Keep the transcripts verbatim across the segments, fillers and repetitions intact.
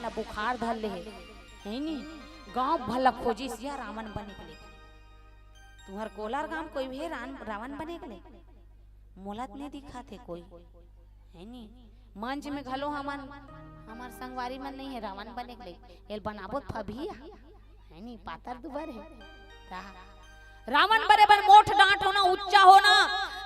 बुखार धर ले हे, है नी? गांव भर ला खोजिस या रावण बने के ले। तुंहर कोलार गांव कोई भी रान-, रावण बने के ले? मोला त नहीं दिखाते कोई, है नी? मंच में घलो हमन, हमर संगवारी मन नहीं है रावण बने के ले। एल बनाबो त फबिया, है नी? पातर दुबर है। रावण बने बर मोठ डांट होना, ऊंचा होना।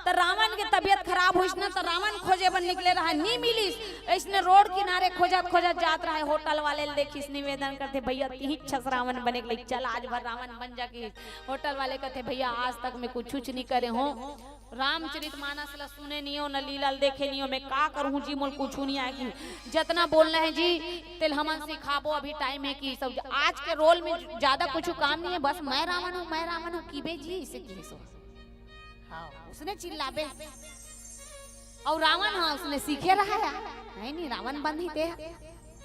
त रावण के तबियत खराब होइस ना, त रावण खोजे बर निकले रहा, नी मिलिस। अइसने रोड किनारे खोजत खोजत जात रहा, होटल वाले ल देखिस, निवेदन करथे, "भैया, तिही छस रावण बने के लइक, चल आज भर रावण बन जा।" कि होटल वाले कथे, "भैया, आज तक मैं कुछ नी करे हों, रामचरित मानस ल सुने नी हों, न लीला ल देखे नी हों, मैं का करहूं जी, मोल कुछ नी आय।" कि जतना बोलना है जी, तेल हमन सिखाबो, अभी टाइम है कि सब आज के रोल में ज्यादा कुछ काम नहीं है, बस मैं रावण हूँ, मैं रावण हूँ, किबे जी, इसे किहे सो। हाँ, उसने चिल्लाबे। अउ रावण, हाँ, उसने सीखे रहा है, है नी, रावण बन ही ते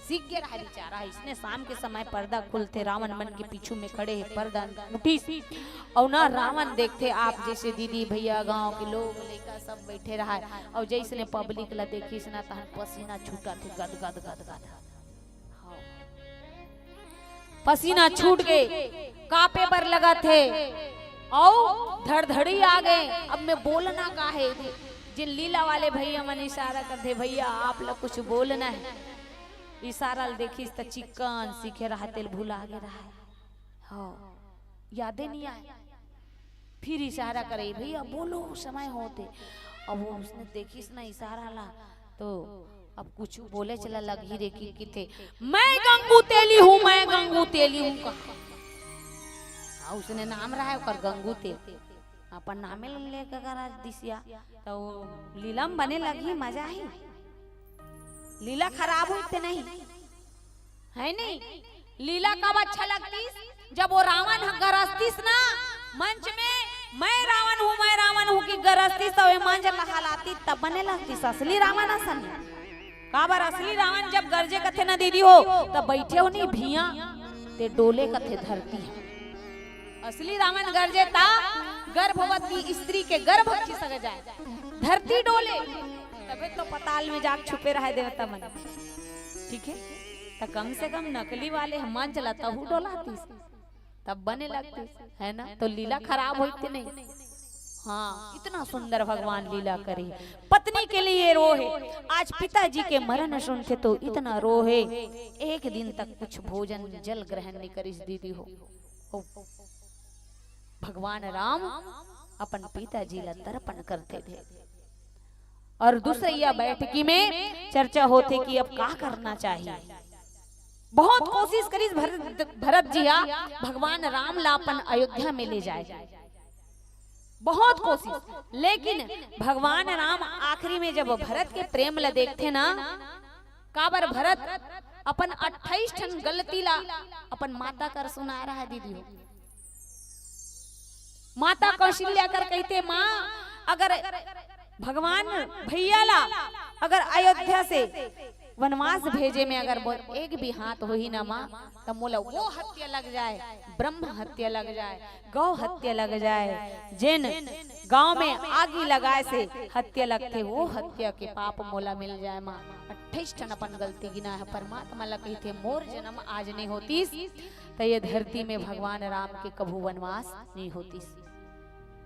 सीख गे रहा है बेचारा। इसने शाम के समय पर्दा खुलथे, रावण मन के पीछू में खड़े है, पर्दा उठिस, अउ ना रावण देखथे, आप जैसे दीदी भैया, गांव के लोग, लइका सब बैठे रहा है, अउ जैसने पब्लिक ला देखिस ना, तहन पसीना छूटत हे, गद गद गद गद। हाँ। पसीना छूट के कांपे बर लगत हे, अउ धड़धड़ी आ गे। अब मैं बोलना का है? जिन लीला वाले भैया मन इशारा करथे, "भैया, आप ला कुछ बोलना है।" इशारा ल देखिस त चिक्कन सीखे रहा, तेल भुला गे रहा है। हाँ, यादे नहीं आए। फिर इशारा करे, "भैया बोलो, समय होते।" अब वो उसने देखिस ना इशारा ला, तो अब कुछ बोले चला लगही रे कि किथे, "मैं गंगू तेली हूँ, मैं गंगू तेली हूँ," कहा। हाँ, उसने नाम रहा है ओकर गंगू तेली, अपन नामे ले लेकर आज दिसिया, तो वो लीला म बने लगही, मजा ही। लीला खराब होई ते नहीं। है नहीं? लीला कब अच्छा लगतीस? जब वो रावण ह गरजतीस ना मंच में, "मैं रावण हूँ, मैं रावण हूँ" कि गरजतीस, तो ये मंच ला हलाती, तब बने लगतीस असली रावण असन। काबर असली रावण जब गरजे कथे ना दीदी हो, तब बैठे हो नहीं भिया, ते डोले कथे धरती ह। असली रावण गरजे ता गर्भवती स्त्री के गर्भ खिसक जाए, धरती डोले, तबे तो पताल में जाके छुपे रहे देवता मन। ठीक है, त कम से कम नकली वाले ह मंच ला तहू डोलातीस, तब बने लगतीस, है ना? तो लीला खराब होई ते नहीं। हाँ, इतना सुंदर भगवान लीला करे। पत्नी के लिए रोहे, आज पिताजी के मरण सुनथे तो इतना रोहे, एक दिन तक कुछ भोजन जल ग्रहण नहीं करिस दीदी हो। ओ, भगवान राम अपन पिताजी ला तर्पण करथे। और दूसरइया बैठकी में चर्चा होथे कि अब का करना चाहिए। बहुत कोशिश करिस भरत, भरत जी हा भगवान राम ला अपन अयोध्या में ले जाए, बहुत कोशिश, लेकिन भगवान राम आखिरी में जब भरत के प्रेम ला देखथे ना, काबर भरत अपन अट्ठाईस ठन गलती ला अपन माता कर सुना रहा है दीदी हो। माता कौशल्या कर कहिथे, "माँ, अगर भगवान भैया ला अगर अयोध्या से वनवास भेजे में अगर मोर एक भी हाथ होही ना माँ, त मोला वो हत्या लग जाए, ब्रह्म हत्या लग जाए, गौ हत्या लग जाए, जेन गांव में आगी लगाए से हत्या लगथे, वो हत्या के पाप मोला मिल जाए माँ।" अट्ठाईस ठन अपन गलती गिना है। परमात्मा ला कहिथे, "मोर जन्म आज नहीं होतीस, त ये धरती में भगवान राम के कभू वनवास नहीं होतीस।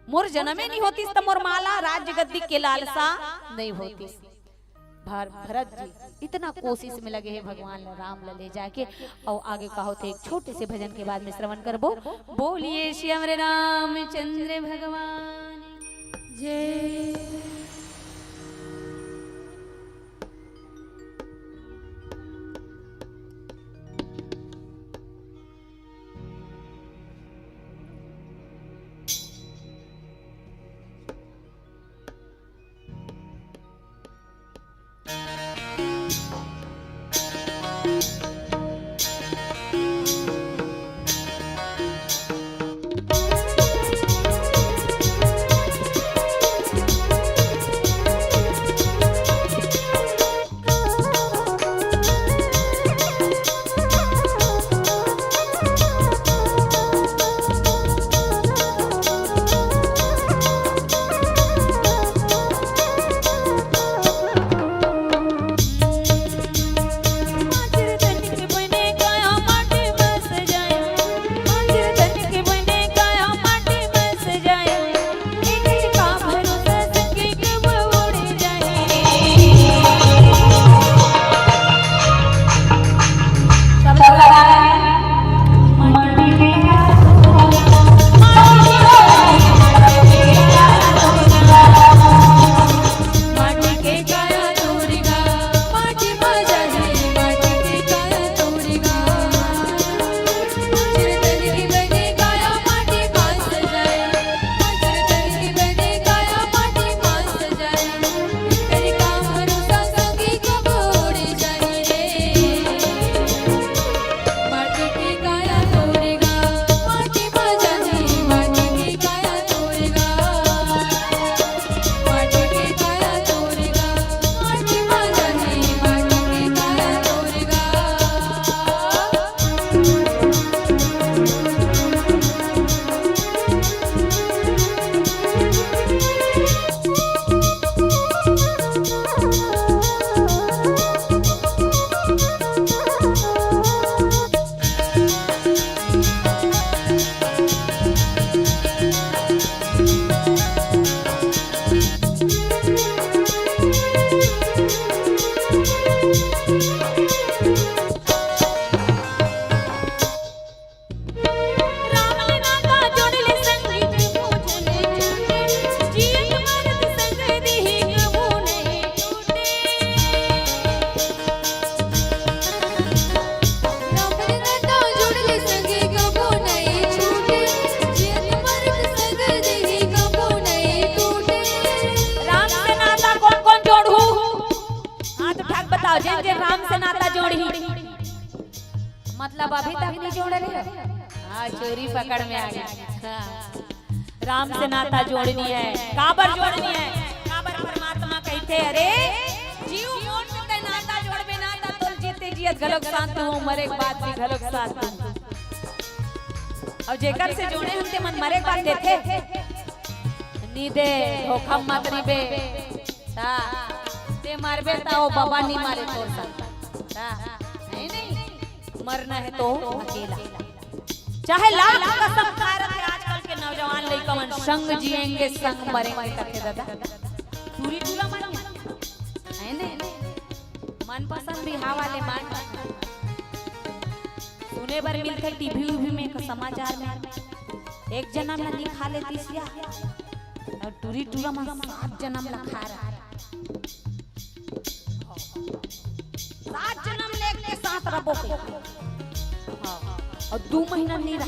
मोर जनमे नहीं होतीस, त मोर माला राज्य गद्दी के लालसा नहीं होतीस।" भर-, भरत जी इतना कोशिश में लगे हैं भगवान राम ला ले जाके। और आगे का होथे एक छोटे से भजन के बाद में श्रवण करबो। बोलिए श्री हमरे रामचंद्र भगवान जय। मतलब अभी तक नहीं जोड़ रहे हो? हाँ, चोरी पकड़ में आ गई। हाँ। राम से नाता जोड़नी है। काबर जोड़नी है? काबर परमात्मा कहते, अरे जीव मोर से तैं नाता जोड़बे ना, त तोर जीते जियत घलोक साथ दूं, मरे के बाद भी घलोक साथ दूं। अउ जेकर से जोड़े हन ते मन मरे के बाद देथे? नी दे, धोखा मत रहिबे। ता, ते मरबे त ओ बाबा नी मरे तोर संग। ता, नहीं, नहीं। मरना है तो अकेला। चाहे लाख कसम खा रहे आजकल के नौजवान लइका मन, संग जिएंगे, संग मरेंगे, कथे दादा। टूरी टूरा मन है ने, मनपसंद बिहाव वाले मन सुने बर मिलथे टीवी उवी में, समाचार में, एक जनम ला नी खा लेतिस या, अउ टूरी टूरा मन सात जनम ला खा रहा है। सात जनम ले एक के साथ रहिबो कहिके। हाँ। अउ दू महीना नी रहा।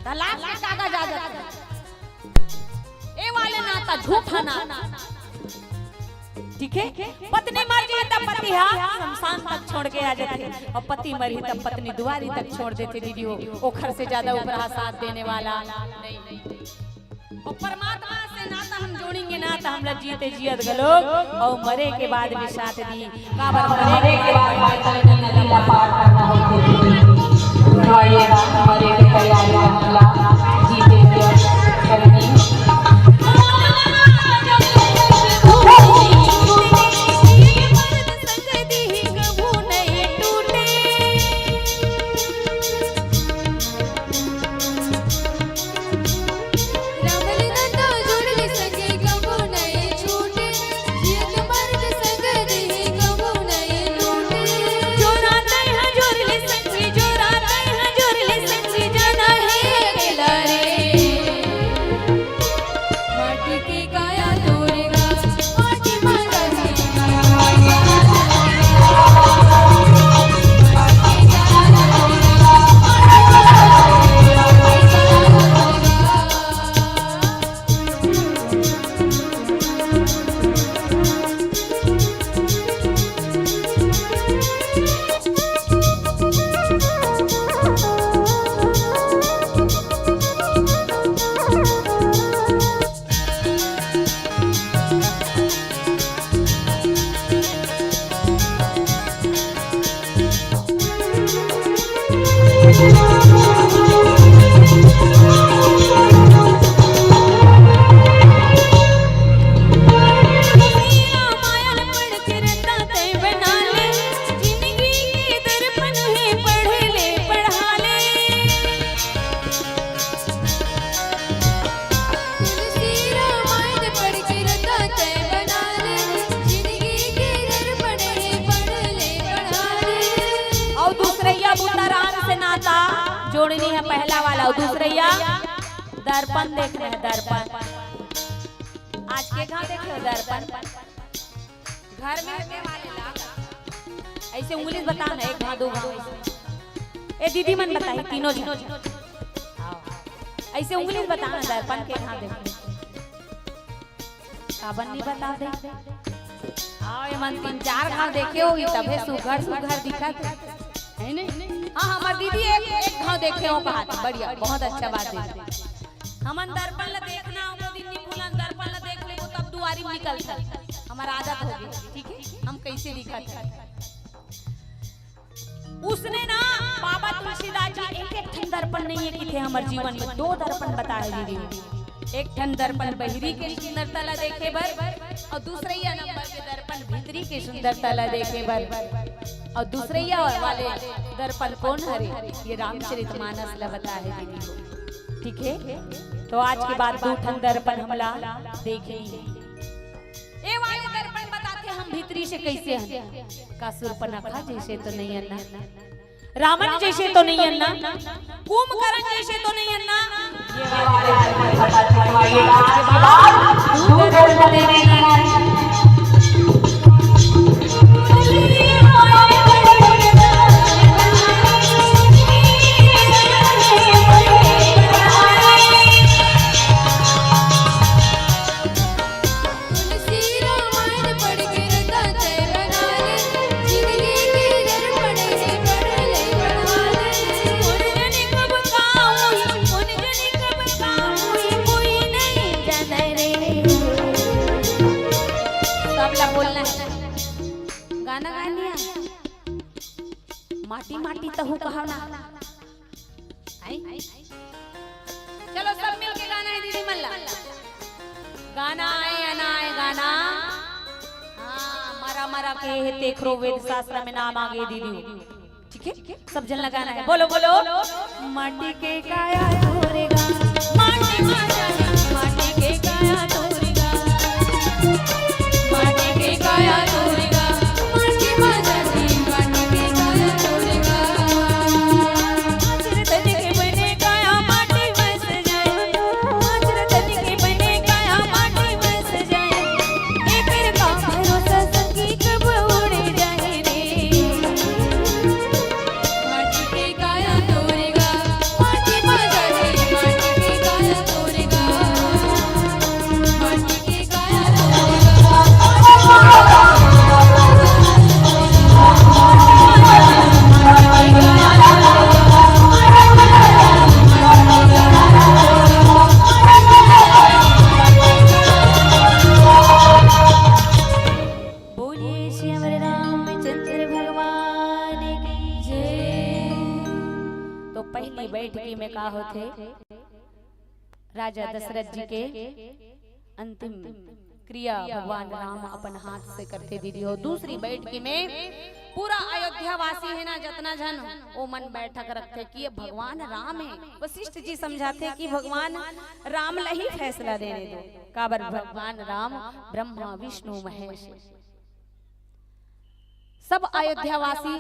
तलाक के कागज आ जाथे। ए वाले नाता, झूठा नाता। ठीक है? पत्नी मर जाही त पति हा शमशान तक छोड़ के आ जाथे, अउ पति मरही त पत्नी दुआरी तक छोड़ देथे दीदी हो। ओखर से ज्यादा उपराहा साथ देने वाला नहीं। अउ परमात्मा से नाता हम जोड़ेंगे ना, त हमला जीते जियत घलोक अउ मरे के बाद भी साथ दी। काबर मरे के बाद भी नदी ला पार करना होथे। तो आइए ना, मरे के तैयारी हमला जीते जियत करनी। अउ दूसरइया बुता राम से नाता जोड़नी है, पहला वाला। अउ दूसरइया दर्पण देखना है, दर्पण। आज के घांव देखे हो दर्पण? घर में रहने वाले ला ऐसे उंगली से बताना, एक घांव, दो घांव। ए दीदी मन बताही, तीनों झन। ऐसे उंगली से बताना, दर्पण के घांव देखे। काबर नी बता दे? हाँ, ये मन तीन चार घांव देखे होही, तभे सुघर सुघर दिखत हे, है नहीं? हाँ, हमर दीदी एक, एक घांव देखे हो, बात बढ़िया, बहुत अच्छा बात है। हमन दर्पण ला देखना, ओ दिन नी भूलन, दर्पण ला देख लेबो, तब दुआरी में निकलथन। हमर आदत हो गई, ठीक है, हम कैसे दिखत हन। उसने ना, बाबा तुलसीदास जी एक, एक ठन दर्पण नहीं है किथे हमर जीवन में, दो दर्पण बताए दीदी। एक ठन दर्पण बहिरी के सुंदरता ला देखे बर, अउ दूसरइया नंबर के दर्पण भीतरी के सुंदरता ला देखे बर, अउ दूसरइया वाले दर्पण कोन हरे, ये रामचरित मानस ला बताए दीदी हो। ठीक है, तो आज के बाद दू ठन दर्पण हमला देखे। ए वाले दर्पण बताथे हम भीतरी से कैसे हन। का सूर्पनखा जैसे तो नहीं हन ना, रावण जैसे तो नहीं हन ना, कुंभकर्ण जैसे तो नहीं हन ना। ये वाले दर्पण बताथे। माटी माटी तहू कहा ना। आई? चलो, सब मिलके गाना हे दीदी मन ला। गाना आए या ना आए, गाना। हाँ, मरा मरा के हे तेखरो, वेद शास्त्र में नाम आगे दीदी। ठीक है, सब जन ला गाना हे। बोलो बोलो। माटी के काया तोरे गा, माटी माटी, माटी के काया तोरे गा, माटी के काया तोरे गा, माटी माटी, माटी के काया तोरे गा। माटी माटी, माटी के बने काया माटी बस जाए, माटी माटी, माटी के बने काया माटी बस जाए। एकर का भरोसा सखी कब उड़ जाए रे। माटी के काया तोरे गा, माटी बजा रे, माटी के काया तोरे गा, माटी के काया तोरे गा। बोलिए श्री हमारे रामचंद्र भगवान की जय। तो पहली बैठकी में का होथे? राजा दशरथ जी के अंतिम क्रिया भगवान राम अपन हाथ से करथे दीदी हो। दूसरी बैठकी में पूरा अयोध्या वासी हे ना, जतना झन, ओ मन बैठक रखथे कि ये भगवान राम हे। वशिष्ठ जी समझाथे कि भगवान राम ला ही फैसला देने दो, काबर भगवान राम ब्रह्मा विष्णु महेश हे। सब अयोध्यावासी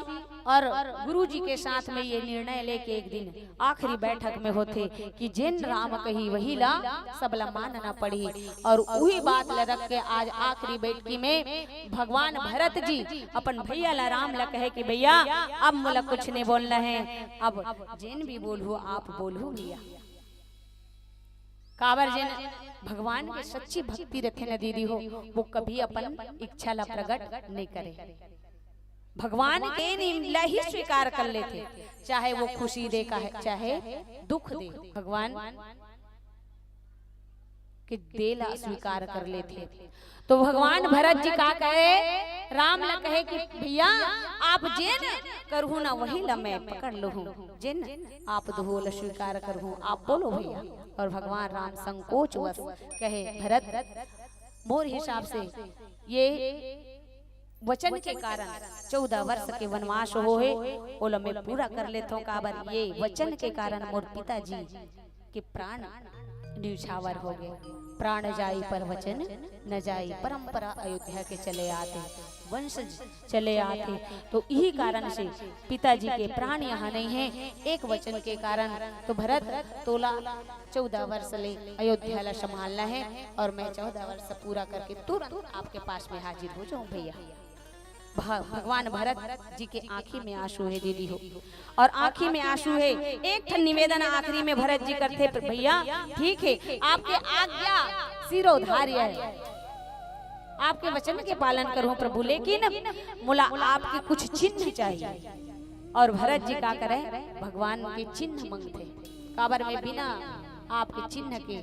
और गुरु जी के साथ में ये निर्णय लेके एक दिन आखिरी बैठक में होथे कि जेन राम कही वही ला सब ला मानना पड़ही। और उही बात ला रख के आज आखिरी बैठकी में भगवान भरत जी अपन भैया ला, राम ला कहे कि भैया, अब मोला कुछ नहीं बोलना हे, अब जेन भी बोलहू आप बोलहू भैया। काबर जेन भगवान के सच्ची भक्ति रथे न दीदी हो, वो कभी अपन इच्छा ला प्रकट नहीं करे। भगवान के नीम ला ही स्वीकार कर लेथे, चाहे वो खुशी दे का है, चाहे दुख दे। भगवान के दे ला स्वीकार कर लेथे। तो भगवान भरत जी का कहे, राम ला कहे कि भैया, आप जेन करहू ना वही ला मैं पकड़ लूहूँ, जेन आप दुहो ला स्वीकार करहू, आप बोलो भैया। और भगवान राम संकोच वश कहे, भरत, मोर हिसाब से ये वचन के कारण चौदह वर्ष के वनवास होहे, ओला मैं पूरा कर लेथों, काबर ये वचन के कारण मोर पिताजी के प्राण न्यौछावर हो गए। प्राण जाई पर वचन न जाई, परंपरा अयोध्या के चले आथे, वंशज चले आथे। तो इही कारण से पिताजी के प्राण यहाँ नहीं है, एक वचन के कारण। तो भरत, तोला चौदह वर्ष ले अयोध्या ला संभालना है और मैं चौदह वर्ष पूरा करके तुरंत आपके पास में हाजिर हो जाऊं भैया। भ-, भगवान भरत जी के आंखी में आंसू हे दीदी हो, और आंखी में आंसू हे। एक ठन निवेदन आखिरी में भरत जी करथे, भैया ठीक है, आपके आज्ञा शिरोधार्य है, आपके वचन के पालन करूं प्रभु, लेकिन मोला आपके कुछ चिन्ह चाहिए। और भरत जी का करे, भगवान के चिन्ह मंगथे, काबर में बिना आपके चिन्ह के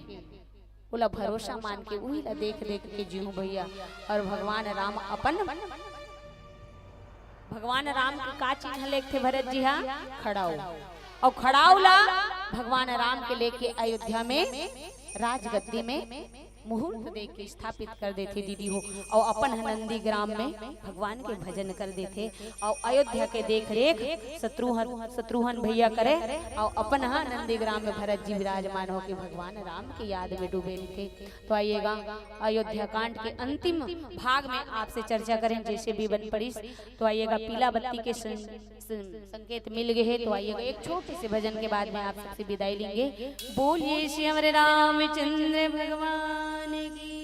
ओला भरोसा मान के उही ला देख देख के जीहूं भैया। और भगवान राम अपन, भगवान राम के का चिन्ह लेगथे भरत जी हा? खड़ाऊ। और खड़ाऊ ला भगवान राम के लेके अयोध्या में राजगद्दी में मुहूर्त दे के स्थापित कर देथे दीदी हो। और अपन ह नंदी ग्राम में भगवान के भजन कर देथे और अयोध्या के देख रेख शत्रुघ्न, शत्रुघ्न भैया करे और अपन ह नंदी ग्राम में भरत जी विराजमान होके भगवान राम के याद में डूबे रहिथे। तो आइएगा, अयोध्या कांड के अंतिम भाग में आपसे चर्चा करें, जैसे भी बन पड़िस। तो आइएगा, पीला बत्ती के सं-, सं-, संकेत मिल गए हैं। तो आइएगा, एक छोटे से भजन के बाद में आप सबसे विदाई लेंगे। बोलिए श्री हमारे रामचंद्र भगवान की।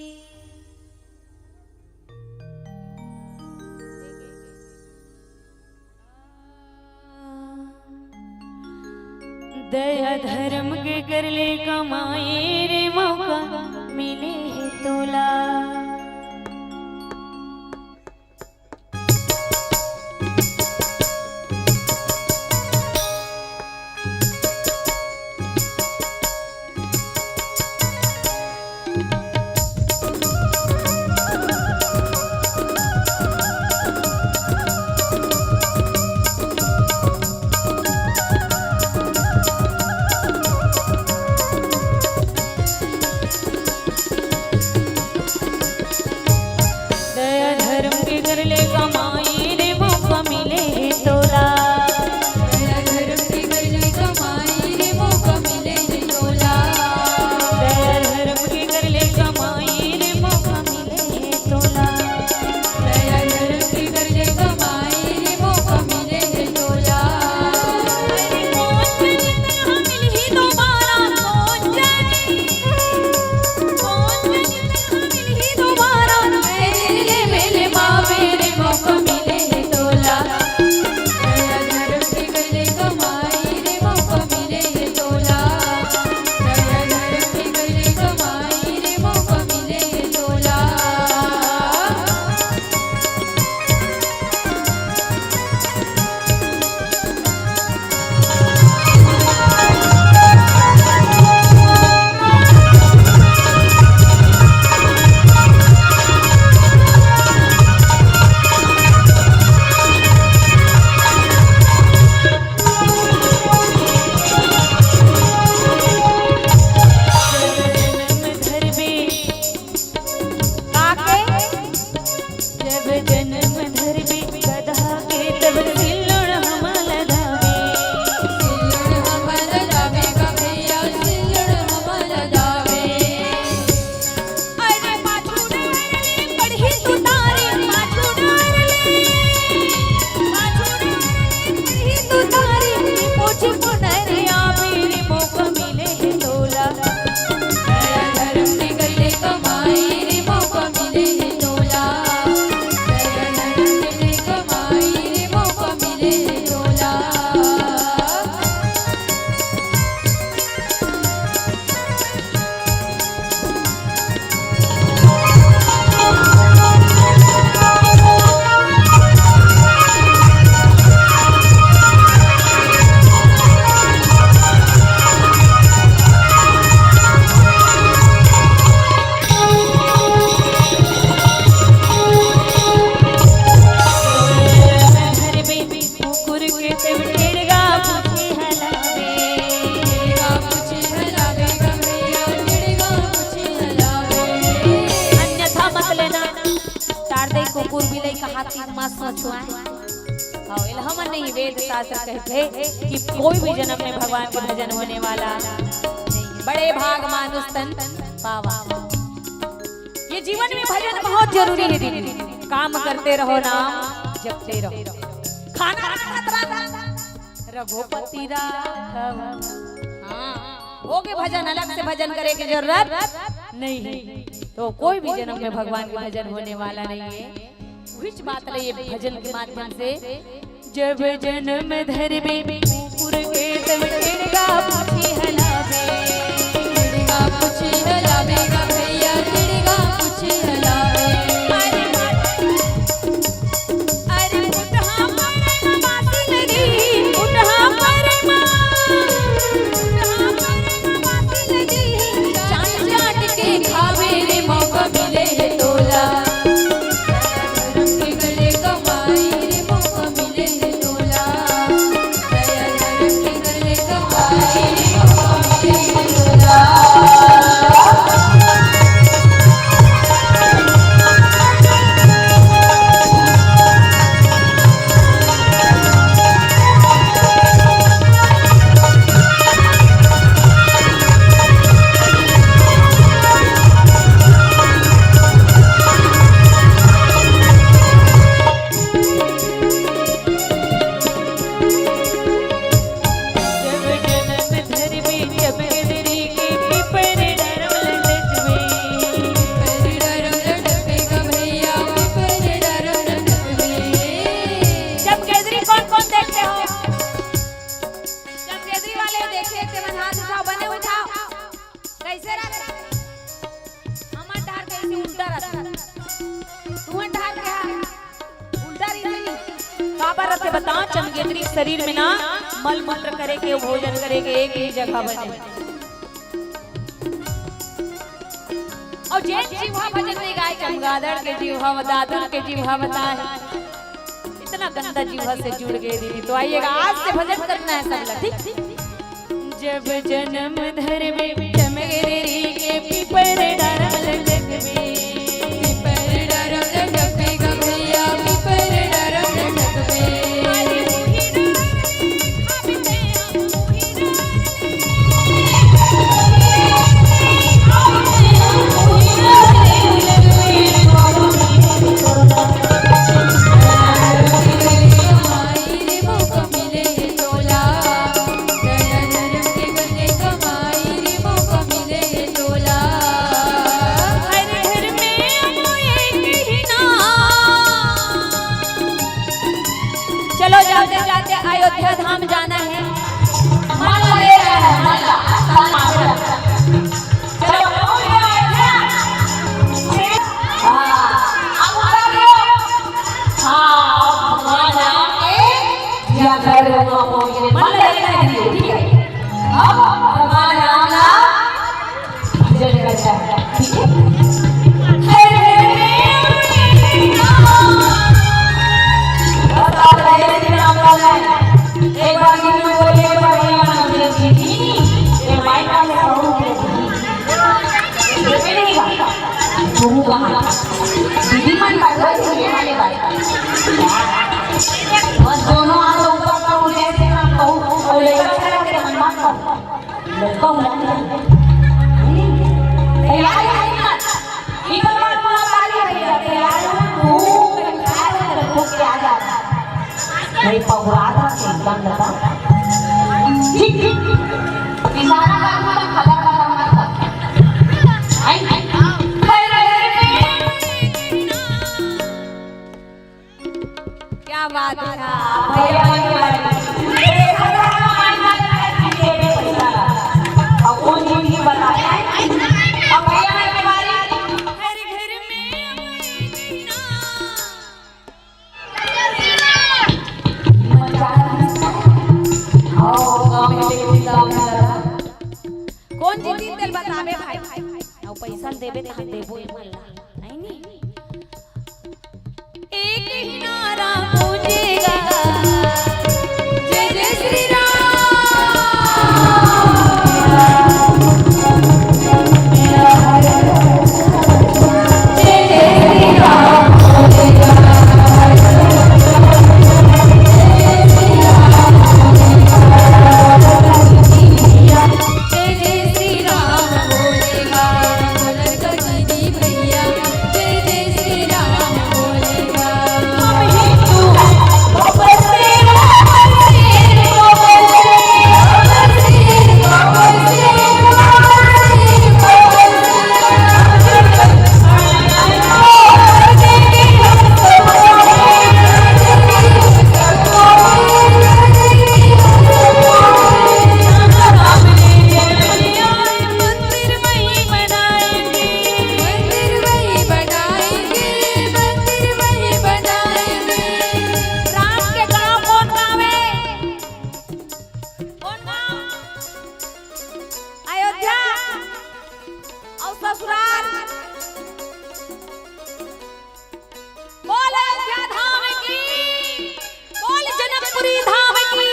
दया धर्म के कर ले कमाई रे, मौका मिले हे तोला। कुकुर के तेम टेड़गा पूछी हलावे। टेड़गा पूछी हलावे गा भैया, टेड़गा पूछी हलावे। अन्यथा मत लेना, टार दे कुकुर बिलई कहाती मस मछुआए। हाँ, एला हमन नहीं, वेद शास्त्र कहथे कि कोई भी जन्म में भगवान के भजन होने वाला नहीं। बड़े भाग मानुष तन पावा। ये जीवन में भजन बहुत जरूरी है दीदी। काम करते रहो, नाम जपते रहो। खाना रांधत रांधत रघुपति राघव। हाँ, हो गए भजन, अलग से भजन करे के जरूरत नहीं है। तो कोई भी जन्म में भगवान के भजन होने वाला नहीं है। उहिच बात ले ये भजन के माध्यम से जब जन्म धरबे कुकुर के तब टेड़गा पूछी हलावे। टेड़गा पूछी हलावे गा भैया, टेड़गा पूछी हलावे। अरे, अरे, पुटहा परे मा बासी नदी, पुटहा परे मा, पुटहा परे मा बासी नदी, चाट चाट के खावे रे मौका मिले हे तोला। चमगेदरी कौन कौन देखते हो? चमगेदरी वाले देखे, तेमन हाथ उठाओ, बने उठाओ। कैसे रथे? हमर डहर कैसे उल्टा रथे? तुहर डहर के हा उल्टा रही। काबर रथे बता? चमगेदरी शरीर में ना मल मूत्र करे के, भोजन करे के एक ही जगह बने। अउ जेन जीभा भजन नहीं गाय, चमगादड़ के जीभा, दादुर के जीभा बताए, इतना गंदा जीभा से जुड़ गए दीदी। तो आइएगा, आज से भजन करना है सबला, ठीक? जब जन्म धरबे चमगेदरी के, पीपर डारा लटकबे। पीपर डारा लटकबे गा भैया, पीपर डारा लटकबे। चलो, जाते जाते अयोध्या धाम जाना है। माला ले जाना है, माला। चलो, पहुंच गया अयोध्या। हाँ, अब उतार लो। हाँ, अब भगवान राम के या घर में पहुंच गए। मन लगे ना दीदी, ठीक है? अब भगवान राम का भजन करता है, ठीक है? बस आप जय श्री राम बोल रहे हैं। एक बार गिनती बोलिए, एक बार बोलिए, मानो जय श्री, ये माइक वाले कहूँ के दीदी। ये नहीं गा। कहूँ कहाँ? दीदी मन का घर, ये वाले बात। बस दोनों हाथ ऊपर करो, जय श्री राम कहूँ, और लेकर चला के मन मत करो। लड़का हुआ नहीं। तैयार है ना? इधर वाला ताली भैया, तैयार है ना? तू तैयार है, तो क्या जा रहा है? नहीं, पगुरात रहा है, एकदम लगा। ठीक, ठीक। इशारा कर दो, खबर खत्म मत कर। आई, आई। क्या बात है। भैया, पैसा देबे तहाँ देबो एमन ला, है नी? एक ही नारा गूंजेगा, जय जय श्री राम। राम के गाँव कौन गाँव हे? कौन गाँव? अयोध्या। अउ ससुराल। बोल अयोध्या धाम की, बोल जनकपुरी धाम की।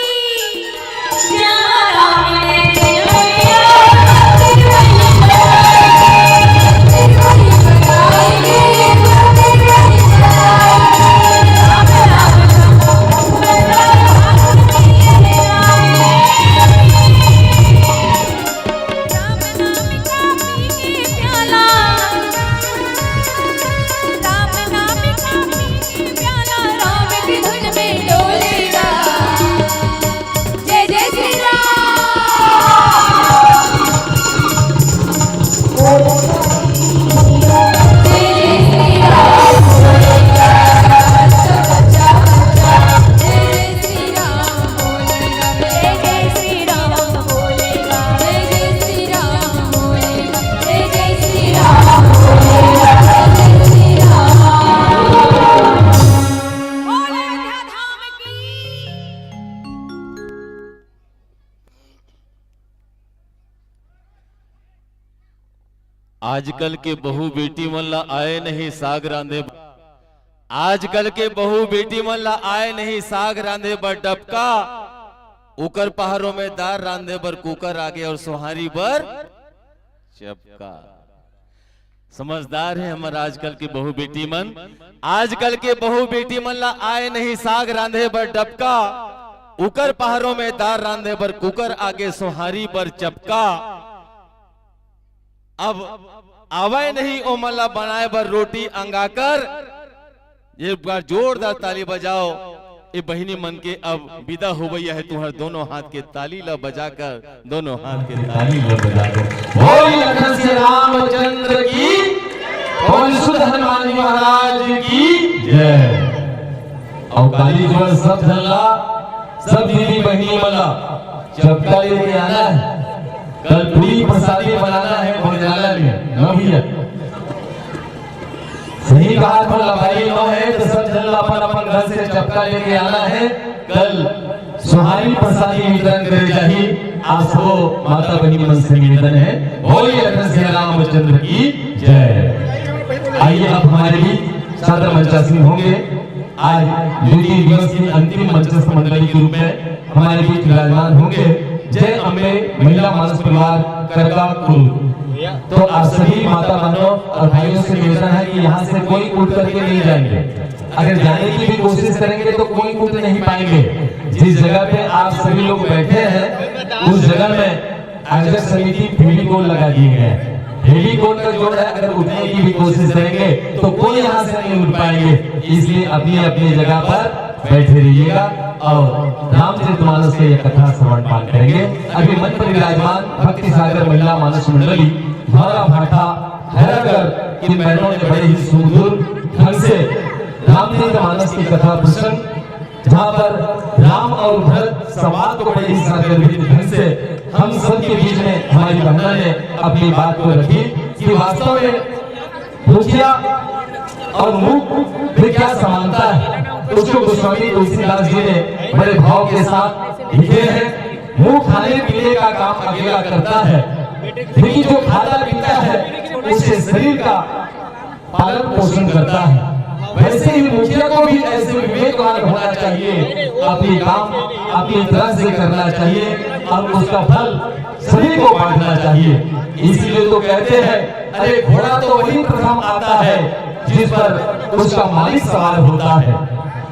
आजकल के बहू बेटी मन ला आए नहीं साग रांधे बर, आजकल के बहू बेटी मन ला आए नहीं साग रांधे बर डबका, उकर पहाड़ों में दार रांधे बर कुकर आगे और सोहारी बर चपका। समझदार हे हमर आजकल के बहू बेटी मन। आजकल के बहू बेटी मन ला आए नहीं साग रांधे बर डबका, उकर पहाड़ों में दार रांधे बर कुकर आगे सोहारी बर चपका। अब आवय नहीं ओमन ला बनाए बर रोटी अंगाकर। एक बार जोरदार ताली बजाओ। ए बहिनी मन के अब विदा होवइया हे, तुहर दोनों हाथ के ताली ला बजाकर, दोनों हाथ के ताली ला बजाकर बोल लखन सिया रामचंद्र की, बोल शुद्ध हनुमान जी महाराज की जय। अउ काली जुड़ल सब झन ला, सब दीदी बहिनी मन ला चपका लेके आना हे। कल पूरी प्रसादी बनाना हे भोजनालय में, न भैया? सही कहा था भाई, नो हे तो सब झन ला अपन अपन घर से चपका लेके आना हे। कल सोहारी प्रसादी वितरण करे जाही। आप सबो माता बहिनी मन से निवेदन हे, बोलिए लखन सिया रामचंद्र की जय। आइए, अब हमारे बीच सादर मंचासीन होंगे। आज द्वितीय दिवस की अंतिम मंचस्थ मंडली के रूप में हमारे बीच विराजमान होंगे जय अम्बे महिला मानस परिवार करका कुरु। तो आप सभी माता बहनों और भाइयों से निवेदन है कि यहाँ से कोई उठ करके नहीं जाएंगे। अगर जाने की भी कोशिश करेंगे तो कोई उठ नहीं पाएंगे। जिस जगह पे आप सभी लोग बैठे हैं, उस जगह में आयोजक समिति फेविकोल लगा दिए गए हैं। फेविकोल का जोड़ है, अगर उठने की भी कोशिश करेंगे तो कोई यहाँ से नहीं उठ पाएंगे। इसलिए अपनी अपनी जगह पर बैठे रहिएगा और रामचरितमानस का यह कथा श्रवण पाठ करेंगे। अभी मंच पर विराजमान भक्ति सागर महिला मानस मंडली भौरा भाटा भैरवगढ़ की बहनों ने बड़े ही सुमधुर ढंग से रामचरितमानस की कथा प्रसंग, जहाँ पर राम और भरत संवाद को बड़े ही सादर ढंग से हम सबके बीच में हमारी बहना ने अपनी बात को रखी कि वास्तव में मुखिया और मूक में क्या समानता है, उसको गोस्वामी तुलसीदास जी ने बड़े भाव के साथ लिखे हैं। मुंह खाने पीने का काम अकेला करता है, लेकिन जो खाता पीता है उसके शरीर का पालन पोषण करता है। वैसे ही मुखिया को भी ऐसे विवेकवान होना चाहिए, अपनी काम अपनी तरह से करना चाहिए और उसका फल सभी को बांटना चाहिए। इसीलिए तो कहते हैं, अरे घोड़ा तो वही प्रथम आता है जिस पर उसका मालिक सवार होता है।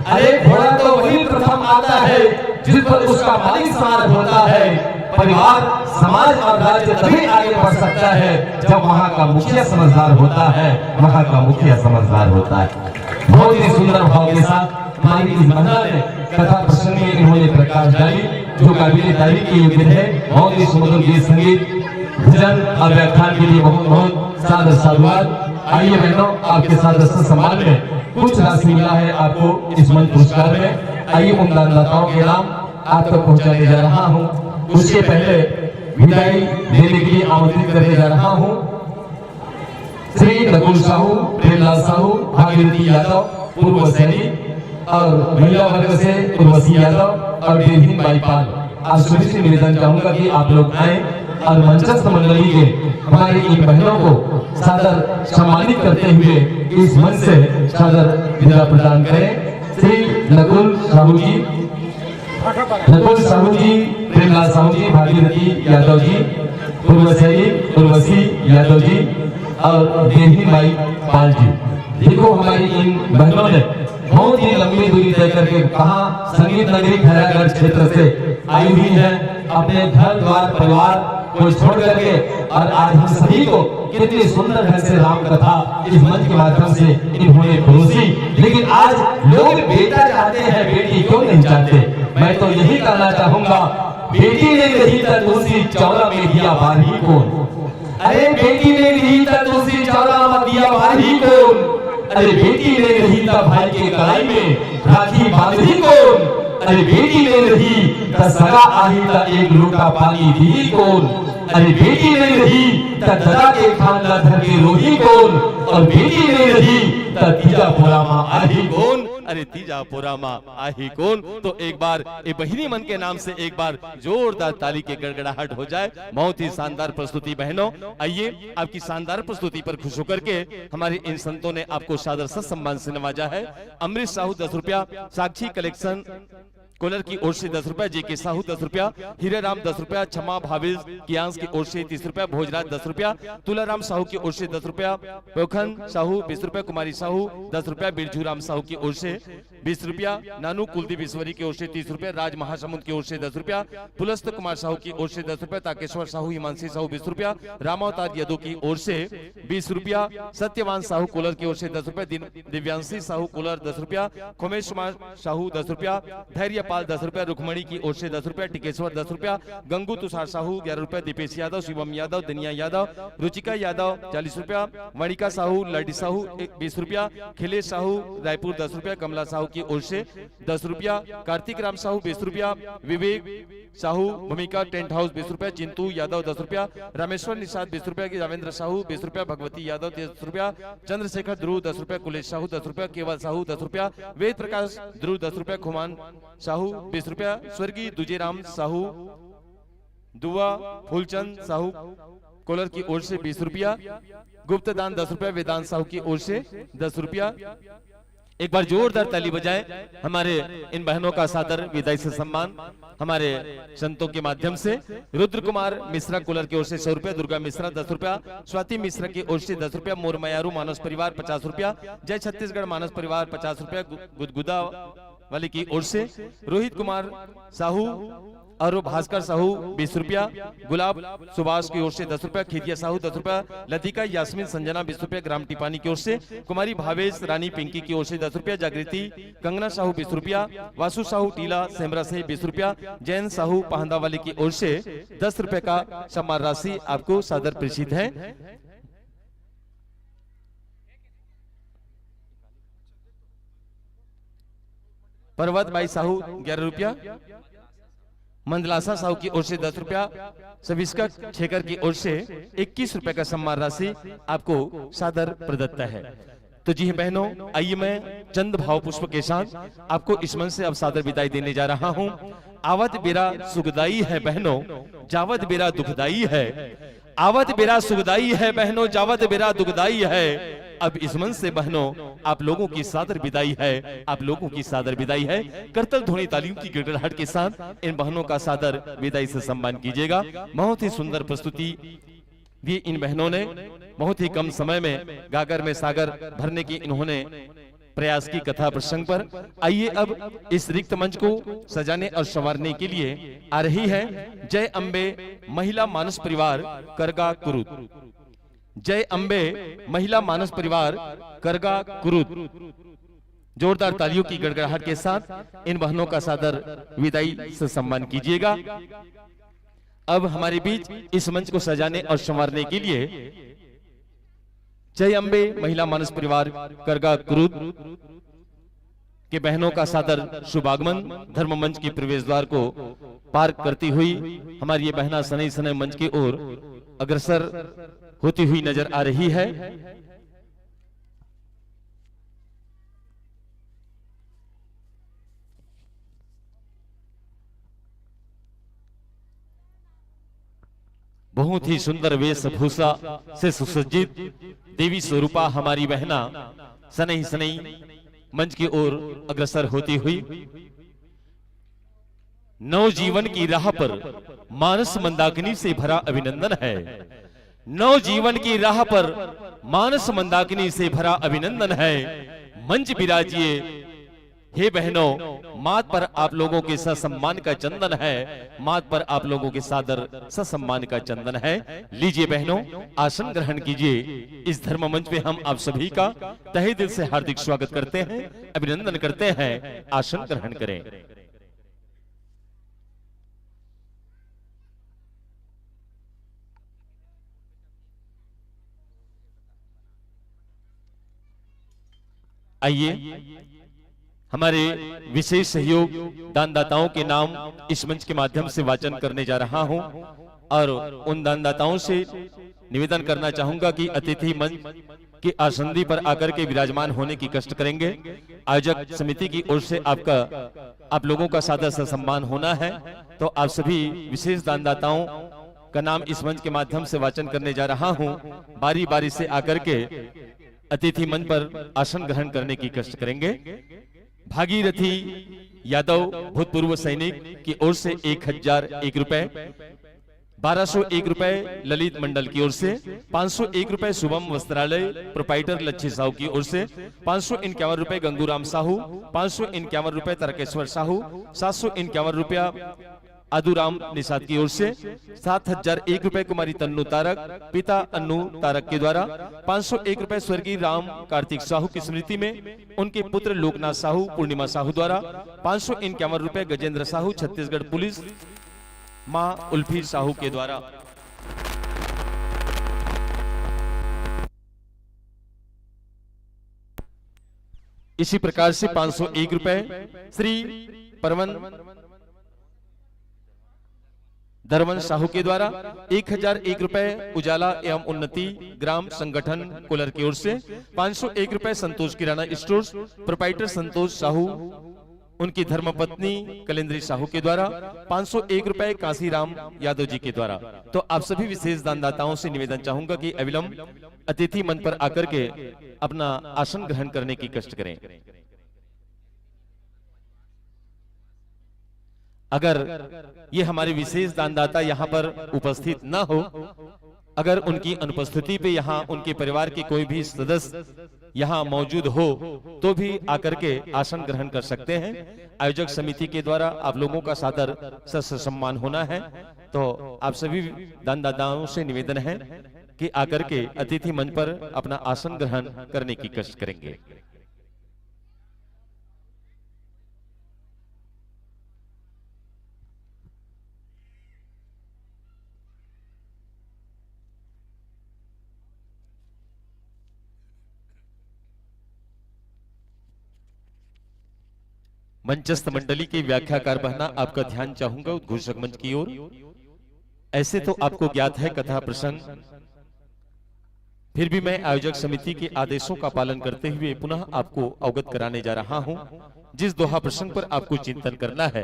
अरे घोड़ा तो वही प्रथम आता है जिस पर उसका मालिक सवार होता है। परिवार, समाज और राज्य तभी आगे बढ़ सकता है जब वहाँ का मुखिया समझदार होता है, वहाँ का मुखिया समझदार होता है। बहुत ही सुंदर भाव के साथ हमारी इस महिला ने कथा प्रसंग में इन्होंने प्रकाश डाली, जो काबिल तारीफ के योग्य है। बहुत ही सुमधुर गीत संगीत, भजन और व्याख्यान के लिए बहुत बहुत सादर साधुवाद। आइए बहनों, आपके सादर से सम्मान में कुछ राशि मिला है आपको इस मंच पुरस्कार में। आइए उन दानदाताओं के नाम आप तक पहुंचाने जा रहा हूं। उसके पहले विदाई देने के लिए आमंत्रित करने जा रहा हूं श्री नकुल साहू, प्रेमलाल साहू, भागीरथी यादव, पूर्व सैनिक, और महिला वर्ग से उर्वशी यादव और देवहीन बाई पाल। आप सभी से निवेदन चाहूंगा कि आप लोग आए और मंचस्थ मंडली के हमारी इन बहनों को सादर सम्मानित करते हुए इस मंच से सादर विदा प्रदान करें। श्री नकुल साहू जी, नकुल साहू जी, प्रेमलाल साहू जी, भागीरथी यादव जी, उर्वशी, उर्वशी यादव जी और देवी माई पाल जी। देखो, हमारी इन बहनों ने बहुत ही लंबी दूरी तय करके कहा, संगीत नगरी खैरागढ़ क्षेत्र से आई हुई है, अपने घर द्वार परिवार को छोड़ करके, और आज हम सभी को कितनी सुंदर ढंग से राम कथा इस मंच के माध्यम से इन्होंने परोसी। लेकिन आज लोग बेटा चाहते हैं, बेटी क्यों नहीं चाहते? मैं तो यही कहना चाहूंगा, बेटी नहीं रही त तुलसी चौरा में दिया बारही कौन? अरे बेटी नहीं रही त तुलसी चौरा में दिया बारही कौन? अरे बेटी नहीं रही त भाई के कलाई में राखी बांधही कौन? अरे बेटी नहीं रही त सगा आही त एक लोटा पानी दिही कौन? अरे बेटी नहीं रही त ददा के खांदा धर के रोही कौन? और बेटी नहीं रही त तीजा पोरा मा आही कौन? अरे तीजा पोरा मा आही कौन? तो एक बार ये बहिनी मन के नाम से एक बार जोरदार ताली के गड़गड़ाहट हो जाए। बहुत ही शानदार प्रस्तुति बहनों। आइए, आपकी शानदार प्रस्तुति पर खुश होकर के हमारे इन संतों ने आपको सादर सत्सम्मान से नवाजा है। अमरीश साहू दस रुपया, साक्षी कलेक्शन कोलर की ओर से दस रुपया, जेके साहू दस रुपया, हीरे राम दस रुपया, क्षमा भावेश कियांस की ओर से तीस रुपया, भोजराज दस रुपया, तुलाराम साहू की ओर से दस रुपया, पोखन साहू बीस रुपया, कुमारी साहू दस रुपया, बिरजू राम साहू की ओर से बीस रुपया, नानू कुलदीप ईश्वरी की ओर से तीस रुपया, राज महासमुंद की ओर से दस रुपया, पुलस्त कुमार साहू की ओर से दस रुपया, ताकेश्वर साहू, हिमांशी साहू बीस रुपया, रामावतार यदु की ओर से बीस रुपया, सत्यवान साहू कोलर की ओर से दस रुपया, दिन-, दिव्यांशी साहू कोलर दस रुपया, खोमेश कुमार साहू दस रुपया, धैर्यपाल दस रुपया, रुक्मणी की ओर से दस रुपया, टिकेश्वर दस रुपया, गंगू तुषार साहू ग्यारह रुपया, दीपेश यादव, शिवम यादव, दनिया यादव, रुचिका यादव चालीस रुपया, वणिका साहू, लड्डी साहू एक-, बीस रुपया, खिलेश साहू रायपुर दस रुपया, कमला साहू की ओर से दस रुपया, कार्तिक राम साहू बीस रुपया, विवेक साहू भूमिका टेंट हाउस बीस रुपया, चिंटू यादव दस रुपया, रामेश्वर निषाद बीस रुपया, रामेंद्र साहू बीस रुपया, भगवती यादव दस रुपया, चंद्रशेखर ध्रुव दस रुपया, कुलेश साहू दस रुपया, केवल साहू दस रुपया, वेद प्रकाश ध्रुव दस रुपया, खुमान साहू बीस रुपया, स्वर्गीय दुजेराम साहू दुआ, फूलचंद साहू कोलर की ओर से बीस रुपया, गुप्त दान दस रुपया, वेदांत साहू की ओर से दस रुपया। एक बार जोरदार ताली बजाएं हमारे इन बहनों का सादर विदाई से सम्मान हमारे संतों के माध्यम से। रुद्र कुमार मिश्रा कोलर की ओर से सौ रुपया, दुर्गा मिश्रा दस रुपया, स्वाति मिश्रा की ओर से दस रुपया, मोर मयारू मानस परिवार पचास रुपया, जय छत्तीसगढ़ मानस परिवार पचास रुपया, गु-, गुदगुदा वाले की ओर से रोहित कुमार साहू और भास्कर साहू बीस रुपया, गुलाब सुभाष की ओर से दस रुपया, खिदिया साहू दस रुपया, लतिका यास्मीन संजना बीस रुपया, ग्राम टिपानी की ओर से, कुमारी भावेश रानी पिंकी की ओर से दस रुपया, जागृति कंगना साहू बीस रुपया, वासु साहू टीला सेमरा से बीस रुपया, जयंत साहू पहांदा वाले की ओर से दस रुपए का सम्मान राशि आपको सादर प्रेषित है। पर्वत बाई साहू ग्यारह रुपया, मंदलासा साहू की ओर से दस रुपया, सविस्का छेकर की ओर से इक्कीस रुपए का सम्मान राशि आपको सादर प्रदत्त है। तो जी हाँ बहनों, आइए मैं चंद भाव पुष्प के साथ आपको इस मंच से अब सादर विदाई देने जा रहा हूँ। आवत बेरा सुखदाई है बहनों, जावत बेरा दुखदाई है। आवत बेरा सुखदाई है बहनों, जावत बेरा दुखदाई है। अब इस मंच से बहनों, आप लोगों की सादर विदाई है, आप लोगों की सादर विदाई है। करतल ध्वनि तालियों की गड़गड़ाहट के साथ इन बहनों का सादर विदाई से सम्मान कीजिएगा। बहुत ही सुंदर प्रस्तुति भी इन बहनों ने बहुत ही कम समय में गागर में सागर भरने की इन्होंने प्रयास की कथा प्रसंग पर। आइए अब इस रिक्त मंच को सजाने और संवारने के लिए आ रही है जय अम्बे महिला मानस परिवार करगा कुरुद। जय अम्बे महिला मानस परिवार करगा कुरुद। जोरदार तालियों की गड़गड़ाहट के साथ इन बहनों का सादर विदाई से सम्मान कीजिएगा। अब हमारे बीच इस मंच को सजाने और संवारने के लिए जय अम्बे महिला मानस परिवार करगा कुरुद के बहनों का सादर शुभागमन धर्म मंच के प्रवेश द्वार को पार करती हुई हमारी ये बहना सनई सनई मंच की ओर अग्रसर होती हुई नजर आ रही है। बहुत ही सुंदर वेशभूषा से सुसज्जित देवी स्वरूपा हमारी बहना सनई सनई मंच की ओर अग्रसर होती हुई। नवजीवन की राह पर मानस मंदाकिनी से भरा अभिनंदन है। नवजीवन की राह पर मानस मंदाकिनी से भरा अभिनंदन है। मंच विराजिए हे बहनों, माथ पर आप लोगों के ससम्मान का चंदन है, माथ पर आप लोगों के सादर ससम्मान का चंदन है। लीजिए बहनों, आसन ग्रहण कीजिए। इस धर्म मंच पे हम आप सभी का तहे दिल से हार्दिक स्वागत करते हैं, अभिनंदन करते हैं। आसन ग्रहण करें। आइए, हमारे विशेष सहयोग दानदाताओं के नाम इस मंच के माध्यम से वाचन करने जा रहा हूं और उन दानदाताओं से निवेदन करना चाहूंगा कि अतिथि मंच की आसंदी पर आकर के विराजमान होने की कष्ट करेंगे। आयोजक समिति की ओर से आपका, आप लोगों का सादर से सम्मान होना है, तो आप सभी विशेष दानदाताओं का नाम इस मंच के माध्यम से वाचन करने जा रहा हूं। बारी बारी से आकर के अतिथि मंच पर आसन ग्रहण करने की कष्ट करेंगे। भागीरथी यादव, भूतपूर्व सैनिक, की ओर से एक हजार एक रुपए, बारह सौ एक रुपए ललित मंडल की ओर से, पांच सौ एक रुपए शुभम वस्त्रालय प्रोप्राइटर लच्छी साहू की ओर से, पांच सौ इक्यावन रुपए गंगूराम साहू, पांच सौ इक्यावन रुपए तारकेश्वर साहू, सात सौ इक्यावन रुपया आदुराम निषाद की ओर से, सात हजार एक रुपए कुमारी तन्नू तारक, पिता अन्नू तारक के द्वारा, पांच सौ एक रुपए स्वर्गीय राम कार्तिक साहू की स्मृति में उनके पुत्र लोकनाथ साहू, पूर्णिमा साहू द्वारा, पांच सौ इक्यावन रुपए गजेंद्र साहू, छत्तीसगढ़ पुलिस, मां उल्फी साहू के द्वारा। इसी प्रकार से पांच सौ एक रुपए श्री परवन धर्मन साहू के द्वारा, एक हजार एक रुपए उजाला एवं उन्नति ग्राम संगठन कोलर की ओर से, पांच सौ एक रुपए संतोष किराना स्टोर्स प्रोप्राइटर संतोष साहू, उनकी धर्मपत्नी कलेंद्री साहू के द्वारा, पांच सौ एक रुपए कांसीराम यादव जी के द्वारा। तो आप सभी विशेष दानदाताओं से निवेदन चाहूंगा कि अविलंब अतिथि मंच पर आकर के अपना आसन ग्रहण करने की कष्ट करें। अगर ये हमारे विशेष दानदाता यहाँ पर उपस्थित न हो, अगर उनकी अनुपस्थिति पे यहाँ उनके परिवार के कोई भी सदस्य यहाँ मौजूद हो, तो भी आकर के आसन ग्रहण कर सकते हैं। आयोजक समिति के द्वारा आप लोगों का सादर ससम्मान होना है, तो आप सभी दानदाताओं से निवेदन है कि आकर के अतिथि मंच पर अपना आसन ग्रहण करने की कष्ट करेंगे। मंचस्थ मंडली के व्याख्याकार बहना, आपका ध्यान चाहूंगा उद्घोषक मंच की ओर। ऐसे तो आपको ज्ञात है कथा प्रसंग फिर भी मैं आयोजक समिति के आदेशों का पालन करते हुए पुनः आपको अवगत कराने जा रहा हूं, जिस दोहा प्रसंग पर आपको चिंतन करना है।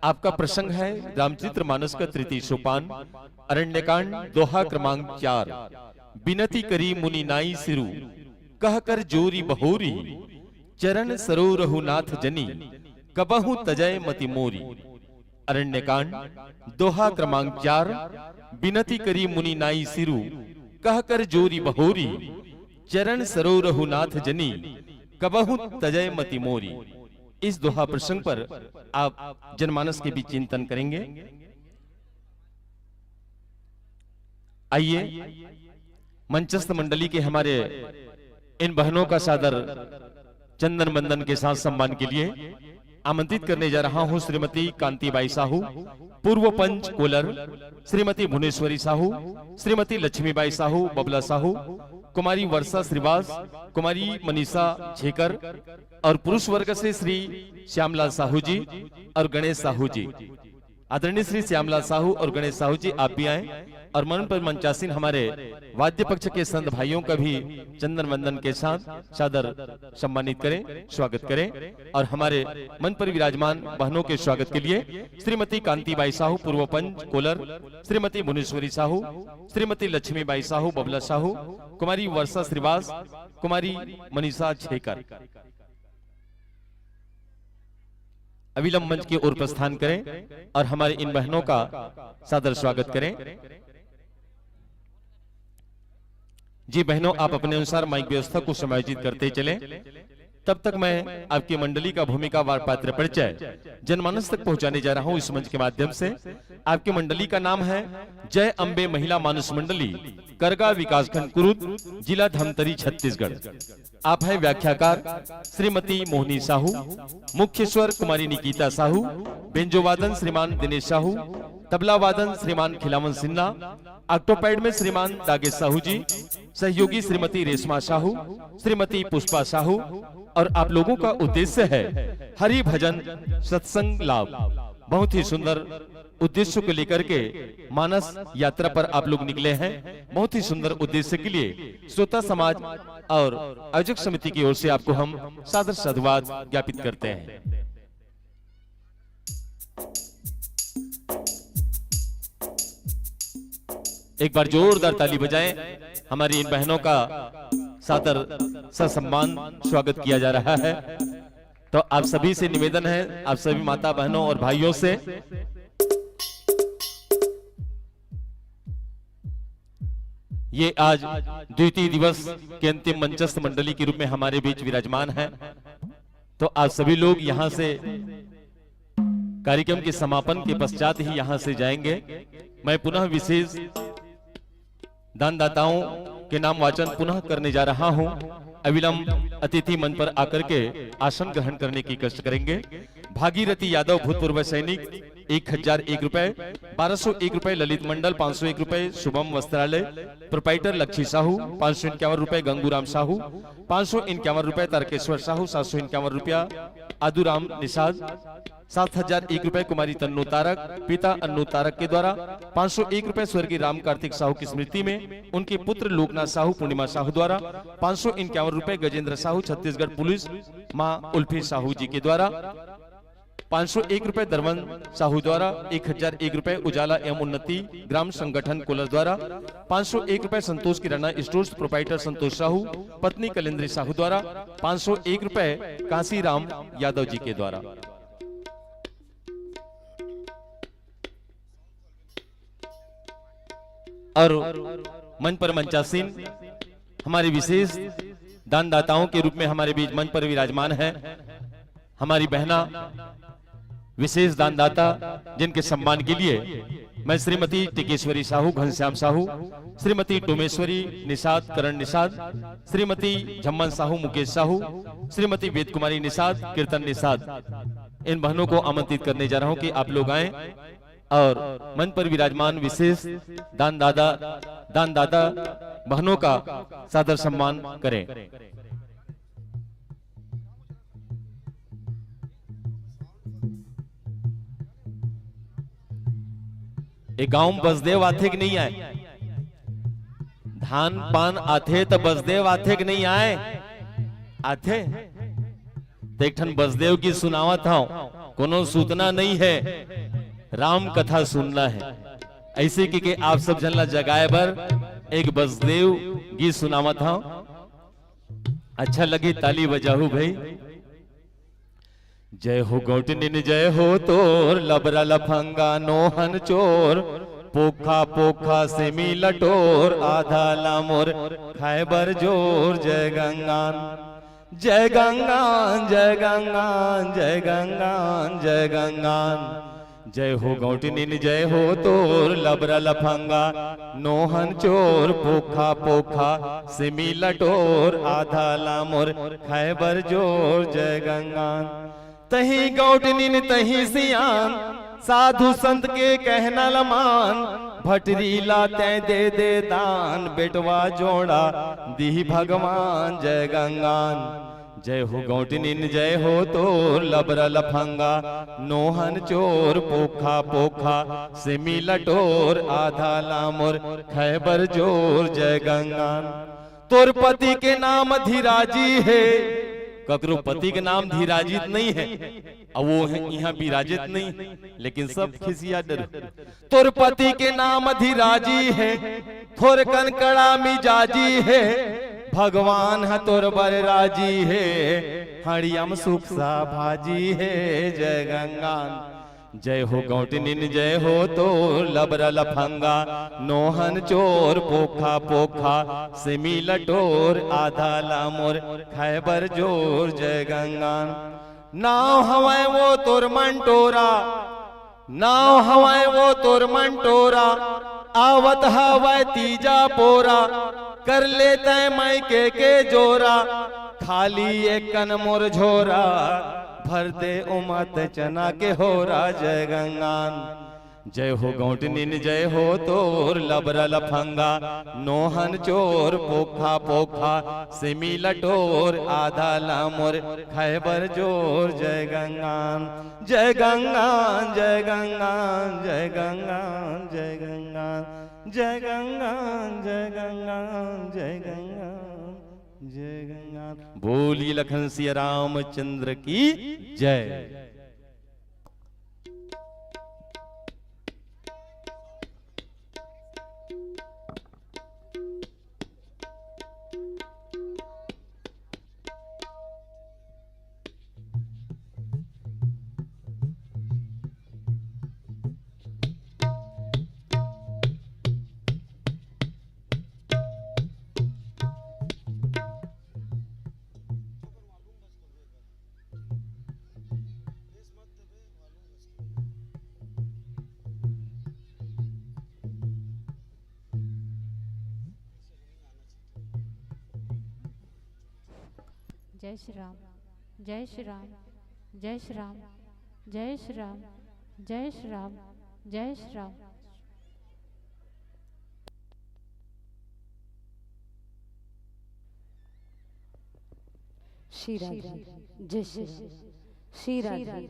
आपका प्रसंग है रामचरित मानस का तृतीय सोपान, अरण्यकांड, दोहा क्रमांक चार। बिनती करी मुनि नाई सिरु, कह कर जोरी बहोरी, चरण सरो रघुनाथ जनी, कबहु तजय मति मोरी। अरण्यकांड, दोहा क्रमांक चार। बिनती करी मुनि नाई सिरु, कह कर जोरी बहोरी, चरण सरो रघुनाथ जनी, कबहु तजय मति मोरी। इस दोहा प्रसंग पर आप जनमानस के बीच चिंतन करेंगे। आइए, मंचस्थ मंडली के हमारे इन बहनों का सादर चंदन वंदन के साथ सम्मान के लिए आमंत्रित करने जा रहा हूं श्रीमती कांतिबाई साहू, पूर्व पंच कोलर, श्रीमती भुवनेश्वरी साहू, श्रीमती लक्ष्मीबाई साहू, बबला साहू, कुमारी वर्षा श्रीवास, कुमारी मनीषा छेकर और पुरुष वर्ग से श्री श्यामलाल साहू जी और गणेश साहू जी। आदरणीय श्री श्यामलाल साहू और गणेश साहू जी, आप भी आए और मंच पर मंचासीन हमारे वाद्य पक्ष के संत भाइयों का भी चंदन वंदन के साथ सादर सम्मानित करें, स्वागत करें। और हमारे मंच पर विराजमान बहनों के स्वागत के लिए श्रीमती कांतिबाई साहू, पूर्व पंच कोलर, श्रीमती भुवनेश्वरी साहू, श्रीमती लक्ष्मीबाई साहू, बबला साहू, कुमारी वर्षा श्रीवास, कुमारी मनीषा छेकर अविलंब मंच की ओर प्रस्थान करें और हमारी इन बहनों का सादर स्वागत करें। जी बहनों, आप अपने अनुसार माइक व्यवस्था को समायोजित करते चलें। तब तक मैं आपकी मंडली का भूमिकावार पात्र परिचय जनमानस तक पहुंचाने जा रहा हूं इस मंच के माध्यम से। आपकी मंडली का नाम है जय अम्बे महिला मानस मंडली, करगा विकासखंड कुरुद, जिला धमतरी, छत्तीसगढ़। आप हैं व्याख्याकार श्रीमती मोहनी साहू, मुख्य स्वर कुमारी निकिता साहू, बेंजोवादन श्रीमान दिनेश साहू, तबला वादन श्रीमान खिलावन सिन्हा, ऑक्टोपैड में श्रीमान दागेश साहू जी, सहयोगी श्रीमती रेशमा साहू, श्रीमती पुष्पा साहू। और आप लोगों का उद्देश्य है हरि भजन सत्संग लाभ। बहुत ही सुंदर उद्देश्य को लेकर के मानस यात्रा पर आप लोग निकले हैं। बहुत ही सुंदर उद्देश्य के लिए श्रोता समाज और आयोजक समिति की ओर से आपको हम सादर साधुवाद ज्ञापित करते हैं। एक बार जोरदार ताली बजाएं, हमारी इन बहनों का सादर ससम्मान स्वागत किया जा रहा है। तो आप सभी से निवेदन है, आप सभी माता बहनों और भाइयों से, ये आज द्वितीय दिवस के अंतिम मंचस्थ मंडली के रूप में हमारे बीच विराजमान है, तो आप सभी लोग यहाँ से कार्यक्रम के समापन के पश्चात ही यहाँ से जाएंगे। मैं पुनः विशेष दानदाताओं के नाम वाचन पुनः करने जा रहा हूं। अविलंब अतिथि मंच पर आकर के आसन ग्रहण करने की कष्ट करेंगे। भागीरथी यादव, भूतपूर्व सैनिक, एक हजार एक रुपए। बारह सौ एक रुपए ललित मंडल, पाँच सौ एक रुपए शुभम वस्त्रालय, प्रोप्राइटर लक्ष्मी साहू, पाँच सौ इक्यावन रुपए गंगूराम साहू, पाँच सौ इक्यावन रुपए तारकेश्वर साहू, सात सौ इक्यावन रुपया आदुराम निषाद, सात हजार एक रुपए कुमारी तन्नू तारक, पिता अन्नू तारक के द्वारा। पाँच सौ एक रुपए स्वर्गीय राम कार्तिक साहू की स्मृति में उनके पुत्र लोकनाथ साहू, पूर्णिमा साहू द्वारा। पाँच सौ इक्यावन रुपए गजेंद्र साहू, छत्तीसगढ़ पुलिस, मां उल्फी साहू जी के द्वारा। पाँच सौ एक रुपए दरवन साहू द्वारा। एक हजार एक रुपए उजाला एवं उन्नति ग्राम संगठन कोलर द्वारा। पाँच सौ एक रुपए संतोष किराना स्टोर्स, प्रोप्राइटर संतोष साहू, पत्नी कलेंद्री साहू द्वारा। पाँच सौ एक रुपए कांसीराम यादव जी के द्वारा। और मंच पर मंचासीन हमारे विशेष दानदाताओं के रूप में हमारे बीच मंच पर विराजमान है हमारी बहना विशेष दानदाता, जिनके सम्मान के लिए मैं श्रीमती टिकेश्वरी साहू, घनश्याम साहू, श्रीमती डोमेश्वरी निषाद, करण निषाद, श्रीमती झम्मन साहू, मुकेश साहू, श्रीमती वेद कुमारी निषाद, कीर्तन निषाद, इन बहनों को आमंत्रित करने जा रहा हूं कि आप लोग आएं और मंच पर विराजमान विशेष दानदाता, दानदाता बहनों का सादर सम्मान करें। ए गांव में बसदेव आथे कि नहीं आए? खान पान आथे त बसदेव आथे कि नहीं आए? आथे। त एक ठन बसदेव गीत सुनावत हव, कोनो सूतना नहीं है, राम कथा सुनना है। ऐसे के, के आप सब झन ला जगाए बर एक बसदेव गीत सुनावत हव। अच्छा लगी, ताली बजाहू भाई। जय हो गौटनिन, जय हो तोर, लबरा लफंगा नोहन चोर, पोखा पोखा सेमी लटोर, आधा ला मोर खाए बर जोर। जय गंगान, जय गंगान, जय गंगान, जय गंगान, जय गंगान। जय हो गौटनिन, जय हो तोर, लबरा लफंगा नोहन चोर, पोखा पोखा सेमी लटोर, आधा ला मोर खाए बर जोर। जय गंगान। तही गौटनिन तही सियान, साधु संत के कहना ल मान, भटरी ला तैं दे दे दान, बेटवा जोड़ा दिही भगवान। जय गंगान। जय हो गौटनिन, जय हो तोर, लबरा लफंगा नोहन चोर, पोखा पोखा सेमी लटोर, आधा ला मोर खाए बर जोर। जय गंगान। तोर पति के नाम अधिराजी हे, ककरो पति के नाम धीराजित नहीं है, अब वो है, यहाँ विराजित नहीं, लेकिन सब खिसिया डर। तोर पति के नाम अधिराजी हे, थोर कनकड़ा मिजाजी हे, भगवान ह तोर बर राजी हे, हड़ियम सुख सा भाजी हे। जय गंगान। जय हो गौटनिन, जय हो तोर, लबरा लफंगा नोहन चोर, पोखा पोखा सेमी लटोर, आधा ला मोर खाए बर जोर। जय गंगान। नाव हवय वो तोर मंटोरा, नाव हवय वो तोर मंटोरा, आवत हवय तीजा पोरा, कर ले तैं मइके के जोरा, खाली एकन मोर झोरा, भर दे उमत चना के होरा। जय गंगान। जय हो गौटनिन, जय हो तोर, लबरा लफंगा नोहन चोर, पोखा पोखा सेमी लटोर, आधा ला मोर खाए बर जोर। जय गंगान, जय गंगान, जय गंगान, जय गंगान, जय गंगान, जय गंगान, जय गंगान, जय गंगान, जय गंगान। बोलिए लखन सिया रामचंद्र की जय। जय श्री राम, जय श्री राम, जय श्री राम, जय श्री राम, जय श्री राम, जय श्री राम। श्री राधे, जय श्री राम। श्री राधे,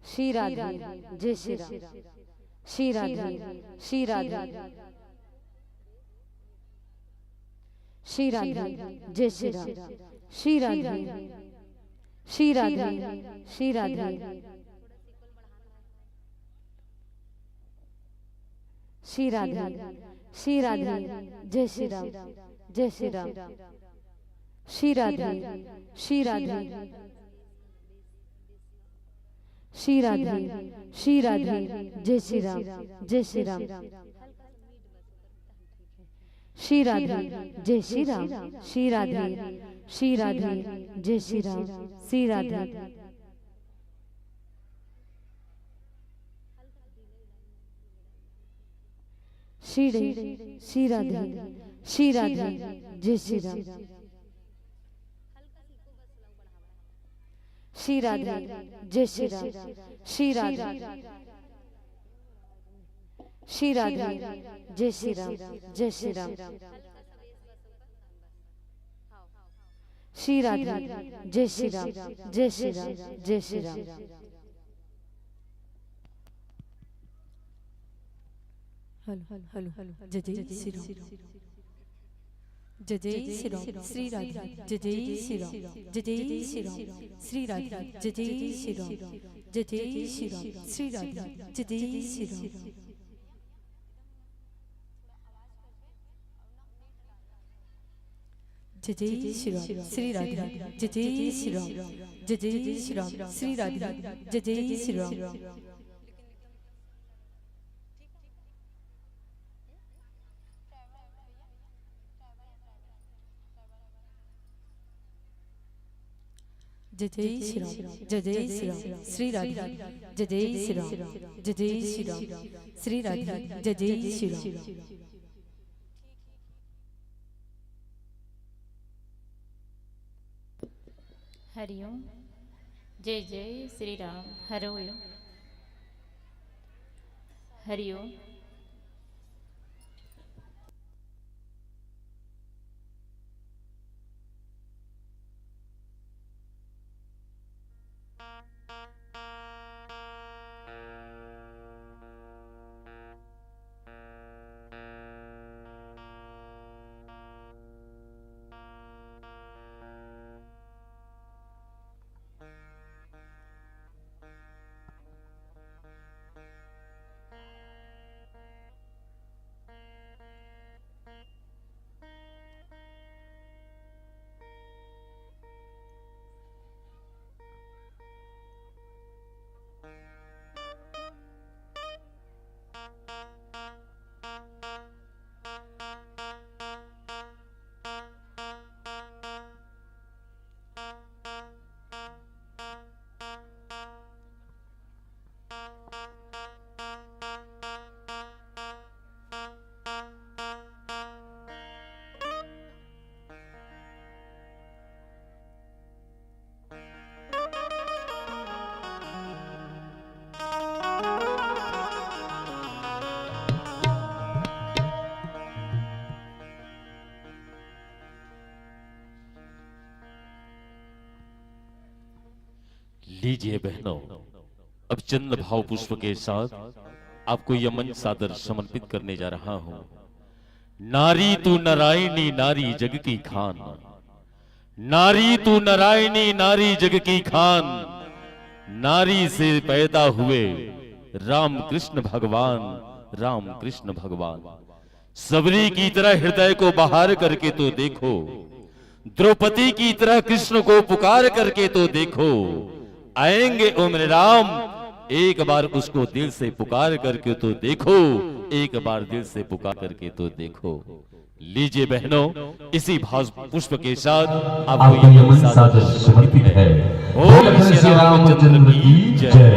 श्री राधे, जय श्री राम। श्री राधे, श्री राधे, श्री राधे, जय श्री राम। श्री राधे, श्री राधे, श्री राधे, श्री राधे, जय श्री राम, जय श्री राम। श्री राधे, श्री राधे, श्री राधे, श्री राधे, जय श्री राम, जय श्री राम। श्री राधे, जय श्री राम। श्री राधे, श्री राधे, जय श्री राम। श्री राधे। श्री रे, श्री राधे, श्री राधे, जय श्री राम। श्री राधे, जय श्री राम। श्री राधे, श्री राधे, जय श्री राम, जय श्री राम। श्री राधे, जय श्री राम, जय श्री राम, जय Shri Ram. Hello, hello, hello, जय जय श्री राम। जय जय श्री राम श्री राधे। जय जय श्री राम। जय जय श्री राम श्री राधे। जय जय श्री राम। जय जय श्री राम श्री राधे। जय जय श्री राम। जय जय श्री राम श्री राधे। जय जय श्री राम। जय जय श्री राम श्री राधे। जय जय श्री राम। जय जय श्री राम। जय जय श्री राम श्री राधे। जय जय श्री राम। जय जय श्री राम श्री राधे। जय जय श्री राम। हरिओम। जय जय श्री राम। हरिओम। हरिओम। लीजिए बहनों, अब चंद्र भाव पुष्प के साथ आपको यह मंच सादर समर्पित करने जा रहा हूं। नारी तू नारायणी, नारी जग की खान। नारी तू नारायणी, नारी जग की खान। नारी से पैदा हुए राम कृष्ण भगवान, राम कृष्ण भगवान। सबरी की तरह हृदय को बहार करके तो देखो, द्रौपदी की तरह कृष्ण को पुकार करके तो देखो। आएंगे ओ मेरे राम, एक बार उसको दिल से पुकार करके तो देखो, एक बार दिल से पुकार करके तो देखो। लीजिए बहनों, इसी भाव पुष्प के साथ आपको ये मंच सादर समर्पित है। बोल श्री रामचंद्र की जय।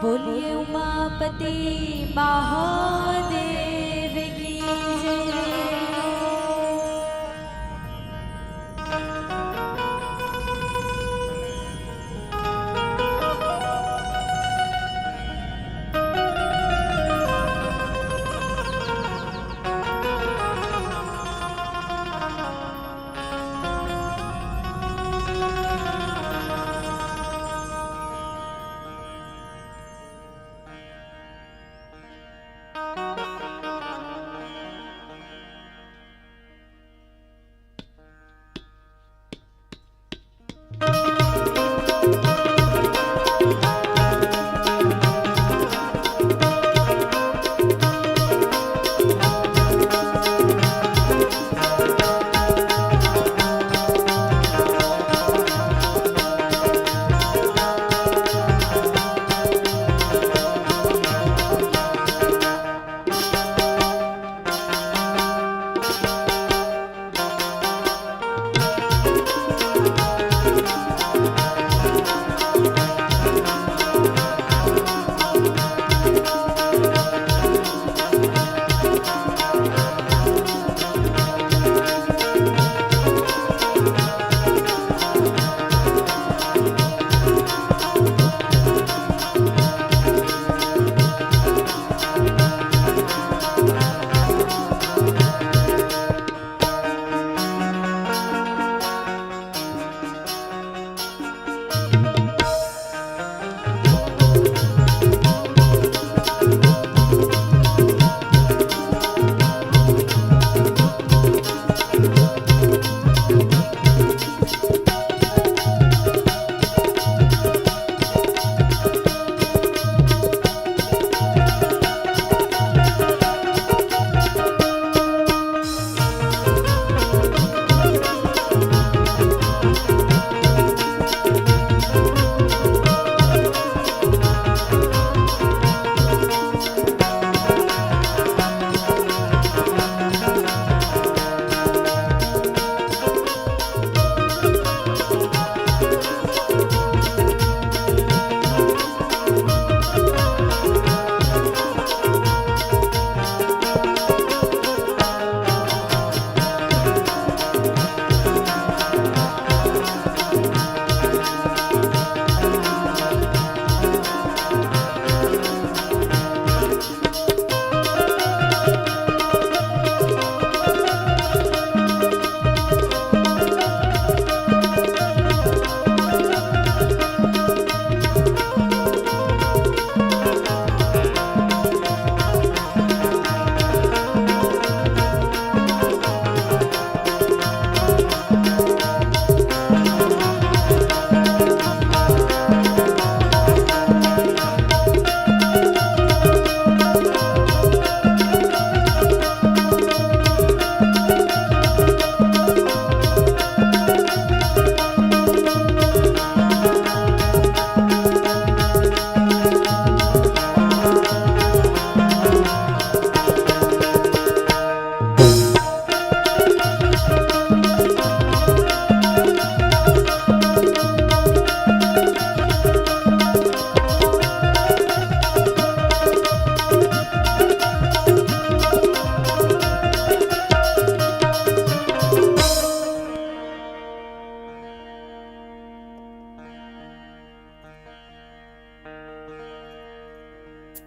बोलिए उमापति महादेव की जय।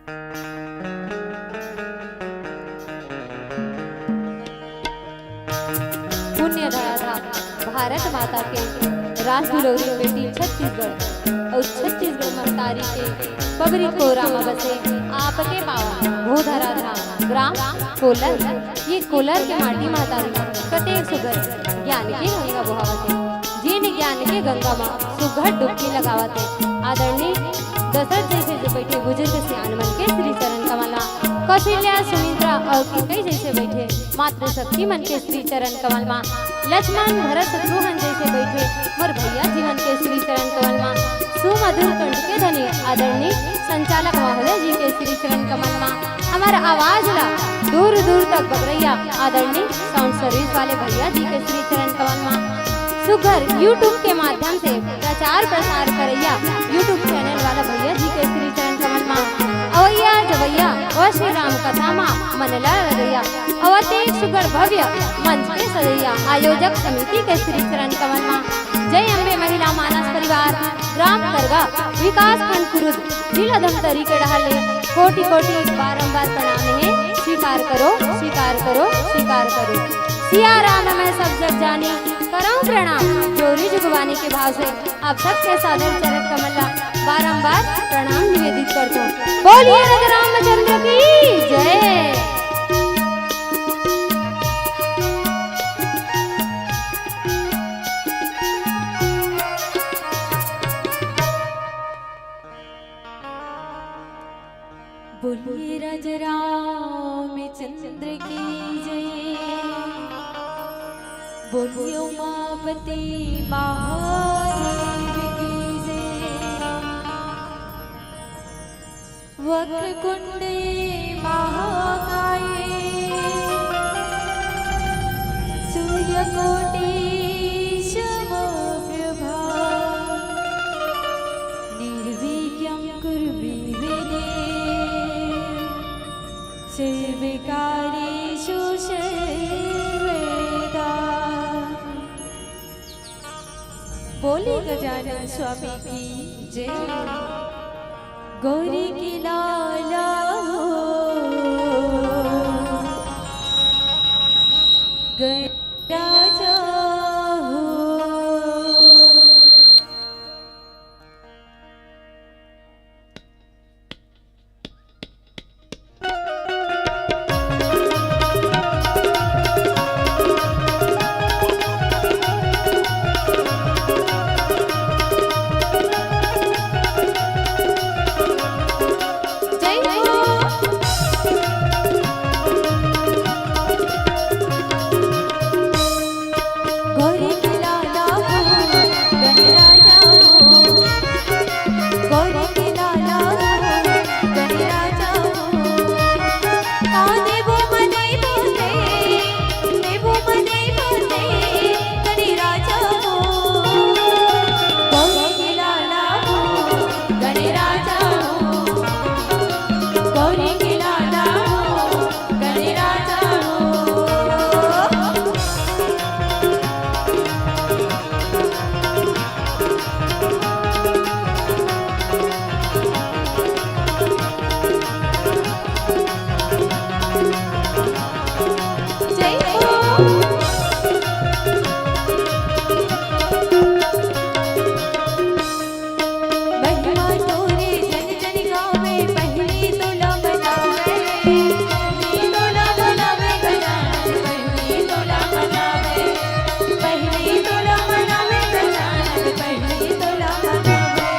पुण्य धरा धाम, भारत माता के राज दुलौरी बेटी छत्तीसगढ़ अउ छत्तीसगढ़ महतारी के पगरी कोरा म बसे आपके पावन भूधरा धाम, ग्राम कोलर। ये कोलर के माटी महतारी कतेक सुघर ज्ञान के गंगा बोहावत हे, जेन ज्ञान के गंगा म सुघर डुबकी लगावत हे। आदरणीय दशरथ जैसे जो बैठे बुजुर्ग सियान मन के श्री चरण कमल मा, कौशल्या, सुमित्रा अउ कैकेयी जैसे बैठे मातृ शक्ति मन के श्री चरण कमल मा, लक्ष्मण, भरत, शत्रुघ्न जैसे बैठे मोर भैया जी मन के श्री चरण कमल मा, सुमधुर कंठ के धनी आदरणीय संचालक महोदय जी के श्री चरण कमल मा, हमर आवाज ला दूर दूर तक बगरैया आदरणीय साउंड सर्विस वाले भैया जी के श्री चरण कमल मा, सुघर YouTube के माध्यम से प्रचार प्रसार करैया YouTube चैनल वाला भैया जी के श्री चरण कमल मा, अवैया जवैया व श्री राम कथा मा मन ला लगैया, अवते एक सुघर भव्य मंच के सजैया आयोजक समिति के श्री चरण कमल मा, जय अम्बे महिला मानस परिवार, ग्राम करगा, विकास खंड कुरुद, जिला धमतरी के डहार ले कोटि कोटि बारंबार प्रणाम हे। स्वीकार करो, स्वीकार करो, स्वीकार करो। सिया राम मैं सब जग जानी, करौं प्रणाम जोरी जुगवानी के भाव से आप सबके सादर चरण कमल ला बारंबार प्रणाम निवेदित करथों। बोलिए राजा रामचंद्र की जय। बोलिए राजा रामचंद्र की जय। बोलिए उमापति महादेव की जय। वक्रतुंडे महाकाये सूर्यकोटि समप्रभा। निर्विघ्नं कुरु मे देव सर्वकार्येषु सर्वदा। बोले गजानन स्वामी की जय। गौरी के लाला हो, गणराजा हो। जय हो। गौरी के लाला हो, गणराजा हो। गौरी के लाला हो, गणराजा हो। आ देवो म देवो ते, देवो म देवो ते, गणराजा हो। गौरी के लाला हो, गणराजा हो। गौरी के लाला हो, गणराजा हो। जय हो। महिमा तोरे जन जन गावे, पहली तोला मनावे, पहली तोला मनावे गजानन, पहली तोला मनावे, पहली तोला मनावे गजानन, पहली तोला मनावे।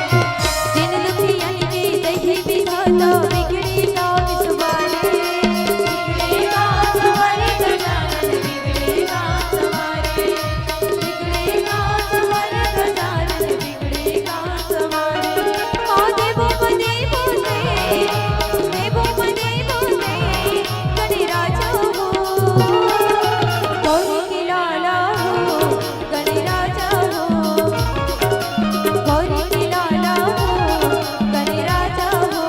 जिन दुखियन के दही विधाता, बिगड़े काम सुवारे, बिगड़े काम सुवारे गजानन, बिगड़े काम सुवारे, बिगड़े काम सुवारे गजानन, बिगड़े काम सुवारे। आ देवो म देवो ते, देवो म देवो ते, गणराजा हो, गौरी के लाला हो, गणराजा हो। गौरी के लाला हो, गणराजा हो।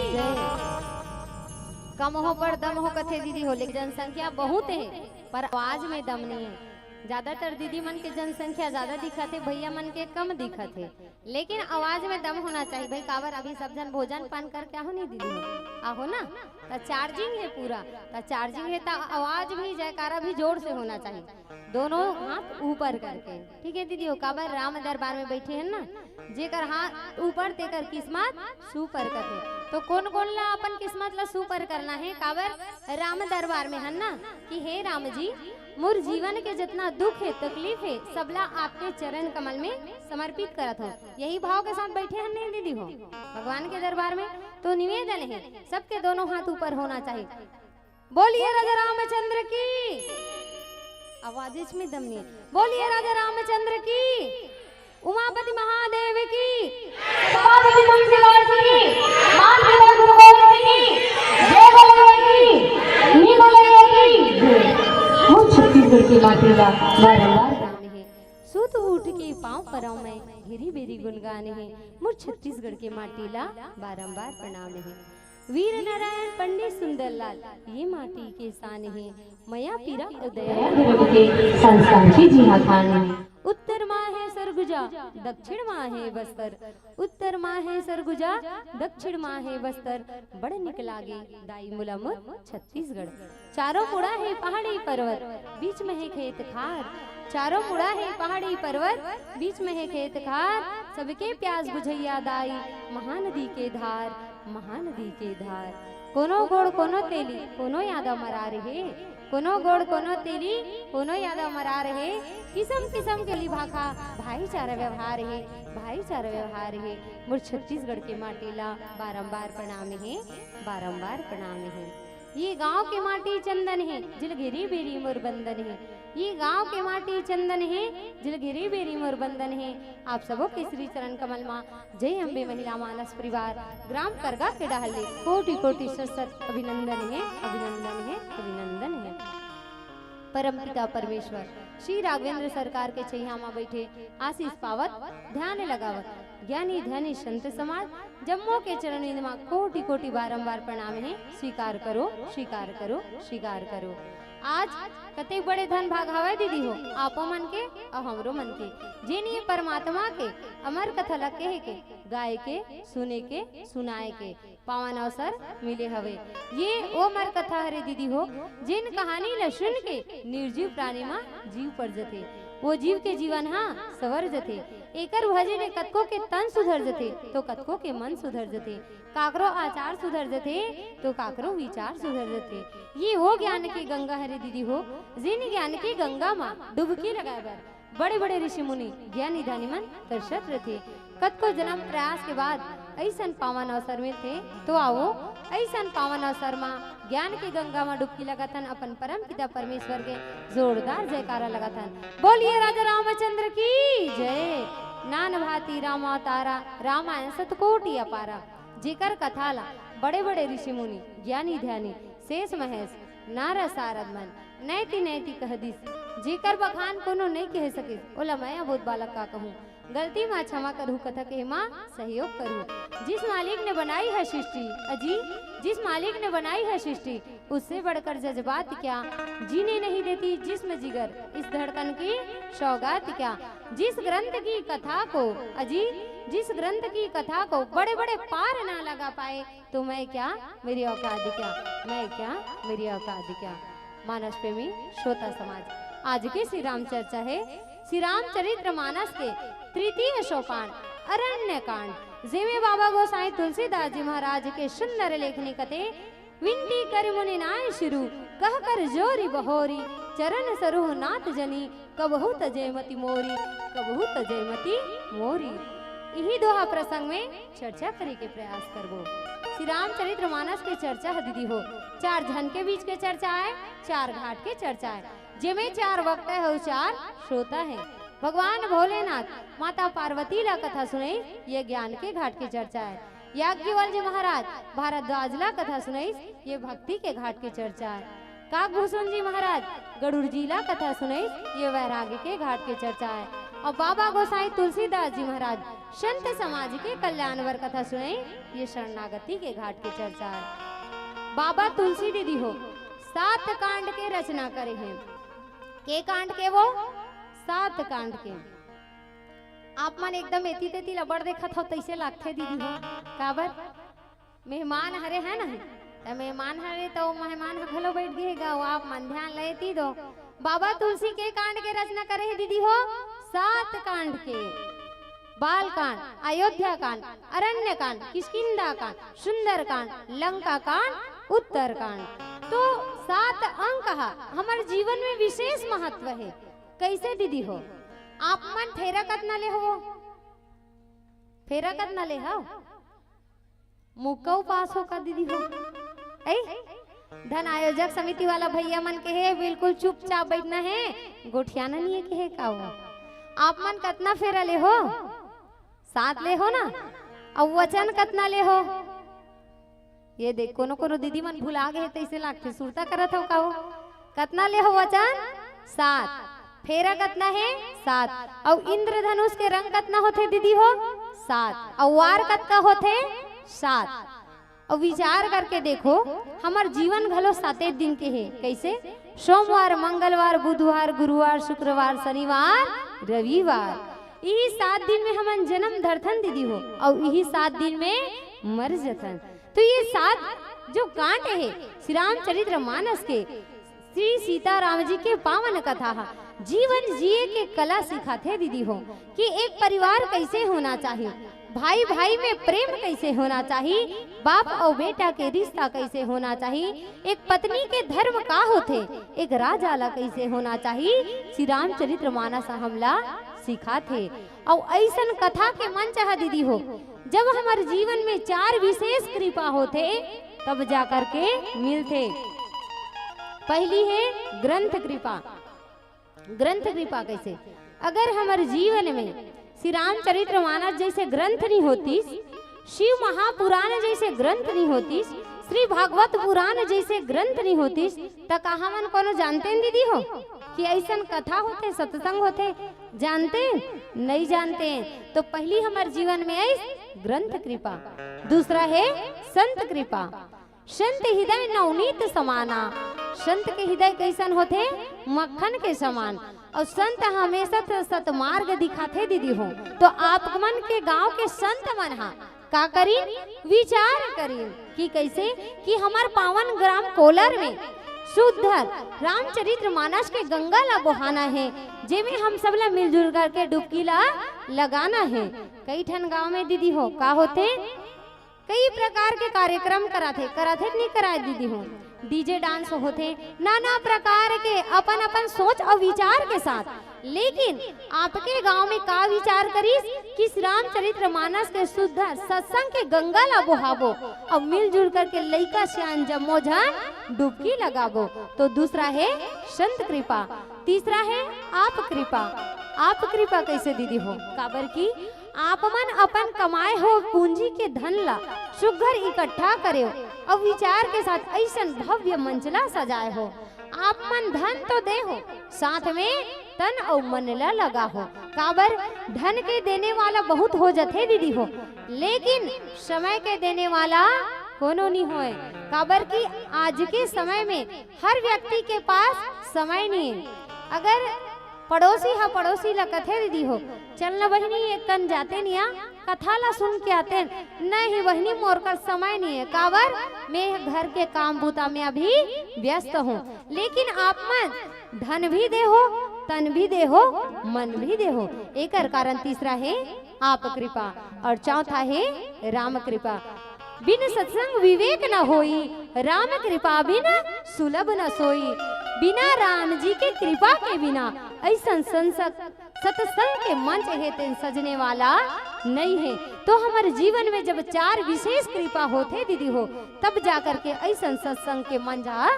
जय। कम हो पर दम हो कथे दीदी हो, लेकिन जनसंख्या बहुत हे, पर आवाज में दम नहीं हे। ज्यादातर दीदी मन के जनसंख्या ज्यादा दिखत हे, भैया मन के कम दिखत हे, लेकिन आवाज में दम होना चाहिए भाई। काबर अभी सब झन भोजन पान करके आहो नहीं दीदी हो, आहो ना, त चार्जिंग हे पूरा, त चार्जिंग हे त आवाज भी, जयकारा भी जोर से होना चाहिए। दोनों हाथ ऊपर करके, ठीक है दीदी हो, काबर राम दरबार में बैठे हैं ना, जेकर हाथ ऊपर तेकर किस्मत सुपर कथे। तो कोन कोन ला अपन किस्मत ला सुपर करना हे, काबर राम दरबार में हन ना, कि हे राम जी, मोर जीवन के जितना दुख हे, तकलीफ हे, सबला आपके चरण कमल में समर्पित करत हो। यही भाव के साथ बैठे हन नहीं दीदी हो भगवान के दरबार में। तो निवेदन हे, सबके दोनों हाथ ऊपर होना चाहिए। बोलिए राजा रामचंद्र की। आवाज इसमें दम नहीं है। बोलिए राजा रामचंद्र की, उमापति महादेव की, पार्वती तुलसीदास की, माँ दुर्गा गोविंद की, जय बोले की, नी बोले की। मोर छत्तीसगढ़ के माटी ला बारंबार प्रणाम हे। सुत उठ के पाँव परव मैं, घेरी बेरी गुणगान हे। मोर छत्तीसगढ़ के माटी ला बारंबार प्रणाम हे। वीर नारायण पंडित सुंदरलाल, ये माटी के शान हे। मया पीरा उदय गुरु के संस्थान के जिहा खान हे। उत्तर मा हे सरगुजा, दक्षिण मा हे बस्तर। उत्तर मा हे सरगुजा, दक्षिण मा हे बस्तर। बड़ निक लागे दाई मोला मोर छत्तीसगढ़। चारों मुड़ा हे पहाड़ी पर्वत, बीच में हे खेत खार। चारों मुड़ा हे पहाड़ी पर्वत, बीच में हे खेत खार। सबके प्यास बुझैया दाई, महानदी के धार, महानदी के धार। कोनो गोड़ कोनो तेली, कोनो यादव मरार हे। कोनो गोड़ कोनो तेली, कोनो यादव मरार हे। किसम किसम के लिभाखा, भाईचारा व्यवहार हे, भाईचारा व्यवहार हे। मोर छत्तीसगढ़ के माटी ला बारंबार प्रणाम हे, बारंबार प्रणाम हे। ये गांव के माटी चंदन हे, जिल घेरी बेरी मोर बंदन हे। ये गांव के माटी चंदन हे, जिल घेरी बेरी मोर बंदन हे। आप सबो के श्री चरण कमल मा जय अम्बे महिला मानस परिवार ग्राम करगा के डहर ले कोटि कोटि शत शत अभिनंदन हे, अभिनंदन हे, अभिनंदन हे। परम पिता परमेश्वर श्री राघवेंद्र सरकार के छैया मा बैठे आशीष पावत, ध्यान लगावत ज्ञानी ध्यानी संत समाज जम्मो के चरण मा कोटि कोटि बारंबार प्रणाम हे। स्वीकार करो, स्वीकार करो, स्वीकार करो। आज कतेक बड़े धन भाग हवय दीदी हो, आपो मन के अउ हमरो मन के, जेन ये परमात्मा के अमर कथा ला कहे के, गाय के, सुने के, सुनाए के पावन अवसर मिले हवे। ये ओ अमर कथा हरे दीदी हो, जेन कहानी ला सुन के निर्जीव प्राणी मा जीव पड़ जथे। वो जीव के जीवन हा सवर जथे। एकर वजह ले कतको के तन सुधर जथे, तो कतको के मन सुधर जथे। काकरो आचार सुधर जथे, तो काकरो विचार सुधर जथे। ये वो ज्ञान के गंगा हरे दीदी हो, जिन ज्ञान के गंगा मा डुबकी लगाए बर बड़े-बड़े ऋषि मुनि, ज्ञानी ध्यानी मन तरसत रथे। कतको जन्म प्रयास के बाद अइसन पावन अवसर मिलथे, तो आवो, अइसन पावन अवसर मा ज्ञान के गंगा मा डुबकी लगाथन, अपन परम पिता परमेश्वर के जोरदार जयकारा लगाथन। बोलिए राजा रामचंद्र की जय। नान भांति राम अवतारा, रामायण सतकोटि अपारा। जेकर कथा ला बड़े-बड़े ऋषि मुनि, ज्ञानी ध्यानी, शेष महेश, नारद सारद मन नैति नैति कह दिस। जेकर बखान कोनो नइ कह सकिस, ओला मैं अबोध बालक का कहूँ। गलती मा क्षमा करहु, कथा कहे मा सहयोग करहु। जिस मालिक ने बनाई है सृष्टि, अजी, जिस मालिक ने बनाई है सृष्टि, उससे बढ़कर जज्बात क्या, जीने नहीं देती जिस्म जिगर, इस धड़कन की सौगात क्या। जिस ग्रंथ की कथा को, अजी, जिस ग्रंथ की कथा को बड़े-बड़े पार ना लगा पाए, तो मैं क्या, मेरी औकात क्या, मैं क्या, मेरी औकात क्या। मानस प्रेमी श्रोता समाज, आज के श्री राम चर्चा हे श्री रामचरित्र मानस के तृतीय सोपान अरण्य कांड, जेमे बाबा गोसाई तुलसीदास जी महाराज के सुंदर लेखनी कथे, विनती कर मुनि नाय सिरु, कह कर जोरि बहोरी, चरण सरोह नाथ जनी, कबहु तजय मति मोरी, कबहु तजय मति मोरी। इही दोहा प्रसंग में चर्चा करे के प्रयास करबो। श्री रामचरित्र मानस के चर्चा ह दीदी हो, चार झन के बीच के चर्चा आय, चार घाट के चर्चा आय, जेमे चार वक्ता हे अउ चार श्रोता हे। भगवान भोलेनाथ, माता पार्वती ला कथा सुनई, ये ज्ञान के घाट के चर्चा आय। याज्ञवल्क्य जी महाराज भारद्वाज ला कथा सुनइस, ये भक्ति के घाट के चर्चा आय। काकभूषण जी महाराज गरुड़ जी ला कथा सुनइस, ये वैराग्य के घाट के चर्चा आय। अउ बाबा गोसाई तुलसीदास जी महाराज संत समाज के कल्याण बर कथा सुनई। ये शरणागति के घाट के चर्चा हे। बाबा तुलसी दीदी हो सात कांड के रचना करे हे। के कांड के वो? सात कांड के। आप मन एकदम एती तेती लबड़ देखत हव, तइसे लागथे दीदी हो। काबर? मेहमान हरे हे ना, त मेहमान हरे त वो मेहमान ह घलो बइठ गे हे गा, वो आप मन ध्यान ले एती दो। बाबा तुलसी के कांड के रचना करे हे दीदी हो, सात कांड के। बाल कांड, अयोध्या कांड, अरण्य कांड, किष्किंधा कांड, सुंदर कांड, लंका कांड, उत्तर कांड। तो सात अंक हा हमर जीवन में विशेष महत्व हे। कइसे दीदी हो? आप मन फेरा कतना ले हो? फेरा कतना ले हव? मुक्का उपास हो का दीदी हो? ऐ, धन आयोजक समिति वाला भैया मन के हे, बिल्कुल चुपचाप बइठना हे, गोठियाना नइ हे के हे का वो? आप मन कतना फेरा ले हो? सात ले हो ना? अउ वचन कतना ले हो? ये देख, कोनो कोनो दीदी मन भुला गे हे, तइसे लागथे, सुरता करत हव का वो? कतना ले हो वचन? सात। फेरा कतना हे? सात। अउ इंद्रधनुष के रंग कतना होथे दीदी हो? सात। अउ वार कतका होथे? सात। अउ विचार करके देखो, हमर जीवन घलो साते दिन के हे। कइसे? सोमवार, मंगलवार, बुधवार, गुरुवार, शुक्रवार, शनिवार, रविवार। इही सात दिन में हमन जन्म धरथन दीदी हो, अउ इही सात दिन में मर जथन। तो ये सात जो कांड हे श्री रामचरित्र मानस के, श्री सीताराम जी के पावन कथा हा जीवन जिए के कला सिखाथे दीदी हो, कि एक परिवार कइसे होना चाही, भाई भाई में प्रेम कइसे होना चाही, बाप अउ बेटा के रिश्ता कइसे होना चाही, एक पत्नी के धर्म का होथे, एक राजा ला कइसे होना चाही, श्री रामचरित्र मानस हमला सिखाथे। अउ अइसन कथा के मंच हा दीदी हो, जब हमर जीवन में चार विशेष कृपा होथे, तब जा करके मिलथे। पहली हे ग्रंथ कृपा। ग्रंथ कृपा कइसे? अगर हमर जीवन में श्री रामचरित्र मानस जइसे ग्रंथ नइ होतिस, शिव महापुराण जइसे ग्रंथ नइ होतिस, श्री भागवत पुराण जइसे ग्रंथ नइ होतिस, त का हमन कोनो जानतेन दीदी हो कि अइसन कथा होथे, सत्संग होथे? जानतेन? नइ जानतेन। तो पहली हमर जीवन में आइस ग्रंथ कृपा, दूसरा हे संत कृपा। संत हृदय नवनीत समाना। संत के हृदय कइसन होथे? मक्खन के समान। अउ संत हमेशा त सतमार्ग दिखाथे दीदी हो। तो आप मन के गांव के संत मन हा का करिन? विचार करिन कि कइसे कि हमर पावन ग्राम कोलर में सुघर रामचरित्र मानस के गंगा ला बोहाना हे, जेमे हम सब ला मिलजुल करके डुबकी ला लगाना हे। कई ठन गांव में दीदी हो का होथे, कई प्रकार के कार्यक्रम कराथे, कराथे कि नइ कराय दीदी हो? डीजे डांस होथे, नाना प्रकार के अपन अपन सोच अउ विचार के साथ। लेकिन आपके गांव में का विचार करिस कि श्री रामचरित्र मानस के सुघर सत्संग के गंगा ला बोहाबो अउ मिलजुल करके लइका सियान जम्मो झन डुबकी लगाबो। तो दूसरा हे संत कृपा, तीसरा हे आप कृपा। आप कृपा कइसे दीदी हो? काबर कि आप मन अपन कमाए हो पूंजी के धन ला सुघर इकट्ठा करे हो अउ विचार के साथ अइसन भव्य मंच ला सजाए हो। आप मन धन तो दे हो, साथ में तन अउ मन ला लगा हो। काबर धन के देने वाला बहुत हो जथे दीदी हो, लेकिन समय के देने वाला कोनो नइ होय। काबर कि आज के समय में हर व्यक्ति के पास समय नइ हे। अगर पड़ोसी हा पड़ोसी ला कथे, "दीदी हो, चल न बहिनी, एक कन जाते निया, कथा ला सुन के आते।" "नहीं बहिनी, मोर कर समय नइ हे।" "काबर?" "मैं घर के काम बूता में अभी व्यस्त हूँ।" लेकिन आप मन धन भी दे हो, तन भी दे हो, मन भी दे हो। एकर कारण तीसरा हे आप कृपा अउ चौथा हे राम कृपा। बिन सत्संग विवेक न होई, राम कृपा बिन सुलभ न सोई। बिना राम जी के कृपा के बिना अइसन संसक-, सत्संग के मंच हे तेन सजने वाला नइ हे। तो हमर जीवन में जब चार विशेष कृपा होथे दीदी हो, तब जाकर के अइसन सत्संग के मंच हा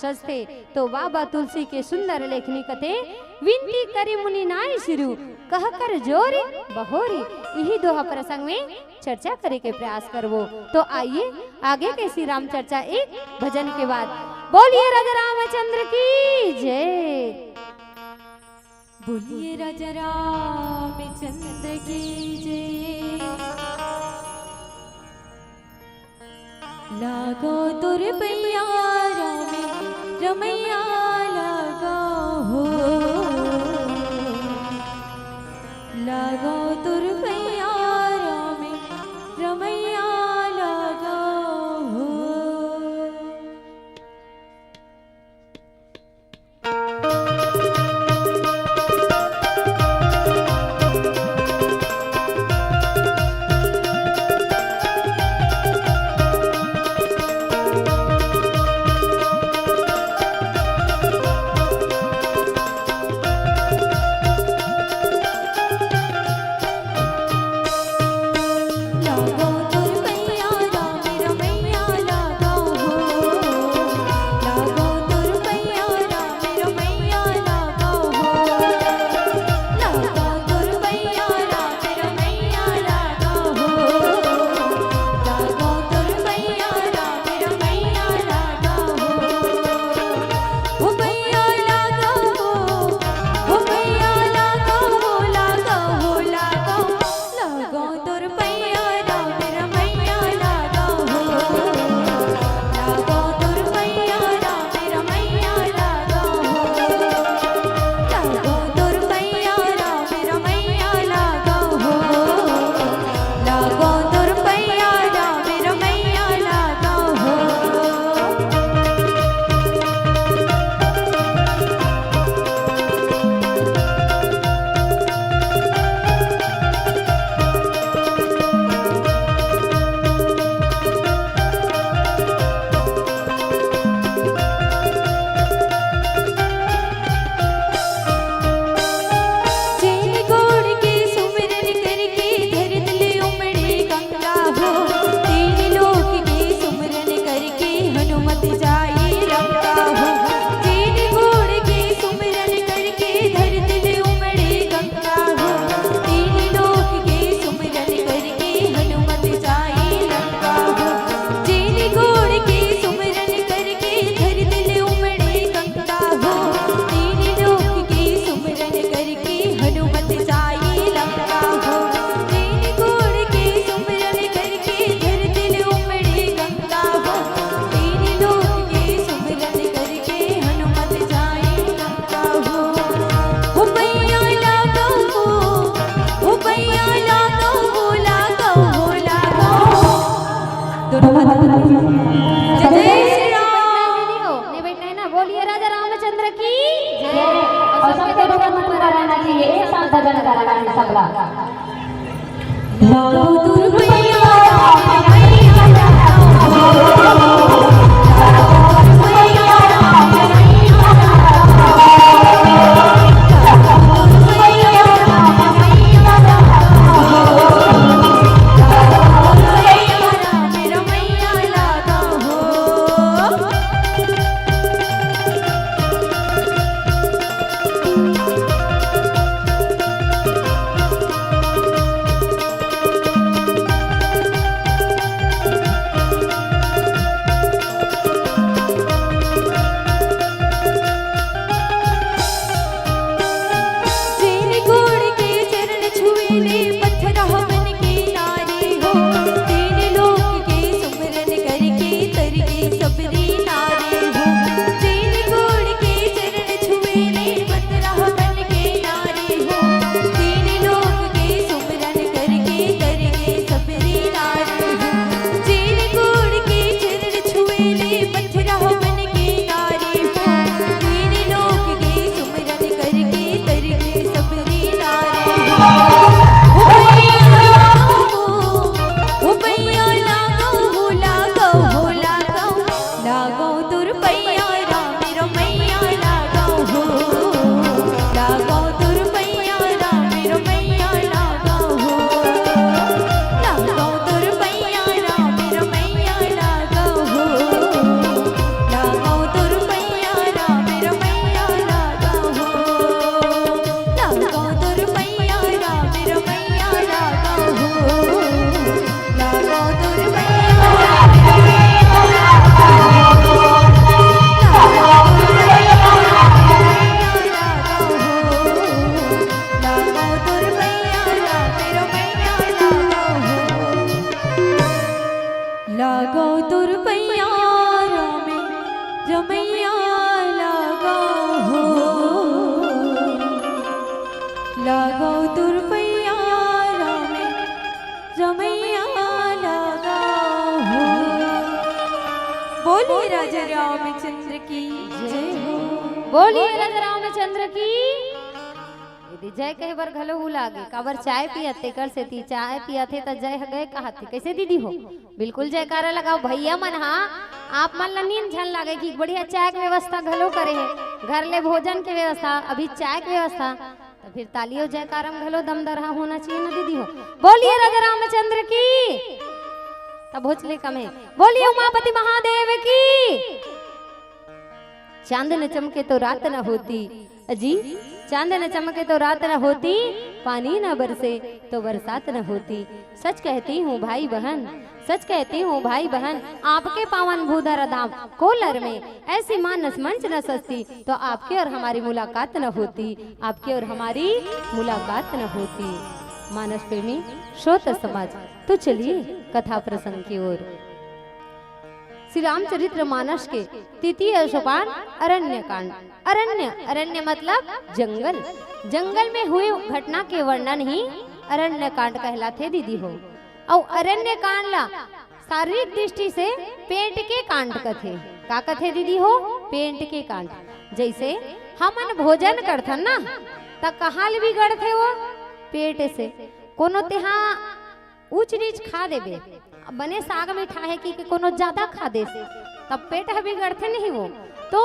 सजथे। तो बाबा तुलसी के सुंदर लेखनी कथे, "विनती करी मुनि नाई सिरु, कह कर जोरी बहोरी।" इही दोहा प्रसंग में चर्चा करे के प्रयास करबो। तो आइए आगे के श्री राम चर्चा एक भजन के बाद। बोलिए राजा रामचंद्र की जय। बोलिए राजा रामचंद्र की जय। लागो तोर पैया रामे रमैया लागो हो, लागो तोर पैया रामे रमैया लागो हो। पैया रामे जमैया लागव हो, लागव तोर पैया रामे जमैया लागव हो। बोलिए राजा रामचंद्र की जय हो। बोलिए राजा रामचंद्र की। दीदी, जय कहे बर घलो हु लागे, काबर चाय पियत, तेकर सेती चाय पियत हे त जय ह गए कहत हे। कैसे दीदी हो? बिल्कुल जयकारा लगाओ भैया मन हा। आप मन ला नींद झन लागे कि बढ़िया चाय के व्यवस्था घलो करे हे, घर ले भोजन के व्यवस्था, अभी चाय के व्यवस्था, त फिर ताली अउ जयकारा म घलो दमदरहा होना चाहिए ना दीदी हो। बोलिए राजा रामचंद्र की। तब भोजले कम है, बोलिए उमापति महादेव की। चांद न चमके तो रात न होती। अजी, चांद न चमके तो रात न होती, पानी न बरसे तो बरसात न होती। सच कहती हूँ भाई बहन, सच कहती हूँ भाई बहन, आपके पावन भूधर धाम कोलर में ऐसी मानस मंच न सजती तो आपकी और हमारी मुलाकात न होती, आपकी और हमारी मुलाकात न होती। मानस प्रेमी श्रोता समाज, तो चलिए कथा प्रसंग की ओर। श्री रामचरित्र मानस के तृतीय सोपान अरण्य कांड। अरण्य, अरण्य मतलब जंगल। जंगल में हुए घटना के वर्णन ही अरण्य कांड कहलाथे दीदी हो। अउ अरण्य कांड ला शारीरिक दृष्टि से पेट के कांड कथे। का कथे दीदी हो? पेट के कांड। जैसे हमन भोजन करथन ना, त कहाँ ले बिगड़थे वो? पेट से। कोनो तेहा ऊंच नीच खा देबे, बने साग मिठाहे कि, कि कोनो ज्यादा खा देस, तब पेट ह बिगड़थे नहीं वो। तो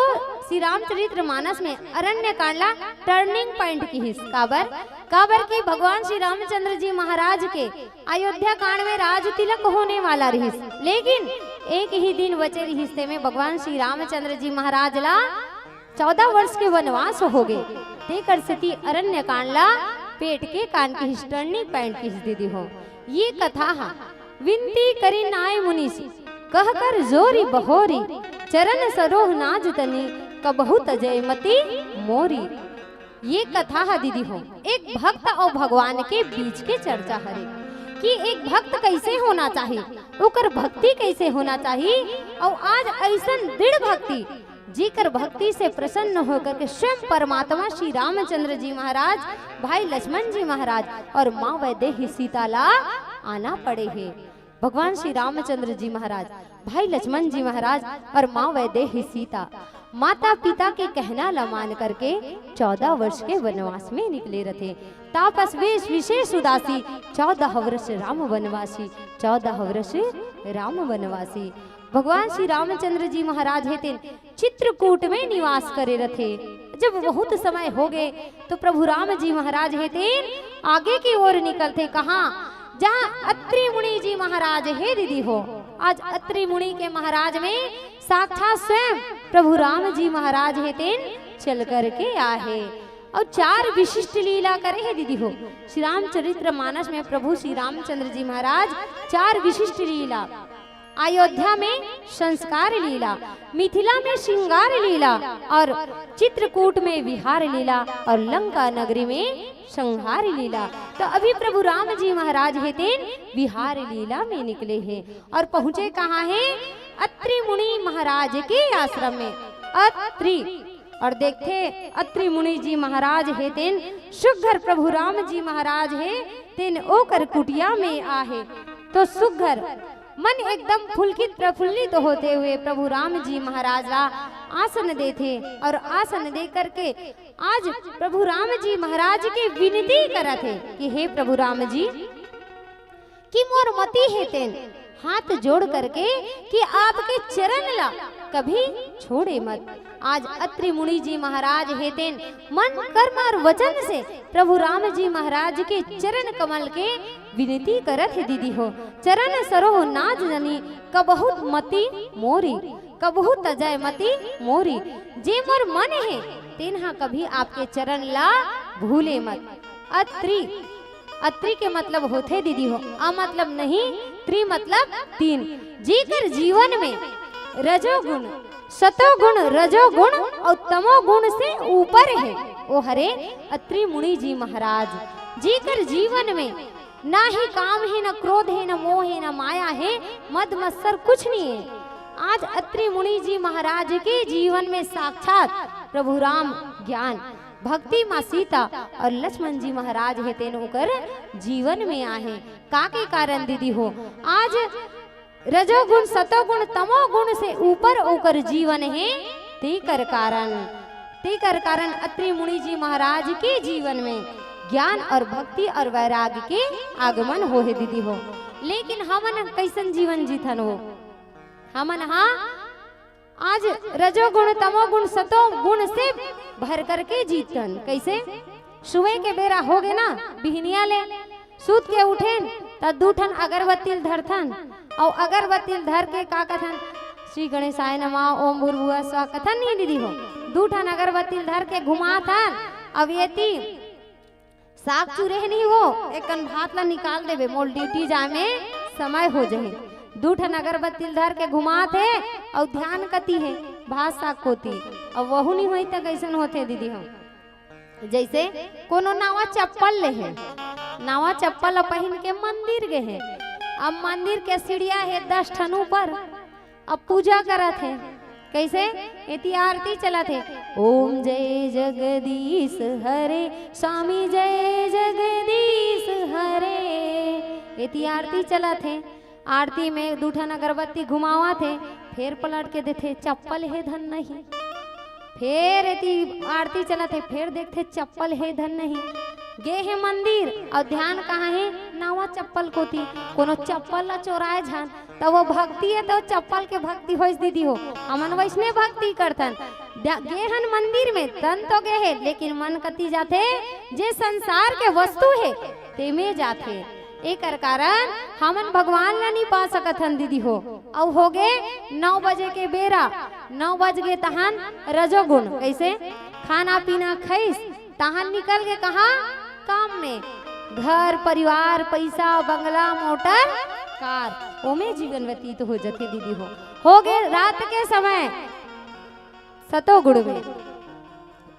श्री रामचरित्र मानस में अरण्य कांड ला टर्निंग पॉइंट किहिस। काबर? काबर कि भगवान श्री रामचंद्र जी महाराज के अयोध्या कांड में राज तिलक होने वाला रहिस, लेकिन एक ही दिन बचे रहिस, तेमे भगवान श्री रामचंद्र जी महाराज ला चौदह वर्ष के वनवास होगे। तेकर सेती अरण्य कांड ला पेट के कांड किहिस, टर्निंग पॉइंट किहिस दीदी हो। ये कथा हा विनती करिन आय मुनिसि, कहकर जोरि बहोरि, चरण सरोह नाज तनि, कबहु तजय मति मोरि। ये कथा हा दीदी हो, एक भक्त अउ भगवान के बीच के चर्चा हरे कि एक भक्त कैसे होना चाही, ओकर भक्ति कैसे होना चाही। अउ आज ऐसन दृढ़ भक्ति, जेकर भक्ति से प्रसन्न होकर के स्वयं परमात्मा श्री रामचंद्र जी महाराज, भाई लक्ष्मण जी महाराज और माँ वैदेही सीता ला आना पड़े हे। भगवान श्री रामचंद्र जी महाराज, भाई लक्ष्मण जी महाराज और माँ वैदेही सीता माता पिता के कहना ला मान करके चौदह वर्ष के वनवास में निकले रथे। तापस वेश विशेष उदासी, चौदह वर्ष राम वनवासी, चौदह वर्ष राम वनवासी। भगवान श्री रामचंद्र जी महाराज हे तेन चित्रकूट में निवास करे रथे। जब बहुत समय होगे तो प्रभु राम जी महाराज हे तेन आगे की ओर निकलथे। कहाँ? जहाँ अत्रि मुनि जी महाराज हे दीदी हो। आज अत्रि मुनि के महाराज में साक्षात स्वयं प्रभु राम जी महाराज हे तेन चल करके आहे। अउ चार विशिष्ट लीला करे हे दीदी हो। श्री रामचरित्र मानस में प्रभु श्री रामचंद्र जी महाराज चार विशिष्ट लीला, अयोध्या में संस्कार लीला, मिथिला में श्रृंगार लीला और चित्रकूट में विहार लीला और लंका नगरी में संहार लीला। तो अभी प्रभु राम जी महाराज हे तेन विहार लीला में निकले हे और पहुंचे कहाँ हे? अत्रि मुनि महाराज के आश्रम में। अत्रि, और देखथे अत्रि मुनि जी महाराज हे तेन सुघर प्रभु राम जी महाराज हे तेन ओकर कुटिया में आहे। तो सुघर मन एकदम पुलकित प्रफुल्लित होते हुए प्रभु राम जी महाराज ला आसन देथे और आसन दे करके आज प्रभु राम जी महाराज के विनती करत हे कि हे प्रभु राम जी, कि मोर मति हे तेन हाथ जोड़ करके कि आपके चरण ला कभी छोड़े मत। आज अत्रि मुनि जी महाराज हे तेन मन, कर्म और वचन से प्रभु राम जी महाराज के चरण कमल के विनती करत हे दीदी हो। चरण सरोह नाज जनी कबहुत मति मोरी, कबहुत तजय मति मोरी। जे मोर मन हे तेन हा कभी आपके चरण ला भूले मत। अत्रि, अत्रि के मतलब होथे दीदी हो, अ मतलब नहीं, त्रि मतलब तीन। जेकर जीवन में रजोगुण, सतोगुण, रजोगुण और तमोगुण से ऊपर हे, ओ हरे अत्रि मुनि जी महाराज। जेकर जीवन में ना ही काम हे, ना क्रोध हे, ना मोह हे, ना माया हे, मद मत्सर कुछ नहीं हे। आज अत्रि मुनि जी महाराज के जीवन में साक्षात प्रभु राम ज्ञान भक्ति माँ सीता और लक्ष्मण जी महाराज हे तेन ओकर जीवन में आहे। का के कारण दीदी हो? आज रजोगुण, सतोगुण, तमोगुण से ऊपर ओकर जीवन हे, तेकर कारण, तेकर कारण अत्रि मुनि जी महाराज के जीवन में ज्ञान और भक्ति और वैराग्य के आगमन हो हे दीदी हो। लेकिन हमन कैसन जीवन जीथन हो? हमन हा आज रजोगुण, तमोगुण, सतोगुण से भर करके जीतन। कैसे? सुबह के बेरा हो गे ना, बिहनिया ले सूत के उठेन त दू ठन अगरबत्ती ल धरथन, अउ अगरबत्ती ल धर के का कथन? श्री गणेशाय नमः, ओम भूर्भुवः स्वः कथन नहीं दीदी हो? दू ठन अगरबत्ती ल धर के घुमाथन। अब एती साग चूरे हे नहीं हो, एकन भात ला निकाल देबे, मोल ड्यूटी जाए में समय हो जाही। दू ठन अगरबत्ती ल धर के घुमात हे, अउ ध्यान कती हे? भात साग कोती। अब वहू नहीं होई त कैसन होथे दीदी हो? जैसे कोनो नावा चप्पल ले हे, नावा चप्पल ला पहिन के मंदिर गे हे। अब मंदिर के सीढ़िया हे दस ठन ऊपर, अब पूजा करत हे। कैसे? एती आरती चलत हे, ओम जय जगदीश हरे, स्वामी जय जगदीश हरे। एती आरती चलत हे, आरती में दू ठन अगरबत्ती घुमावत हे, फेर पलट के देथे, चप्पल हे धन नहीं। फेर एती आरती चलत हे, फेर देखथे, चप्पल हे धन नहीं। गे हे मंदिर, अउ ध्यान कहाँ हे? नावा चप्पल कोती। कोनो चप्पल ला चोराए झन, त वो भक्ति हे, त चप्पल के भक्ति होइस दीदी हो। हमन वैसने भक्ति करथन। द-, गे हन मंदिर में, तन तो गे हे, लेकिन मन कती जाथे? जे संसार के वस्तु हे, तेमे जाथे। एकर कारण हमन भगवान ला नहीं पा सकत हन दीदी हो। अउ हो गे नौ बजे के बेरा, नौ बज गे तहन रजोगुण, कैसे? खाना पीना खइस, तहन निकल गे कहाँ? काम में। घर, परिवार, पैसा, बंगला, मोटर, कार, ओमे जीवन व्यतीत हो जथे दीदी हो। हो गे रात के समय सतोगुण में,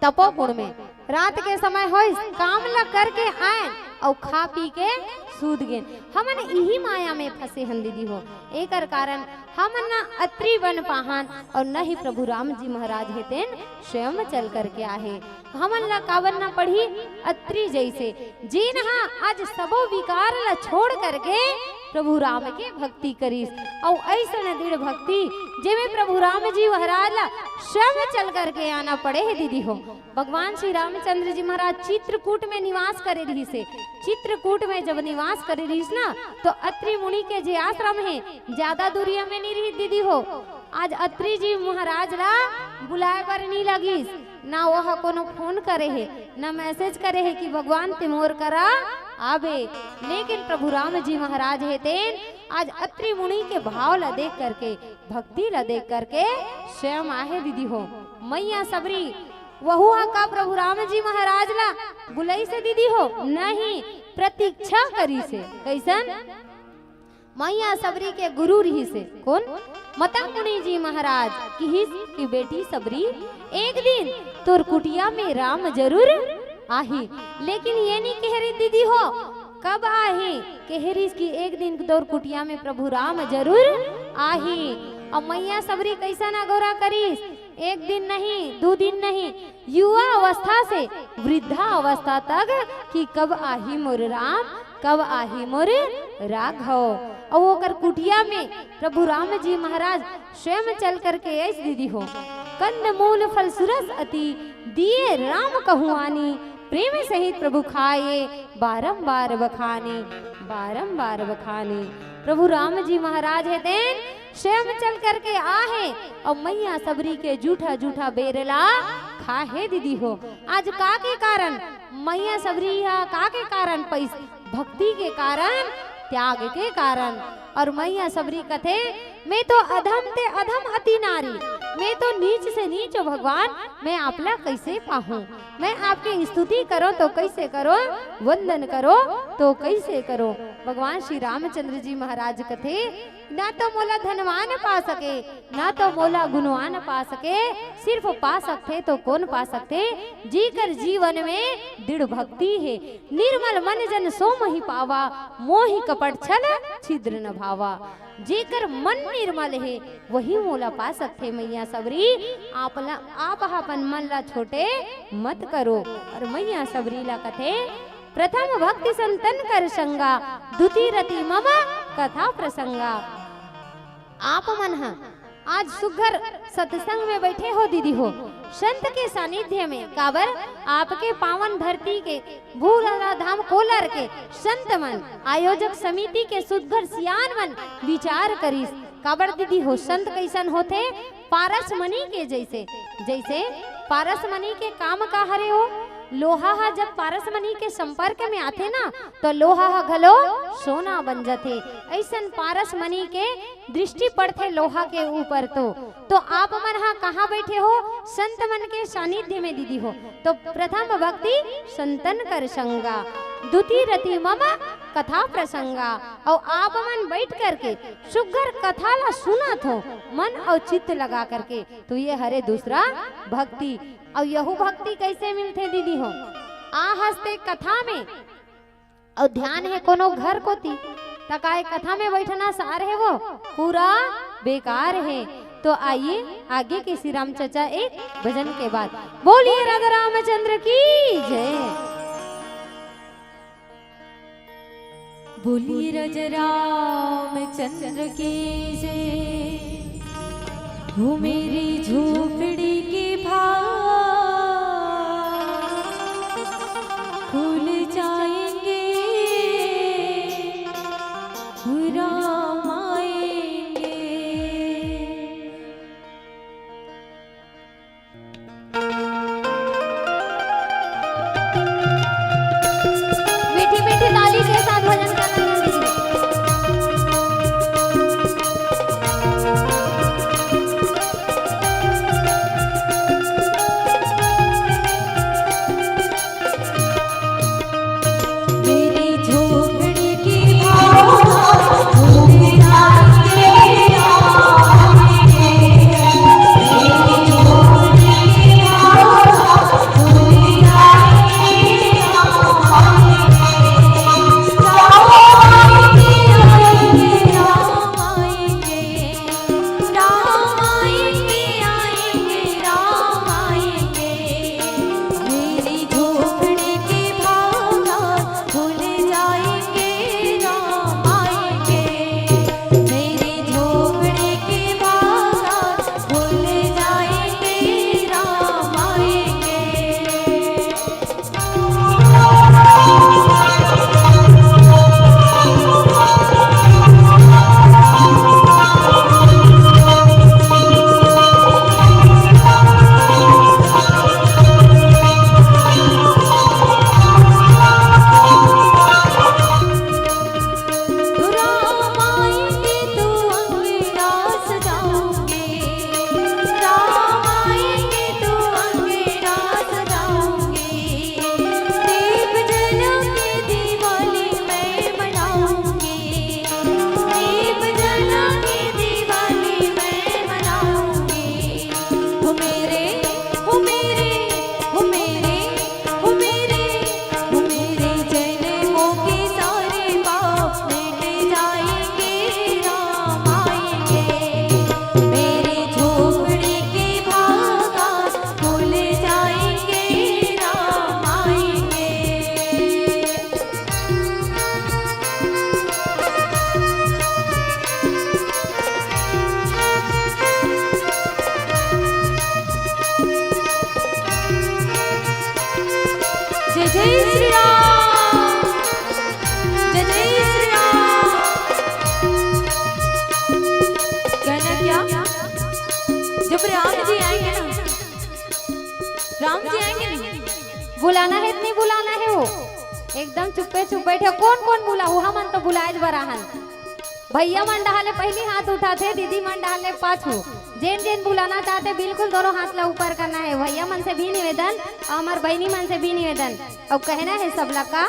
तपोगुण में, रात के समय होइस, काम ला करके आएन अउ खा पी के सूत गेन। हमन इही माया में फंसे हन दीदी हो। एकर कारण हमन न अत्रि बन पाहन अउ न ही प्रभु राम जी महाराज हे तेन स्वयं चल करके आहे। हमन ला का बनना पड़ही? अत्रि जैसे। जेन हा आज सबो विकार ला छोड़ करके प्रभु राम के भक्ति करिस, अउ ऐसन दृढ़ भक्ति जेमे प्रभु राम जी महाराज ला स्वयं चल करके आना पड़े हे दीदी हो। भगवान श्री रामचंद्र जी महाराज चित्रकूट में निवास करे रहिस हे। चित्रकूट में जब निवास करे रहिस ना, तो अत्रि मुनि के जे आश्रम हे, ज्यादा दूरिया में नहीं रहिस दीदी हो। आज अत्रि जी महाराज ला बुलाए बर नहीं लगिस, ना वह कोनो फोन करे हे, ना मैसेज करे हे कि भगवान ते मोर करा आबे। लेकिन प्रभु राम जी महाराज हे तेन आज अत्रि मुनि के भाव ला देख करके, भक्ति ला देख करके स्वयं आहे दीदी हो। मैया सबरी वहू हा का प्रभु राम जी महाराज ला बुलाइस हे दीदी हो? नहीं, प्रतीक्षा करिस हे। कैसन? मैया सबरी के गुरु रहिस हे। कोन? मतंग मुनि जी महाराज। किहिस कि बेटी सबरी, एक दिन तोर कुटिया में राम जरूर आही। लेकिन ये नहीं कहे रहिस दीदी हो कब आही, कहे रहिस कि एक दिन तोर कुटिया में प्रभु राम जरूर आही। अउ मैया सबरी कैसन अगोरा करिस? एक दिन नहीं, दू दिन नहीं, युवा अवस्था से वृद्धा अवस्था तक कि कब आही मोर राम, कब आही मोर राघव। अउ ओकर कुटिया में प्रभु राम जी महाराज स्वयं चल करके आइस दीदी हो। कंद मूल फल सुरस अति, दिए राम कहु आनी, प्रेम सहित प्रभु खाए, बारंबार बखानी, बारंबार बखानी। प्रभु राम जी महाराज हे तेन स्वयं चल करके आहे अउ मैया सबरी के जूठा जूठा बेर ला खाहे दीदी हो। आज का के कारण? मैया सबरी हा का के कारण पइस? भक्ति के कारण, त्याग के कारण। अउ मैया सबरी कथे, मैं तो अधम ते अधम अति नारी, मैं तो नीच से नीच हो भगवान, मैं आप ला कैसे पाहूँ? मैं आपके स्तुति करो तो कैसे करो, वंदन करो तो कइसे करो? भगवान श्री रामचंद्र जी महाराज कथे, ना तो मोला धनवान पा सके, ना तो मोला गुणवान पा सके, सिर्फ पा सकथे तो कोन पा सकथे? जेकर जीवन में दृढ़ भक्ति हे, निर्मल मन जन सो मोहि पावा, मोहि कपट छल छिद्र न भावा। जेकर मन निर्मल हे, वही मोला पा सकथे। मैया सबरी, आप ला, आप ह अपन मन ला छोटे मत करो। और मैया सबरी ला कथे, प्रथम भक्ति संतन कर संगा, द्वितीय रति मम कथा प्रसंगा। आप मन ह आज सुघर सत्संग में बैठे हो दीदी हो, संत के सानिध्य में, काबर आपके पावन धरती के भूलरा धाम कोलर के संत मन, आयोजक समिति के सुघर सियान मन विचार करिस। काबर दीदी हो, संत कइसन होथे? पारस मणि के जइसे। जइसे पारस मणि के काम का हरे हो? लोहा ह जब पारस मणि के संपर्क में आथे ना, तो लोहा ह घलो सोना बन जथे। अइसन पारस मणि के दृष्टि पड़थे लोहा के ऊपर तो। तो आप मन ह कहाँ बैठे हो? संत मन के सानिध्य में दीदी हो। तो प्रथम भक्ति संतन कर संगा, द्वितीय रति मम कथा प्रसंगा। अउ आप मन बैठ करके सुघर कथा ला सुनत हो, मन अउ चित्त लगा करके, तो ये हरे दूसरा भक्ति। अउ यहू भक्ति कइसे मिलथे दीदी हो? आ हस्ते कथा में अउ ध्यान हे कोनो घर कोती, त काय कथा में बैठना सार हे वो? पूरा बेकार हे। तो आइए आगे के श्री राम चर्चा एक भजन के बाद। बोलिए राजा रामचंद्र की जय। बोलिए राजा रामचंद्र की जय। हो मेरी झोपड़ी के भाग खुल जाएंगे, राम आएंगे। मीठी मीठी ताली के साथ भजन करना है। जय जय श्री राम, जय जय श्री राम। कहना क्या, जब राम जी आएंगे ना, राम जी आएंगे ना, बुलाना है, नहीं बुलाना है, वो एकदम चुप्पे चुप बैठे। कोन कोन बुलाहू? हमन तो बुलाए बर आहन। भैया मन डहार ले पहिली हाथ उठाथे, दीदी मन डहार ले पाछू। जेन जेन बुलाना चाहथे, बिल्कुल दोनों हाथ ला ऊपर करना है। भैया मन से भी निवेदन, अउ हमर बहिनी मन से भी निवेदन। अउ कहना है सब ला का?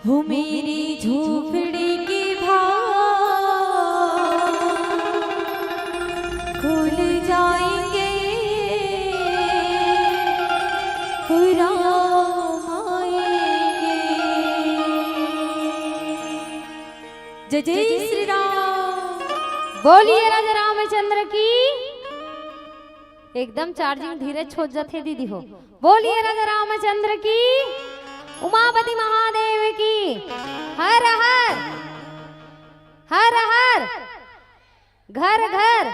वो मेरी झोपड़ी के भाग खुल जाएंगे, खुराम आएंगे। जय जय श्री राम। बोलिए राजा रामचंद्र की। एकदम चार्जिंग धीरे छोड़ जाथे दीदी हो। बोलिए राजा रामचंद्र की, उमापति महादेव की। हर हर, हर हर। घर घर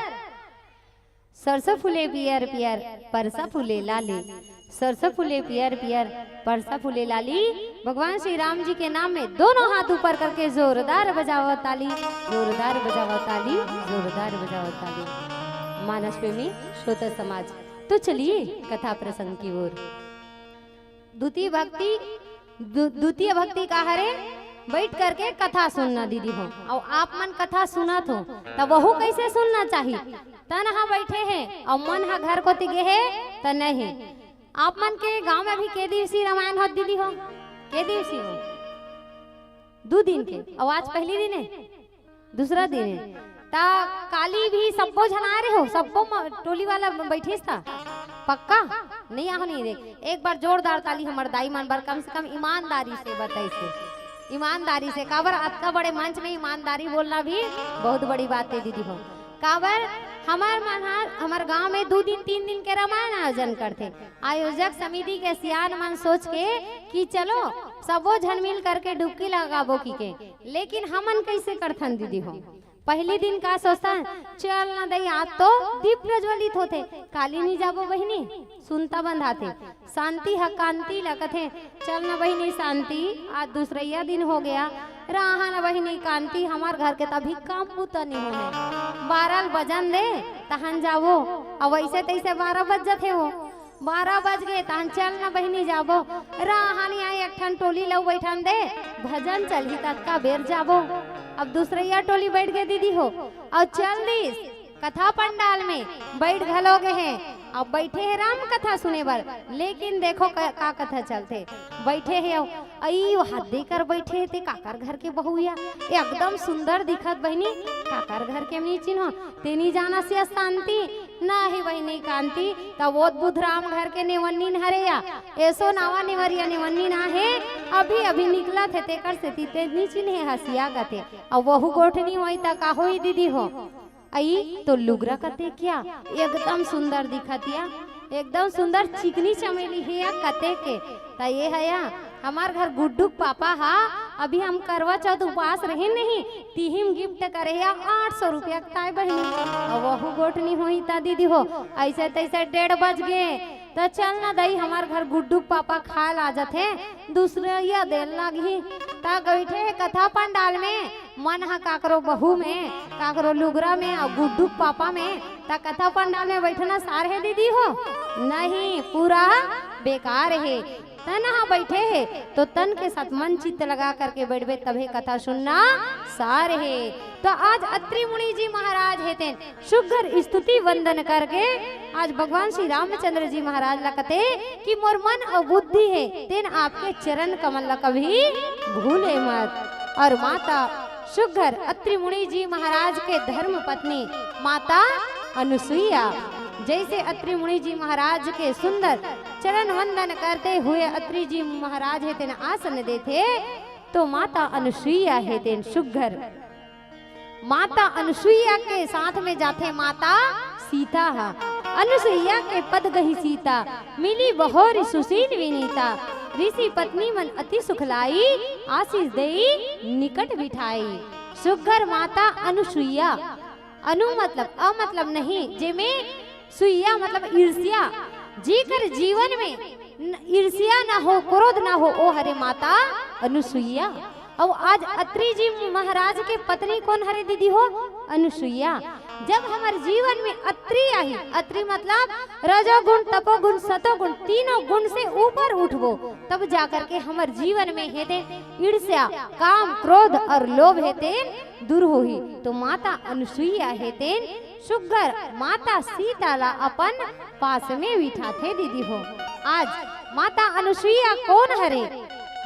सरसों फूले पियर पियर, परसा फूले लाली। सरसों फूले पियर पियर, परसा फूले लाली। भगवान श्री राम जी के नाम में दोनों हाथ ऊपर करके जोरदार बजाओ ताली, जोरदार बजाओ ताली, जोरदार बजाओ ताली। मानस प्रेमी श्रोता समाज, तो चलिए कथा प्रसंग की ओर। द्वितीय भक्ति, दु-, द्वितीय भक्ति का हरे? बैठ करके कथा सुनना दीदी हो। और आप मन कथा सुनत हो, त वहू कैसे सुनना चाहिए? तन ह बैठे हे और मन ह घर कोती गे हे, त नहीं। आप मन के गांव में भी के दिवसी रामायण होत दीदी हो? के दिवसी हो? दू दिन के। और आज पहली दिन है, दूसरा दिन है। ता काली भी सब्बो झन आ रहे हो, सब्बो म-, टोली वाला बैठिस था। पक्का? नहीं आहो नहीं रे। एक बार जोरदार ताली हमर दाई मन बर, कम से कम ईमानदारी से बताई से। ईमानदारी से, काबर अतका बड़े मंच में ईमानदारी बोलना भी बहुत बड़ी बात है दीदी हो। काबर हमर मन ह, हमर गांव में दू दिन तीन दिन के रामायण आयोजन करथे। आयोजक समिति के सियान मन सोच के कि चलो सबो झन मिल करके डुबकी लगाबो की के, लेकिन हमन कैसे करथन दीदी हो? पहली दिन का सोचथन, चल न दई, आज तो दीप प्रज्वलित होथे, काली नी जाबो बहिनी, सुनता बंधाथे। शांति ह कांति ल कथे, चल न बहिनी शांति, आज दूसरैया दिन हो गया, रहा न बहिनी कांति, हमार घर के तभी काम बुता नी होहे, बारह बजन दे तहन जाबो। अब वैसे तैसे बारह बज जथे हो, बारह बज गे, तहन चल न बहिनी जाबो। रहा न आई एक ठन टोली लऊ बैठन दे, भजन चलही ततका बेर जाबो। अब दूसरैया टोली बैठ गे दीदी हो, और चल दीस कथा पंडाल में बैठ घलो गे हे। अब बैठे हे राम कथा सुने बर, लेकिन देखो क-, का कथा चलथे। बैठे हे अउ अई, वो हद्दे कर बैठे हे, ते काकर घर के बहुया, एकदम सुंदर दिखत बहिनी, काकर घर के नी चिन्हो, ते नी जानस या शांति, ना हे बहिनी कांति, त वो बुधराम घर के नेवन्नीन हरे या, एसो नावा नेवरिया नेवन्नीन आहे, अभी अभी निकलत हे, तेकर सेती ते नी चिन्हे हसिया कथे। अउ वहू गोठनी होई त का होई दीदी हो? अई तो लुगरा कते क्या, एकदम सुंदर दिखत या, एकदम सुंदर चिकनी चमेली हे या कते के। त ये हया हमार घर गुड्डू के पापा हा, अभी हम करवा चौथ उपास रहे नहीं, तिहिम गिफ्ट करे या आठ सौ रुपया के ताय बहिनी। अब वहू गोठनी होई त दीदी हो, ऐसे तैसे डेढ़ बज गे, त चल न दई, हमार घर गुड्डू के पापा खाए ला जथे, दूसरैया देर लागही। त गईठे हे कथा पंडाल में, मन ह काकरो बहू में, काकरो लुगरा में, अउ गुड्डू के पापा में, त कथा पंडाल में बैठना सार हे दीदी हो? नहीं, पूरा बेकार हे। तन ह बैठे हे, तो तन के साथ मन चित्त लगा करके बैठबे, तभे कथा सुनना सार हे। तो आज अत्रि मुनि जी महाराज हे तेन सुग्घर स्तुति वंदन करके आज भगवान श्री रामचंद्र जी महाराज ला कथे कि मोर मन अउ बुद्धि हे, तेन आपके चरण कमल ला कभी भूले मत। और माता सुग्घर अत्रि मुनि जी महाराज के धर्म पत्नी माता अनुसुईया, जैसे अत्रि मुनि जी महाराज के सुंदर चरण वंदन करते हुए अत्रि जी महाराज हे तेन आसन देथे, तो माता अनुसुईया हे तेन सुग्घर माता अनुसुईया के साथ में जाथे माता सीता हा। अनुसुईया के पद गही सीता, मिली बहोर सुशील विनीता। ऋषि पत्नी मन अति सुख लाई, आशीष देई निकट बिठाई। सुग्घर माता अनुसुईया, अनु मतलब अ मतलब नहीं, जेमे सुईया मतलब ईर्ष्या, जेकर जीवन में न-, ईर्ष्या ना हो, क्रोध ना हो, ओ हरे माता अनुसुईया। अउ आज अत्रि जी महाराज के पत्नी कोन हरे दीदी हो? अनुसुईया। जब हमर जीवन में अत्रि आही, अत्रि मतलब रजोगुण, तपोगुण, सतोगुण, तीनों गुण से ऊपर उठबो, तब जाकर के हमर जीवन में हे तेन ईर्ष्या, काम, क्रोध और लोभ हे तेन दूर होही। तो माता अनुसुईया हे तेन सुग्घर माता सीता ला अपन पास में बिठाथे दीदी हो। आज माता अनुसुईया कोन हरे?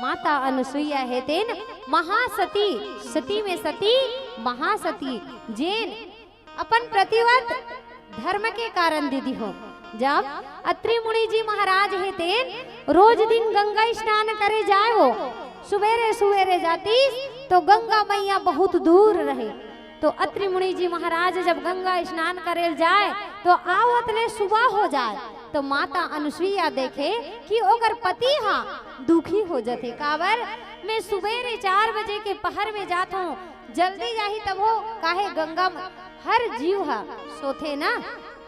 माता अनुसुईया हे तेन महासती, सती में सती, महासती, जेन अपन प्रतिवत धर्म के कारण दीदी हो। जब अत्रि मुनि जी महाराज हे तेन रोज दिन गंगा स्नान करे जाय हो, सुबेरे सुबेरे जातिस तो गंगा मैया बहुत दूर रहे। तो अत्रि मुनि जी महाराज जब गंगा स्नान करे जाय तो आवत ले सुबह हो जाय, तो माता अनुसुईया देखे कि ओकर पति हा दुखी हो जथे। काबर, मैं सुबेरे चार बजे के पहर में जात हूँ, जल्दी जाही तभो, काहे गंगा म-, हर जीव हा सोथे ना,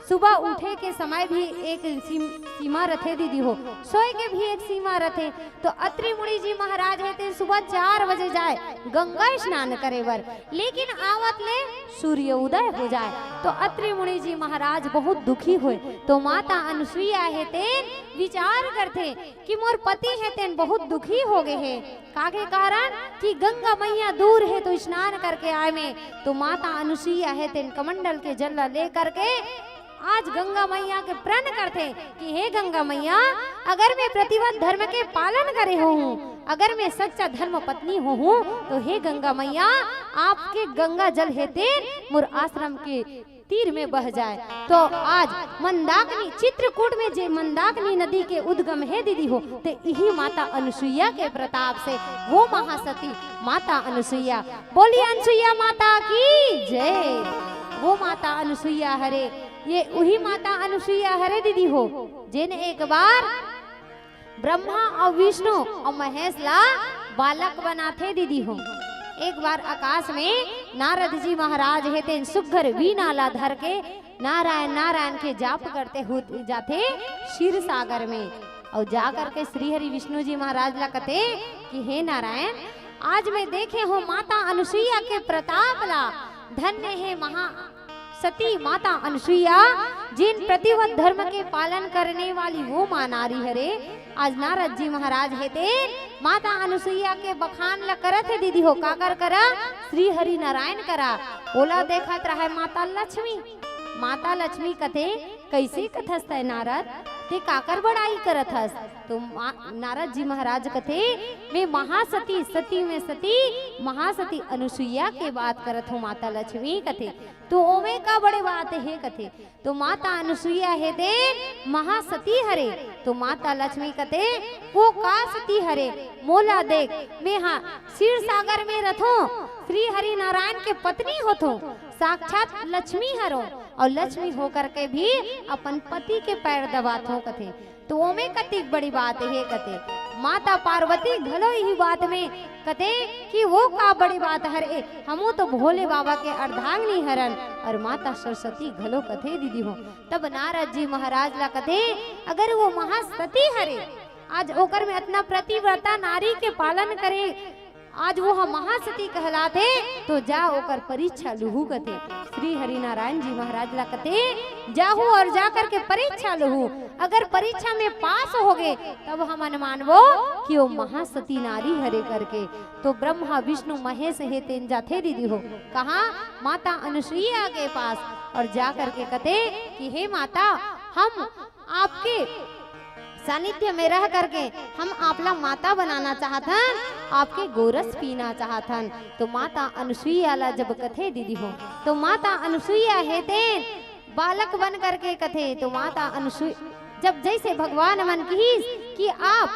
सुबह उठे के समय भी एक सीम-, सीमा रथे दीदी हो, सोए के भी एक सीमा रथे। तो अत्रि मुनि जी महाराज हे तेन सुबह चार बजे जाय गंगा स्नान करे बर, लेकिन आवत ले सूर्य उदय हो जाय। तो अत्रि मुनि जी महाराज बहुत दुखी होय। तो माता अनुसुईया हे तेन विचार करथे कि मोर पति हे तेन बहुत दुखी हो गए हे, काके कारण कि गंगा मैया दूर हे तो स्नान करके आय में। तो माता अनुसुईया हे तेन कमंडल के जल ला ले करके आज गंगा मैया के प्रण करथे कि हे गंगा मैया, अगर मैं प्रतिवत धर्म के पालन करे होहूँ, अगर मैं सच्चा धर्म पत्नी होहूँ, तो हे गंगा मैया, आपके गंगा जल हे तेन मोर आश्रम के तीर में बह जाय। तो आज मंदाकिनी, चित्रकूट में जे मंदाकिनी नदी के उद्गम हे दीदी हो, ते इही माता अनुसुईया के प्रताप से वो महासती माता अनुसुईया। बोली अनुसुईया माता की जय। वो माता अनुसुईया हरे, ये उही माता अनुसुईया हरे दीदी हो, जेन एक बार ब्रह्मा अउ विष्णु अउ महेश ला बालक बनाथे दीदी हो। एक बार आकाश में नारद जी महाराज हे तेन सुग्घर वीणा ला धर के नारायण नारायण के जाप करते हुए जाथे क्षीर सागर में, अउ जा करके श्री हरि विष्णु जी महाराज ला कथे कि हे नारायण, आज मैं देखे हों माता अनुसुईया के प्रताप ला, धन्य हे महा सती माता अनुसुईया, जिन प्रतिवत धर्म के पालन करने वाली वो माँ नारी हरे। आज नारद जी महाराज हे तेन माता अनुसुईया के बखान ल करत हे दीदी हो। काकर करा? श्री हरि नारायण करा। ओला देखत रहय माता लक्ष्मी। माता लक्ष्मी कथे, "कइसे कथस तैं नारद? तें काकर बड़ाई करत हस?" तो मा-, नारद जी महाराज कथे, "मैं महासती, सती में सती, महासती अनुसुईया के बात करत हों माता लक्ष्मी," कथे। "तो ओमे का बड़े बात हे?" कथे। तो माता अनुसुईया हे तेन महासती हरे। तो माता लक्ष्मी कथे, "वो का सती हरे? मोला देख, मैं हा क्षीर सागर में रथों, श्री हरि नारायण के पत्नी होथों, साक्षात लक्ष्मी हरों, अउ लक्ष्मी होकर के भी अपन पति के पैर दबाथों," कथे। तो ओमे कतिक बड़ी बात हे कथे। माता पार्वती घलो इही बात में कथे कि वो का बड़ी बात हरे, हमू तो भोले बाबा के अर्धांगिनी हरन। अउ माता सरस्वती घलो कथे दीदी हो। तब नारद जी महाराज ला कथे, "अगर वो महासती हरे, आज ओकर में अतना पतिव्रता नारी के पालन करे, आज वो ह महासती कहलाथे, तो जा ओकर परीक्षा लुहू," कथे। श्री हरि नारायण जी महाराज ला कथे, "जाहू अउ जा करके परीक्षा लुहू, अगर परीक्षा में पास होगे, तब हमन मानबो कि वो महासती नारी हरे," करके। तो ब्रह्मा विष्णु महेश हे तेन जाथे दीदी हो, कहाँ? माता अनुसुईया के पास, अउ जा करके कथे कि हे माता, हम आपके सानिध्य में रह करके हम आप ला माता बनाना चाहत हन, आपके गोरस पीना चाहत हन। तो माता अनुसुईया ला जब कथे दीदी हो, तो माता अनुसुईया हे तेन बालक बन करके कथे। तो माता अनुसुई-, जब जइसे भगवान मन किहिस कि आप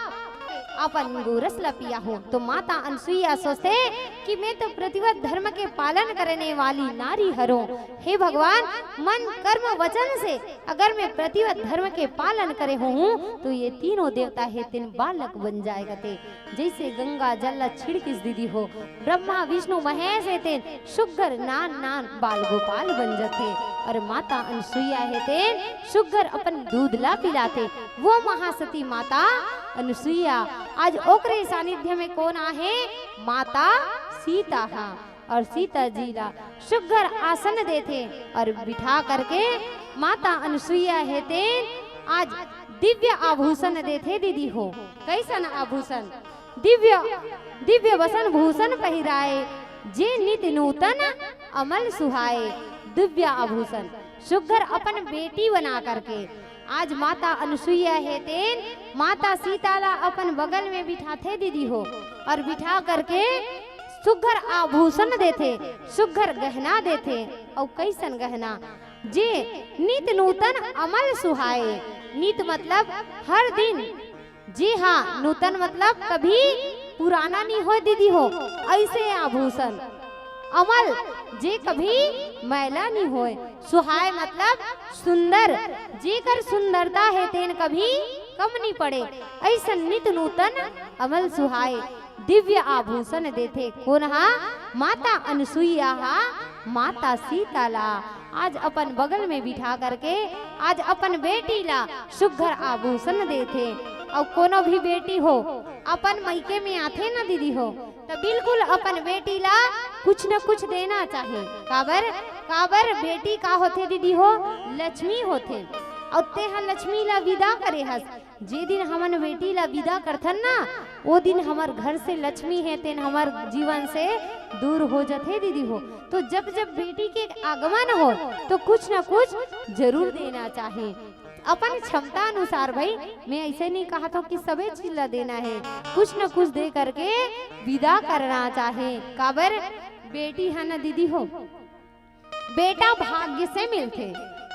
अपन गोरस ला पियाहू, तो माता अनुसुईया सोचथे कि मैं तो प्रतिवत धर्म के पालन करने वाली नारी हरों। हे भगवान, मन कर्म वचन से अगर मैं प्रतिवत धर्म के पालन करे होहूँ, तो ये तीनों देवता हे तेन बालक बन जाय कथे। जइसे गंगा जल ला छिड़किस दीदी हो, ब्रह्मा विष्णु महेश हे तेन सुग्घर नान नान बाल गोपाल बन जथे। अउ माता अनुसुईया हे तेन सुग्घर अपन दूध ला पिलाथे। वो महासती माता अनुसुईया, आज ओकरे सानिध्य में कोन आहे? माता सीता हा। अउ सीता जी ला सुग्घर आसन देथे अउ बिठा करके माता अनुसुईया हे तेन आज दिव्य आभूषण देथे दीदी हो। कइसन आभूषण? दिव्य, दिव्य वसन भूषण पहिराए, जे नित नूतन अमल सुहाए। दिव्य आभूषण सुग्घर अपन बेटी बना करके, आज माता अनुसुईया हे तेन माता सीता ला अपन बगल में बिठाथे दीदी हो, और बिठा करके सुघर आभूषण देथे, सुघर गहना देथे। अउ कइसन गहना? जे नित नूतन अमल सुहाए। नित मतलब हर दिन। जी हाँ, नूतन मतलब कभी पुराना नहीं होय दीदी हो, ऐसे आभूषण। अमल, जे कभी मैला नहीं होय। सुहाय मतलब सुंदर, जेकर सुंदरता हे तेन कभी कम नहीं पड़े। ऐसन नित नूतन अमल सुहाय दिव्य आभूषण देथे। कोन हा? माता अनुसुईया हा माता सीता ला आज अपन बगल में बिठा करके आज अपन बेटी ला सुघर आभूषण देथे। अउ कोनो भी बेटी हो, अपन मइके में आथे ना दीदी हो, त बिल्कुल अपन बेटी ला कुछ न कुछ देना चाही। काबर, काबर बेटी का होथे दीदी हो? लक्ष्मी होथे। अउ तेहा लक्ष्मी ला विदा करे हस, जे दिन हमन बेटी ला विदा करथन ना, ओ दिन हमर घर से लक्ष्मी हे तेन हमर जीवन से दूर हो जथे दीदी हो। तो जब जब बेटी के आगमन हो, तो कुछ ना कुछ जरूर देना चाही। अपन क्षमता अनुसार भाई, मैं ऐसे नहीं कहत हूँ कि सबे चीज ला देना हे, कुछ न कुछ दे करके विदा करना चाहे। काबर? बेटी है ना दीदी हो, बेटा भाग्य से मिलथे,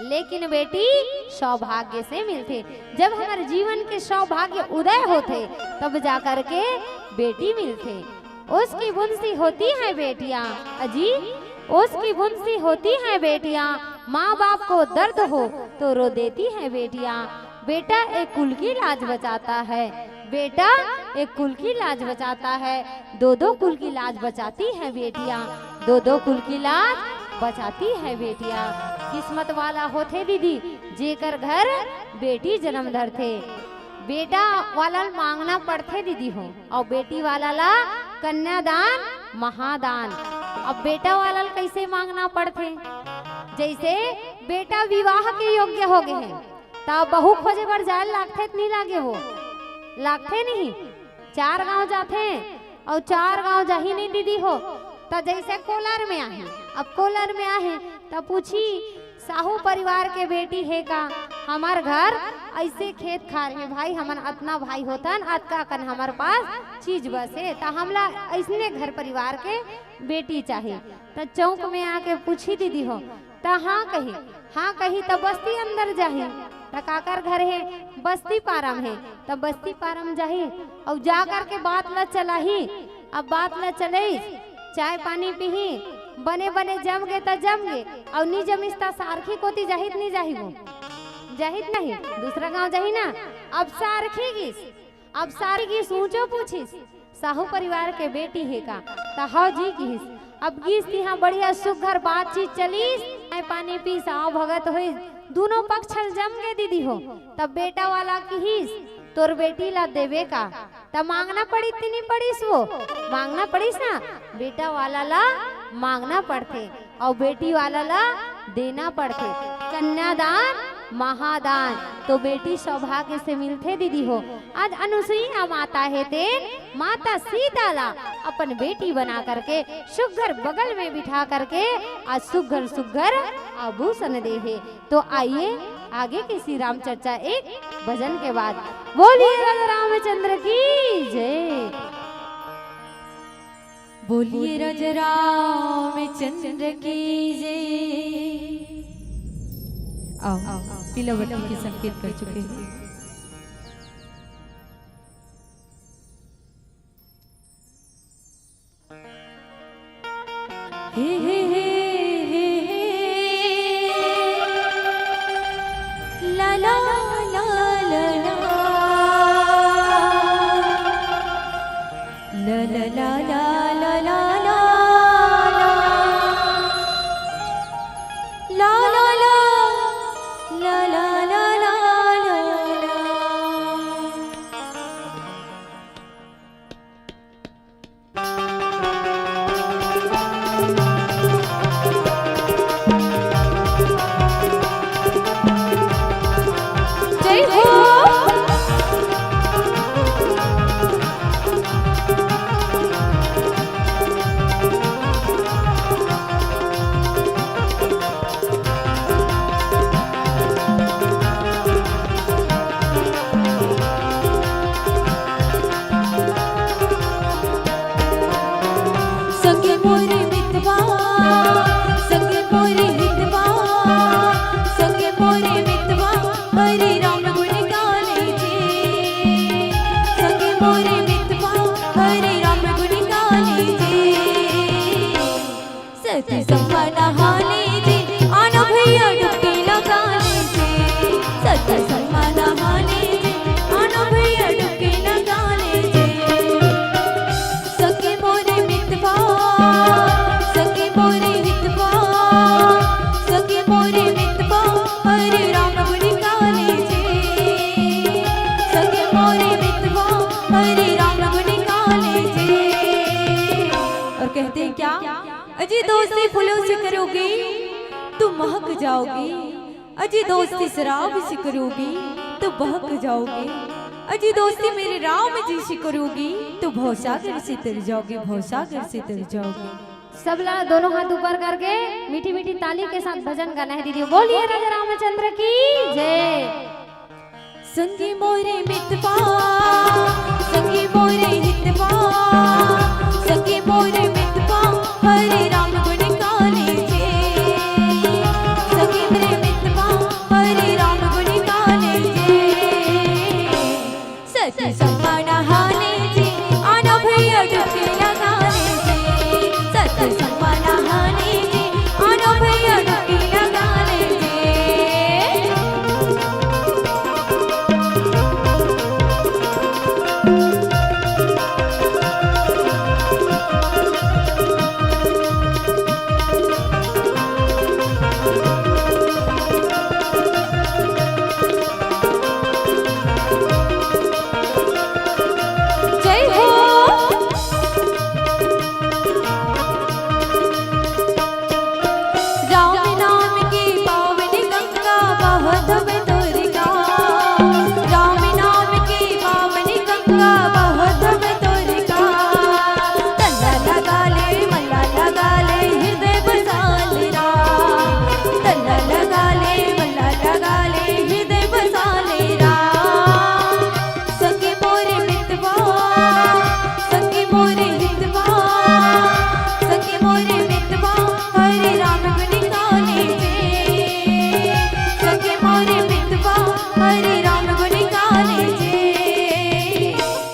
लेकिन बेटी सौभाग्य से मिलथे। जब हमारे जीवन के सौभाग्य उदय होथे, तब जा करके बेटी मिलथे। उसकी बुंसी होती है बेटियां, अजी, उसकी बुंसी होती है बेटियां। माँ बाप को दर्द हो तो रो देती है बेटियां। बेटा एक कुल की लाज बचाता है, बेटा एक कुल की लाज बचाता है। दो दो कुल की लाज बचाती है बेटियां, दो दो कुल की लाज बचाती है बेटियां। किस्मत वाला होथे दीदी, जेकर घर बेटी जन्म धरथे। बेटा वाला ल मांगना पड़थे दीदी हो, अउ बेटी वाला ला कन्यादान महादान। अब बेटा वाला ल कइसे मांगना पड़थे? जइसे बेटा विवाह के योग्य हो गे हे, त बहू खोजे बर जाए ल लागथे त नहीं लागे? वो लागथे नहीं। चार गांव जाथे, अउ चार गांव जाही नहीं दीदी हो, त जइसे कोलार में आहे, अब कोलार में आहे त पूछी, साहू परिवार के बेटी हे का? हमर घर ऐसे खेत खार हे भाई, हमन अतना भाई होतन, अतका कन हमर पास चीज बस हे, त हमला ऐसने घर परिवार के बेटी चाही। त चौक में आके पूछी दीदी हो, त हाँ कही, हाँ कही त बस्ती अंदर जाही। त काकर घर हे? बस्ती पारम हे। त बस्ती पारम जाही, अउ जा करके बात ला चलाही। अब बात ला चलइस, चाय पानी पीही, बने बने जम गे त जम गे, अउ नी जमिस त सारखी कोती जाही त नी जाही? वो जाही त नहीं, दूसरा गांव जाही ना। अब सारखी गिस, अब सारखी गिस, ऊंचो पूछिस, साहू परिवार के बेटी हे का? त हव जी किहिस। अब गिस तिहां बढ़िया सुघर बातचीत चलिस, चाय पानी पीस, आव भगत होइस, दूनों पक्ष ल जम गे दीदी हो। तब बेटा वाला किहिस, तोर बेटी ला देबे का? त मांगना पड़िस कि नहीं पड़िस? वो मांगना पड़िस ना, बेटा वाला ला मांगना पड़थे, अउ बेटी वाला ला देना पड़थे। कन्यादान महादान, तो बेटी सौभाग्य से मिलथे दीदी हो। आज अनुसुईया माता हे तेन माता सीता ला अपन बेटी बना करके सुघर बगल में बिठा करके आज सुघर सुघर आभूषण दे हे। तो आइए आगे के श्री राम चर्चा एक भजन के बाद। बोलिए राजा रामचंद्र की जय। बोलिए राजा रामचंद्र की जय। आओ, पीला बत्ती के संकेत कर चुके हैं। हे, हे, हे, हे, हे। ला, ला, ला, ला, ला। ला, ला, ला, ला, ला, ला, ला। ला, ला, ला। ला, ला, ला, ला, ला, ला। मोरे मितवा हरे राम गुण गाने जी, सती संग नहाने जी, आना भैया डुबकी लगाने जी, सती संग नहाने जी, आना भैया डुबकी लगाने जी। सखी मोरे मितवा, सखी मोरे हितवा, सखी मोरे मितवा, हरे राम गुण गाने जी। सखी मोरे मितवा, हरे राम गुण गाने जी। और कहते हैं क्या? अजी दोस्ती फूलों से करोगे तो महक जाओगे, अजी दोस्ती शराब से करोगे तो बहक जाओगे, अजी दोस्ती मेरे राम जी से करोगे तो भवसागर से तर जाओगे, भवसागर से तर जाओगे। सब ला दोनों हाथ ऊपर करके मीठी मीठी ताली के साथ भजन गाना है दीदी। बोलिए राजा रामचंद्र की जय। संगी मोरे मितवा, संगी मोरे हितवा, संगी मोरे मितवा, हरे राम गुण गाने जी। संगी मोरे मितवा, हरे राम गुण गाने जी। सत संग नहाने जी, आना भैया डुबकी लगाने जी। सत संग नहाने जी, आना भैया डुबकी लगाने जी। जय हो। राम नाम की पावन गंगा बहत में तोर गाँव। राम नाम की पावन गंगा बहत में तोर गाँव। तन लगा ले, मन लगा ले, हृदय बसा ले राम। तन लगा ले, मन लगा ले, हृदय बसा ले राम। सखी मोरे मितवा, सखी मोरे हितवा, सखी मोरे मितवा, हरे राम गुण गाने जी। सखी मोरे मितवा, हरे राम गुण गाने जी।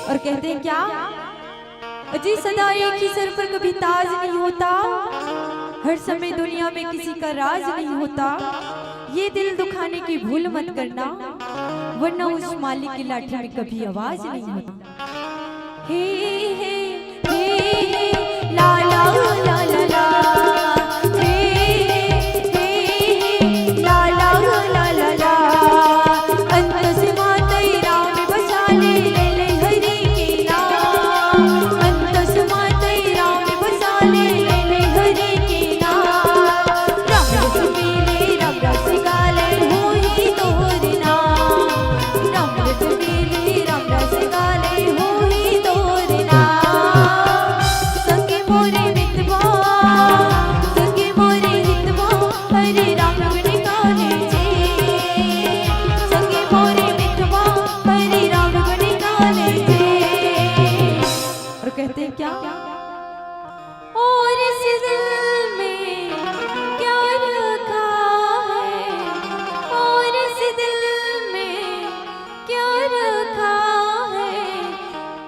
और कहते हैं क्या? अजी सदा एक ही सर पर कभी ताज नहीं होता, हर समय दुनिया में किसी का राज नहीं होता। ये दिल दुखाने की भूल मत करना, वरना उस मालिक की लाठी में कभी आवाज नहीं होता। हे, हे, हे, हे, ला, ला, ला, ला, ला। हे, हे, हे, हे, ला, ला, ला, ला, ला, ला। अंत से मातई राम बसा ले, ले, ले, हरि के नाम। अंत से मातई राम बसा ले, ले, ले, हरि के नाम। राम रस पी ले, राम रस गा ले, होई तोर नाम। राम रस पी ले, राम रस गा ले, होई तोर नाम। सखी मोरे मितवा, सखी मोरे हितवा, हरे राम गुण गाने जी। सखी मोरे मितवा, हरे राम गुण गाने जी। और कहते हैं क्या? और इस दिल में क्या रखा है, और इस दिल में क्या रखा है,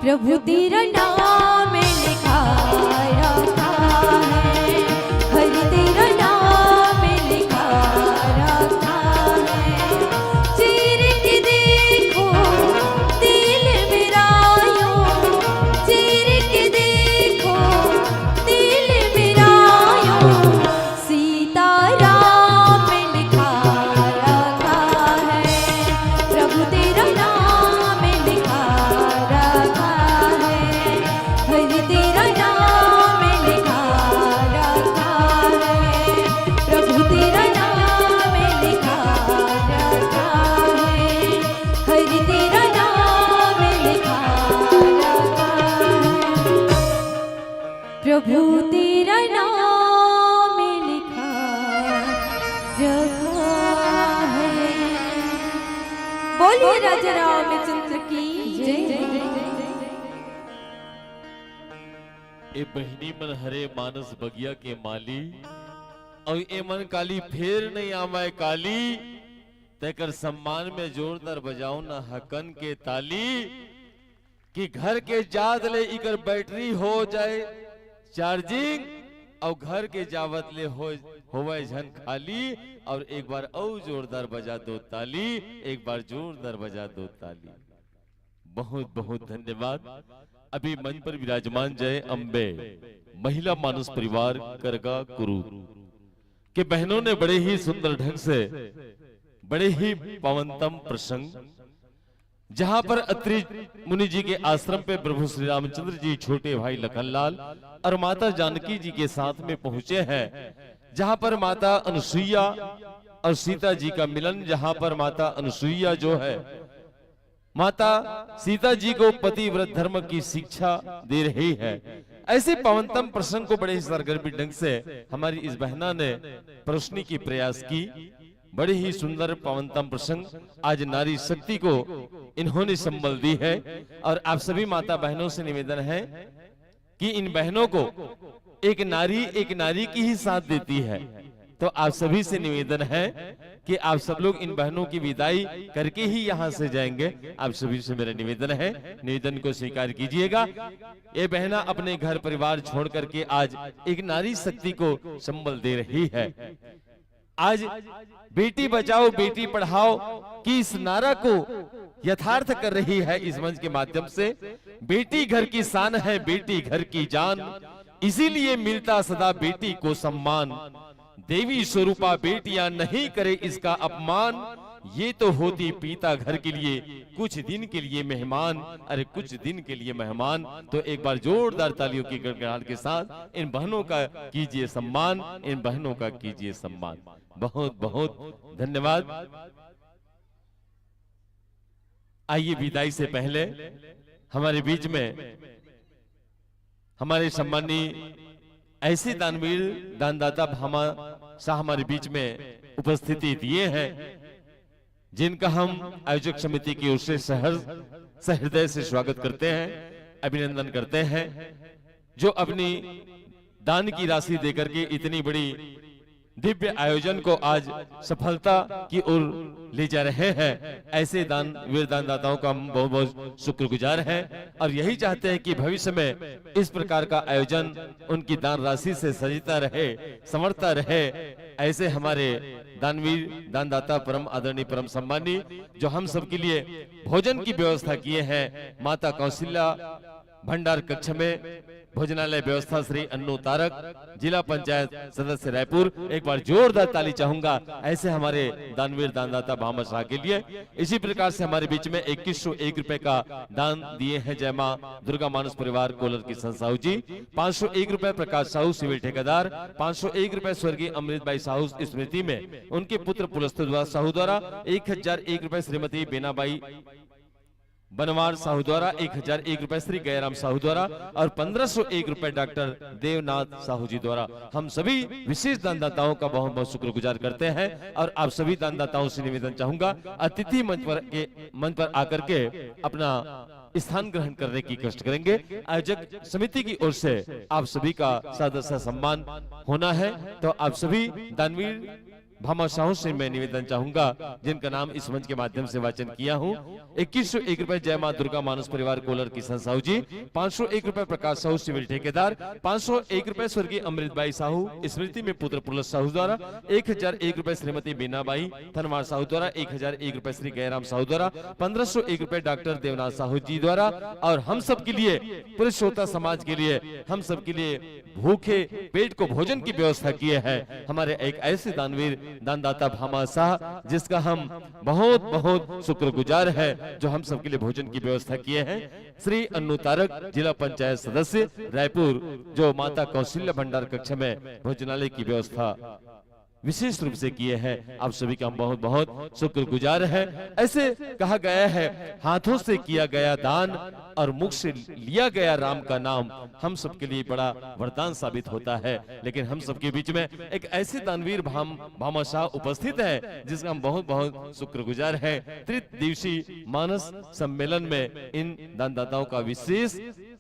प्रभु तेरा नाम लिखा रखा है, हरि तेरा नाम लिखा रखा है। चीर के देखो दिल मेरा यूं, चीर के देखो दिल मेरा यूं, सीताराम लिखा रखा है, प्रभु तेरा नाम लिखा रखा है, हरि तेरा नाम लिखा रखा है, प्रभु तेरा नाम लिखा रखा है, हरि तेरा नाम लिखा रखा है। प्रभु तेरा नाम लिखा रखा है। बोलिए राजा रामचंद्र की जय। ए बहिनी मन हरे मानस बगिया के माली, अउ ए मन काली फेर नइ आवय काली, तेकर सम्मान में जोरदार बजाओ न हकन के ताली। कि घर के जात ले इकर बैटरी हो जाए चार्जिंग, और घर के जावत ले हो, होवय झन खाली। और एक बार अउ जोरदार बजा दो ताली, एक बार जोरदार बजा दो ताली। बहुत बहुत धन्यवाद। अभी मंच पर विराजमान जय अम्बे महिला मानस परिवार करगा कुरूद के बहनों ने बड़े ही सुंदर ढंग से, बड़े ही पावनतम प्रसंग, जहां पर अत्रि मुनि जी के आश्रम पे प्रभु श्री रामचंद्र जी, छोटे भाई लखनलाल और माता जानकी जी के साथ में पहुंचे हैं, जहां पर माता अनुसुईया और सीता जी का मिलन, जहां पर माता अनुसुईया जो है, माता सीता जी को पतिव्रत धर्म की शिक्षा दे रही है। ऐसे पावनतम प्रसंग को बड़े ही सरगर्मी ढंग से हमारी इस बहना ने परोसने की प्रयास की। बड़े ही सुंदर पावनतम प्रसंग। आज नारी शक्ति को इन्होंने संबल दी है और आप सभी माता बहनों से निवेदन है कि इन बहनों को एक नारी एक नारी की ही साथ देती है। तो आप सभी से निवेदन है कि आप सब लोग इन बहनों की विदाई करके ही यहां से जाएंगे। आप सभी से मेरा निवेदन है, निवेदन को स्वीकार कीजिएगा। ये बहना अपने घर परिवार छोड़ करके आज एक नारी शक्ति को संबल दे रही है। आज बेटी बचाओ बेटी पढ़ाओ की इस नारा को यथार्थ कर रही है इस मंच के माध्यम से। बेटी घर की शान है, बेटी घर की जान, इसीलिए मिलता सदा बेटी को सम्मान। देवी स्वरूपा बेटियां नहीं करे इसका अपमान, ये तो होती पीता घर के लिए कुछ दिन के लिए मेहमान। अरे कुछ दिन के लिए मेहमान। तो एक बार जोरदार तालियों की गड़गड़ाहट के साथ इन बहनों का कीजिए सम्मान, इन बहनों का कीजिए सम्मान। बहुत बहुत धन्यवाद। आइए विदाई से पहले हमारे बीच में हमारे सम्मानी ऐसे दानवीर दानदाता भामा शाह हमारे बीच में उपस्थिति दिए हैं, जिनका हम आयोजक समिति की ओर से सहर्ष सहृदय से स्वागत करते हैं, अभिनंदन करते हैं, जो अपनी दान की राशि देकर के इतनी बड़ी दिव्य आयोजन को आज सफलता की ओर ले जा रहे हैं। ऐसे दान वीर दानदाताओं का हम बहुत बहुत शुक्रगुजार हैं और यही चाहते हैं कि भविष्य में इस प्रकार का आयोजन उनकी दान राशि से सजता रहे, संवरता रहे। ऐसे हमारे दानवीर दानदाता परम आदरणीय परम सम्मानी जो हम सबके लिए भोजन की व्यवस्था किए हैं माता कौशल्या भंडार कक्ष में भोजनालय व्यवस्था श्री अन्नू तारक, जिला पंचायत सदस्य रायपुर। एक बार जोरदार ताली चाहूंगा ऐसे हमारे दानवीर दानदाता भामा शाह के लिए। इसी प्रकार से हमारे बीच में इक्कीस सौ एक रुपए का दान दिए हैं जय मां दुर्गा मानस परिवार कोलर किशन साहू जी। पांच सौ एक रुपए प्रकाश साहू सिविल ठेकेदार, पांच सौ एक रुपए स्वर्गीय अमृत बाई साहू स्मृति में उनके पुत्र पुलस्त द्वारा साहू द्वारा, एक हजार एक रुपए श्रीमती बेनाबाई बनवार साहू द्वारा, एक हजार एक रुपए श्री गयाराम साहू द्वारा और पन्द्रह सौ एक रुपए डॉक्टर देवनाथ साहू जी द्वारा। हम सभी विशेष दानदाताओं का बहुत बहुत शुक्रगुजार करते हैं और आप सभी दानदाताओं से निवेदन चाहूंगा अतिथि मंच पर के मंच पर आकर के अपना स्थान ग्रहण करने की कष्ट करेंगे। आयोजक समिति की ओर से आप सभी का सादर सा सम्मान होना है, तो आप सभी दानवीर भामा साहू से मैं निवेदन चाहूंगा, जिनका नाम इस मंच के माध्यम से वाचन किया हूं। इक्कीस सौ एक रुपए जय मां दुर्गा मानस परिवार कोलर किशन साहू जी, पांच सौ एक रुपए प्रकाश साहू सिविल ठेकेदार, पांच सौ एक रुपए स्वर्गीय अमृत बाई साहू स्मृति में पुत्र पुलस साहू द्वारा, एक हजार एक रुपए श्रीमती बीना बाई धनवार साहू द्वारा, एक हजार एक रुपए श्री गयाराम साहू द्वारा, पन्द्रह सौ एक रुपए डॉक्टर देवनाथ साहू जी द्वारा और हम सब के लिए, पूरे श्रोता समाज के लिए, हम सब के लिए भूखे पेट को भोजन की व्यवस्था किए हैं हमारे एक ऐसे दानवीर दानदाता भामा शाह, जिसका हम बहुत बहुत शुक्रगुजार हैं, जो हम सबके लिए भोजन की व्यवस्था किए हैं। श्री अन्नू तारक, जिला पंचायत सदस्य रायपुर, जो माता कौशल्या भंडार कक्ष में भोजनालय की व्यवस्था विशेष रूप से किए हैं, आप सभी का हम बहुत बहुत शुक्रगुजार हैं। ऐसे कहा गया है, हाथों से किया गया दान और मुख से लिया गया राम का नाम हम सबके लिए बड़ा वरदान साबित होता है। लेकिन हम सबके बीच में एक ऐसे दानवीर भाम भामाशाह उपस्थित है, जिसका हम बहुत बहुत शुक्रगुजार हैं। त्रिदिवसीय मानस सम्मेलन में इन दानदाताओं का विशेष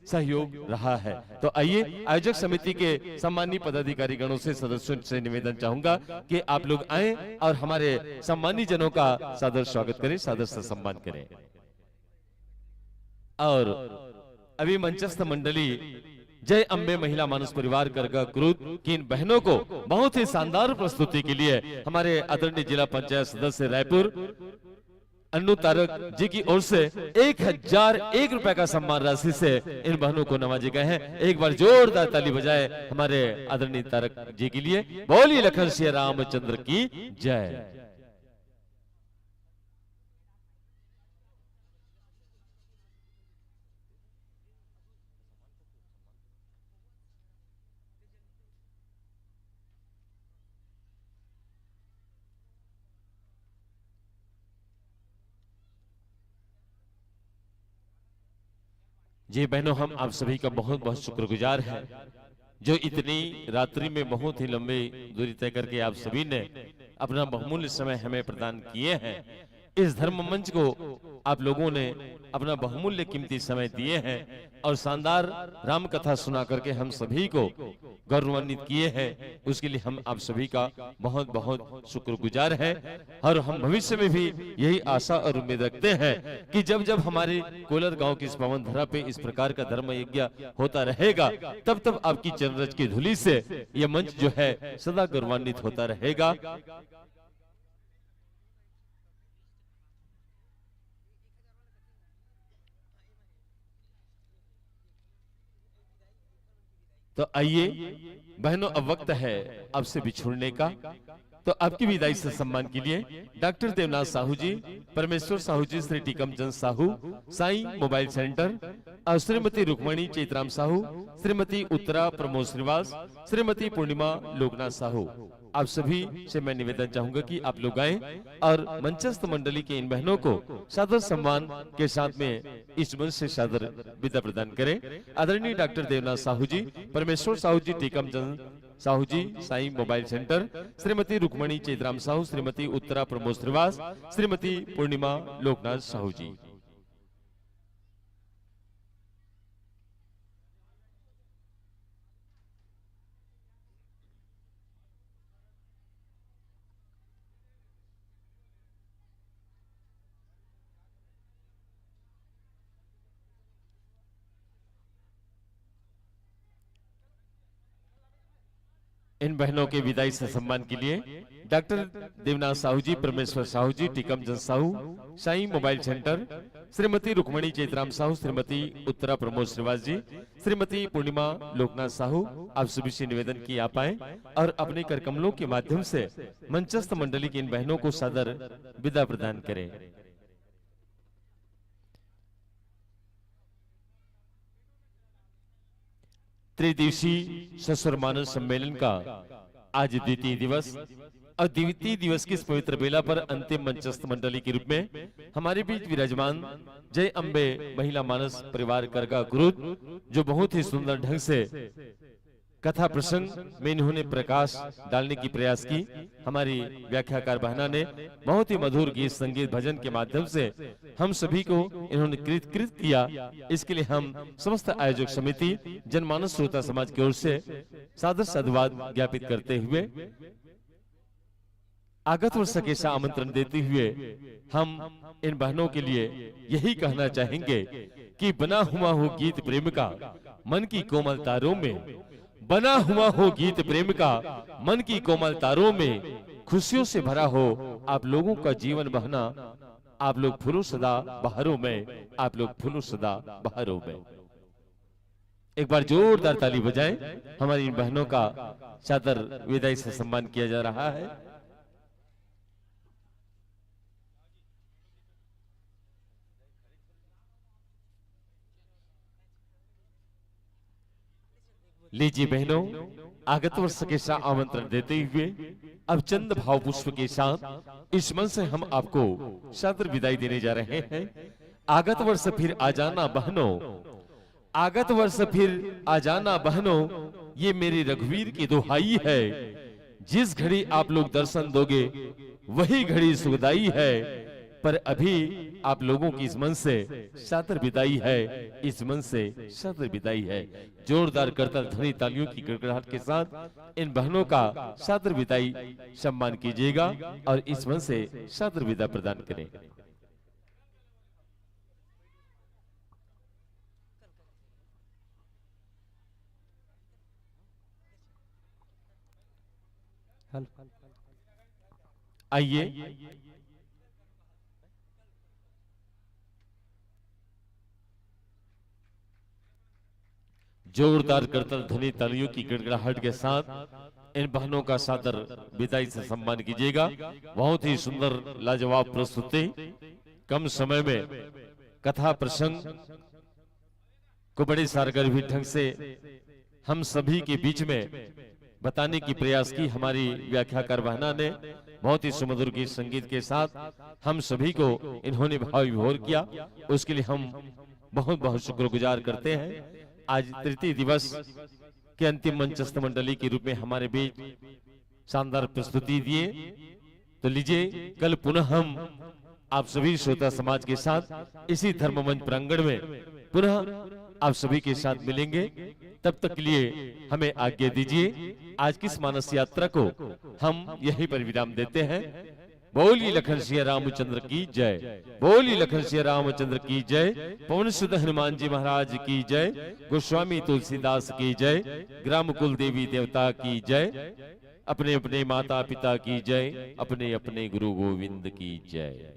सहयोग रहा है। तो आइए, आयोजक समिति के सम्माननीय पदाधिकारी गणों से, सदस्यों से निवेदन चाहूंगा कि आप लोग आएं और हमारे सम्मानित जनों का सादर स्वागत करें, सादर से सम्मान करें। और अभी मंचस्थ मंडली जय अम्बे महिला मानस परिवार करगा क्रुद की इन बहनों को बहुत ही शानदार प्रस्तुति के लिए हमारे आदरणीय जिला पंचायत सदस्य रायपुर अन्नू तारक जी की ओर से एक हजार एक रुपए का सम्मान राशि से इन बहनों को नवाजे गए हैं। एक बार जोरदार ताली बजाए हमारे आदरणीय तारक जी के लिए। बोलिए लखन सिया रामचंद्र की जय। जी बहनों, हम आप सभी का बहुत बहुत शुक्रगुजार हैं, जो इतनी रात्रि में बहुत ही लंबी दूरी तय करके आप सभी ने अपना बहुमूल्य समय हमें प्रदान किए हैं। इस धर्म मंच को आप लोगों ने अपना बहुमूल्य कीमती समय दिए हैं और शानदार राम कथा सुना करके हम सभी को गौरवान्वित किए हैं, उसके लिए हम आप सभी का बहुत बहुत शुक्रगुजार हैं। और हम भविष्य में भी यही आशा और उम्मीद रखते हैं कि जब जब हमारे कोलर गांव की इस पावन धरा पे इस प्रकार का धर्म यज्ञ होता रहेगा, तब तब आपकी चरण रज की धूलि से यह मंच जो है सदा गौरवान्वित होता रहेगा। तो आइए बहनों, अब वक्त है आपसे बिछुड़ने का। तो आपकी विदाई से सम्मान के लिए डॉक्टर देवनाथ साहू जी, परमेश्वर साहू जी, श्री टीकमचंद साहू, साईं मोबाइल सेंटर, और श्रीमती रुक्मणी चैतराम साहू, श्रीमती उत्तरा प्रमोद श्रीवास, श्रीमती पूर्णिमा लोकनाथ साहू, आप सभी से मैं निवेदन चाहूंगा कि आप लोग आएं और मंचस्थ मंडली के इन बहनों को सादर सम्मान के साथ में इस मंच से सादर विदा प्रदान करें। आदरणीय डॉक्टर देवनाथ साहू जी, परमेश्वर साहू जी, टीकमचंद साहू जी, Sai mobile centre, Shrimati Rukmini Chaitram Sahu, Shrimati Uttara Pramod Shrivas, Shrimati Purnima Loknath Sahu ji. In बहनों के विदाई से सम्मान के लिए डॉक्टर देवनाथ साहू जी, परमेश्वर साहू जी, टीकमचंद साहू, साईं मोबाइल सेंटर, श्रीमती रुक्मणी चैतराम साहू, श्रीमती उत्तरा प्रमोद श्रीवास जी, श्रीमती पूर्णिमा लोकनाथ साहू, आप सभी से निवेदन कि आप आए और अपने कर कमलों के माध्यम से मंचस्थ मंडली की इन बहनों को सादर विदा प्रदान करें। त्रिदिवसीय ससुर मानस सम्मेलन का आज द्वितीय दिवस और द्वितीय दिवस की इस पवित्र बेला पर अंतिम मंचस्थ मंडली के रूप में हमारे बीच विराजमान जय अम्बे महिला मानस परिवार करगा क्रुद, जो बहुत ही सुंदर ढंग से कथा प्रसंग में इन्होंने प्रकाश डालने की प्रयास की। हमारी व्याख्याकार बहना ने बहुत ही मधुर गीत, संगीत, भजन के माध्यम से हम सभी को इन्होंने कृत कृत किया। इसके लिए हम समस्त आयोजक समिति जनमानस श्रोता समाज की ओर से सादर साधुवाद ज्ञापित करते हुए आगत वर्ष के सा आमंत्रण देते हुए हम इन बहनों के लिए यही कहना चाहेंगे कि बना हुआ हो गीत प्रेम का मन की कोमल तारों में, बना हुआ हो गीत प्रेम का मन की कोमल तारों में, खुशियों से भरा हो आप लोगों का जीवन बहना। आप लोग फूलो सदा बहारों में, आप लोग फूलो सदा बहारों में। एक बार जोरदार ताली बजाएं। हमारी इन बहनों का सादर विदाई से सम्मान किया जा रहा है। लीजिए बहनों, आगत वर्ष के साथ आमंत्रण देते हुए अब चंद भाव पुष्प के साथ इस मंच से हम आपको सादर विदाई देने जा रहे हैं। आगत वर्ष फिर आ जाना बहनों, आगत वर्ष फिर आ जाना बहनों, ये मेरे रघुवीर की दुहाई है। जिस घड़ी आप लोग दर्शन दोगे, वही घड़ी सुखदाई है। पर अभी आप लोगों की इस मंच से सादर विदाई है, इस मंच से सादर विदाई है। जोरदार करताल ध्वनि, तालियों की गड़गड़ाहट के साथ इन बहनों का सादर विदाई सम्मान कीजिएगा और इस मंच से सादर विदा प्रदान करें। हेलो। आइए, जोरदार करताल ध्वनि, तालियों की गड़गड़ाहट के साथ इन बहनों का सादर विदाई से सम्मान कीजिएगा। बहुत ही सुंदर, लाजवाब प्रस्तुति। कम समय में कथा प्रसंग को बड़े सारगर्भित ढंग से हम सभी के बीच में बताने की प्रयास की हमारी व्याख्याकार बहना ने। बहुत ही सुमधुर गीत संगीत के साथ हम सभी को इन्होंने भाव विभोर किया, उसके लिए हम बहुत बहुत शुक्रगुजार करते हैं। आज तृतीय दिवस के अंतिम मंचस्थ मंडली के रूप में हमारे बीच शानदार प्रस्तुति दिए। तो लीजिए, कल पुनः हम आप सभी श्रोता समाज के साथ इसी धर्म मंच प्रांगण में पुनः आप सभी के साथ मिलेंगे। तब तक के लिए हमें आज्ञा दीजिए। आज की इस मानस यात्रा को हम यहीं पर विराम देते हैं। बोलिए लखन सिया रामचंद्र की जय, बोलिए लखन सिया रामचंद्र की जय, पवन सुत हनुमान जी महाराज की जय, गोस्वामी तुलसीदास की जय, ग्राम कुल देवी देवता की जय, अपने अपने माता पिता की जय, अपने अपने गुरु गोविंद की जय।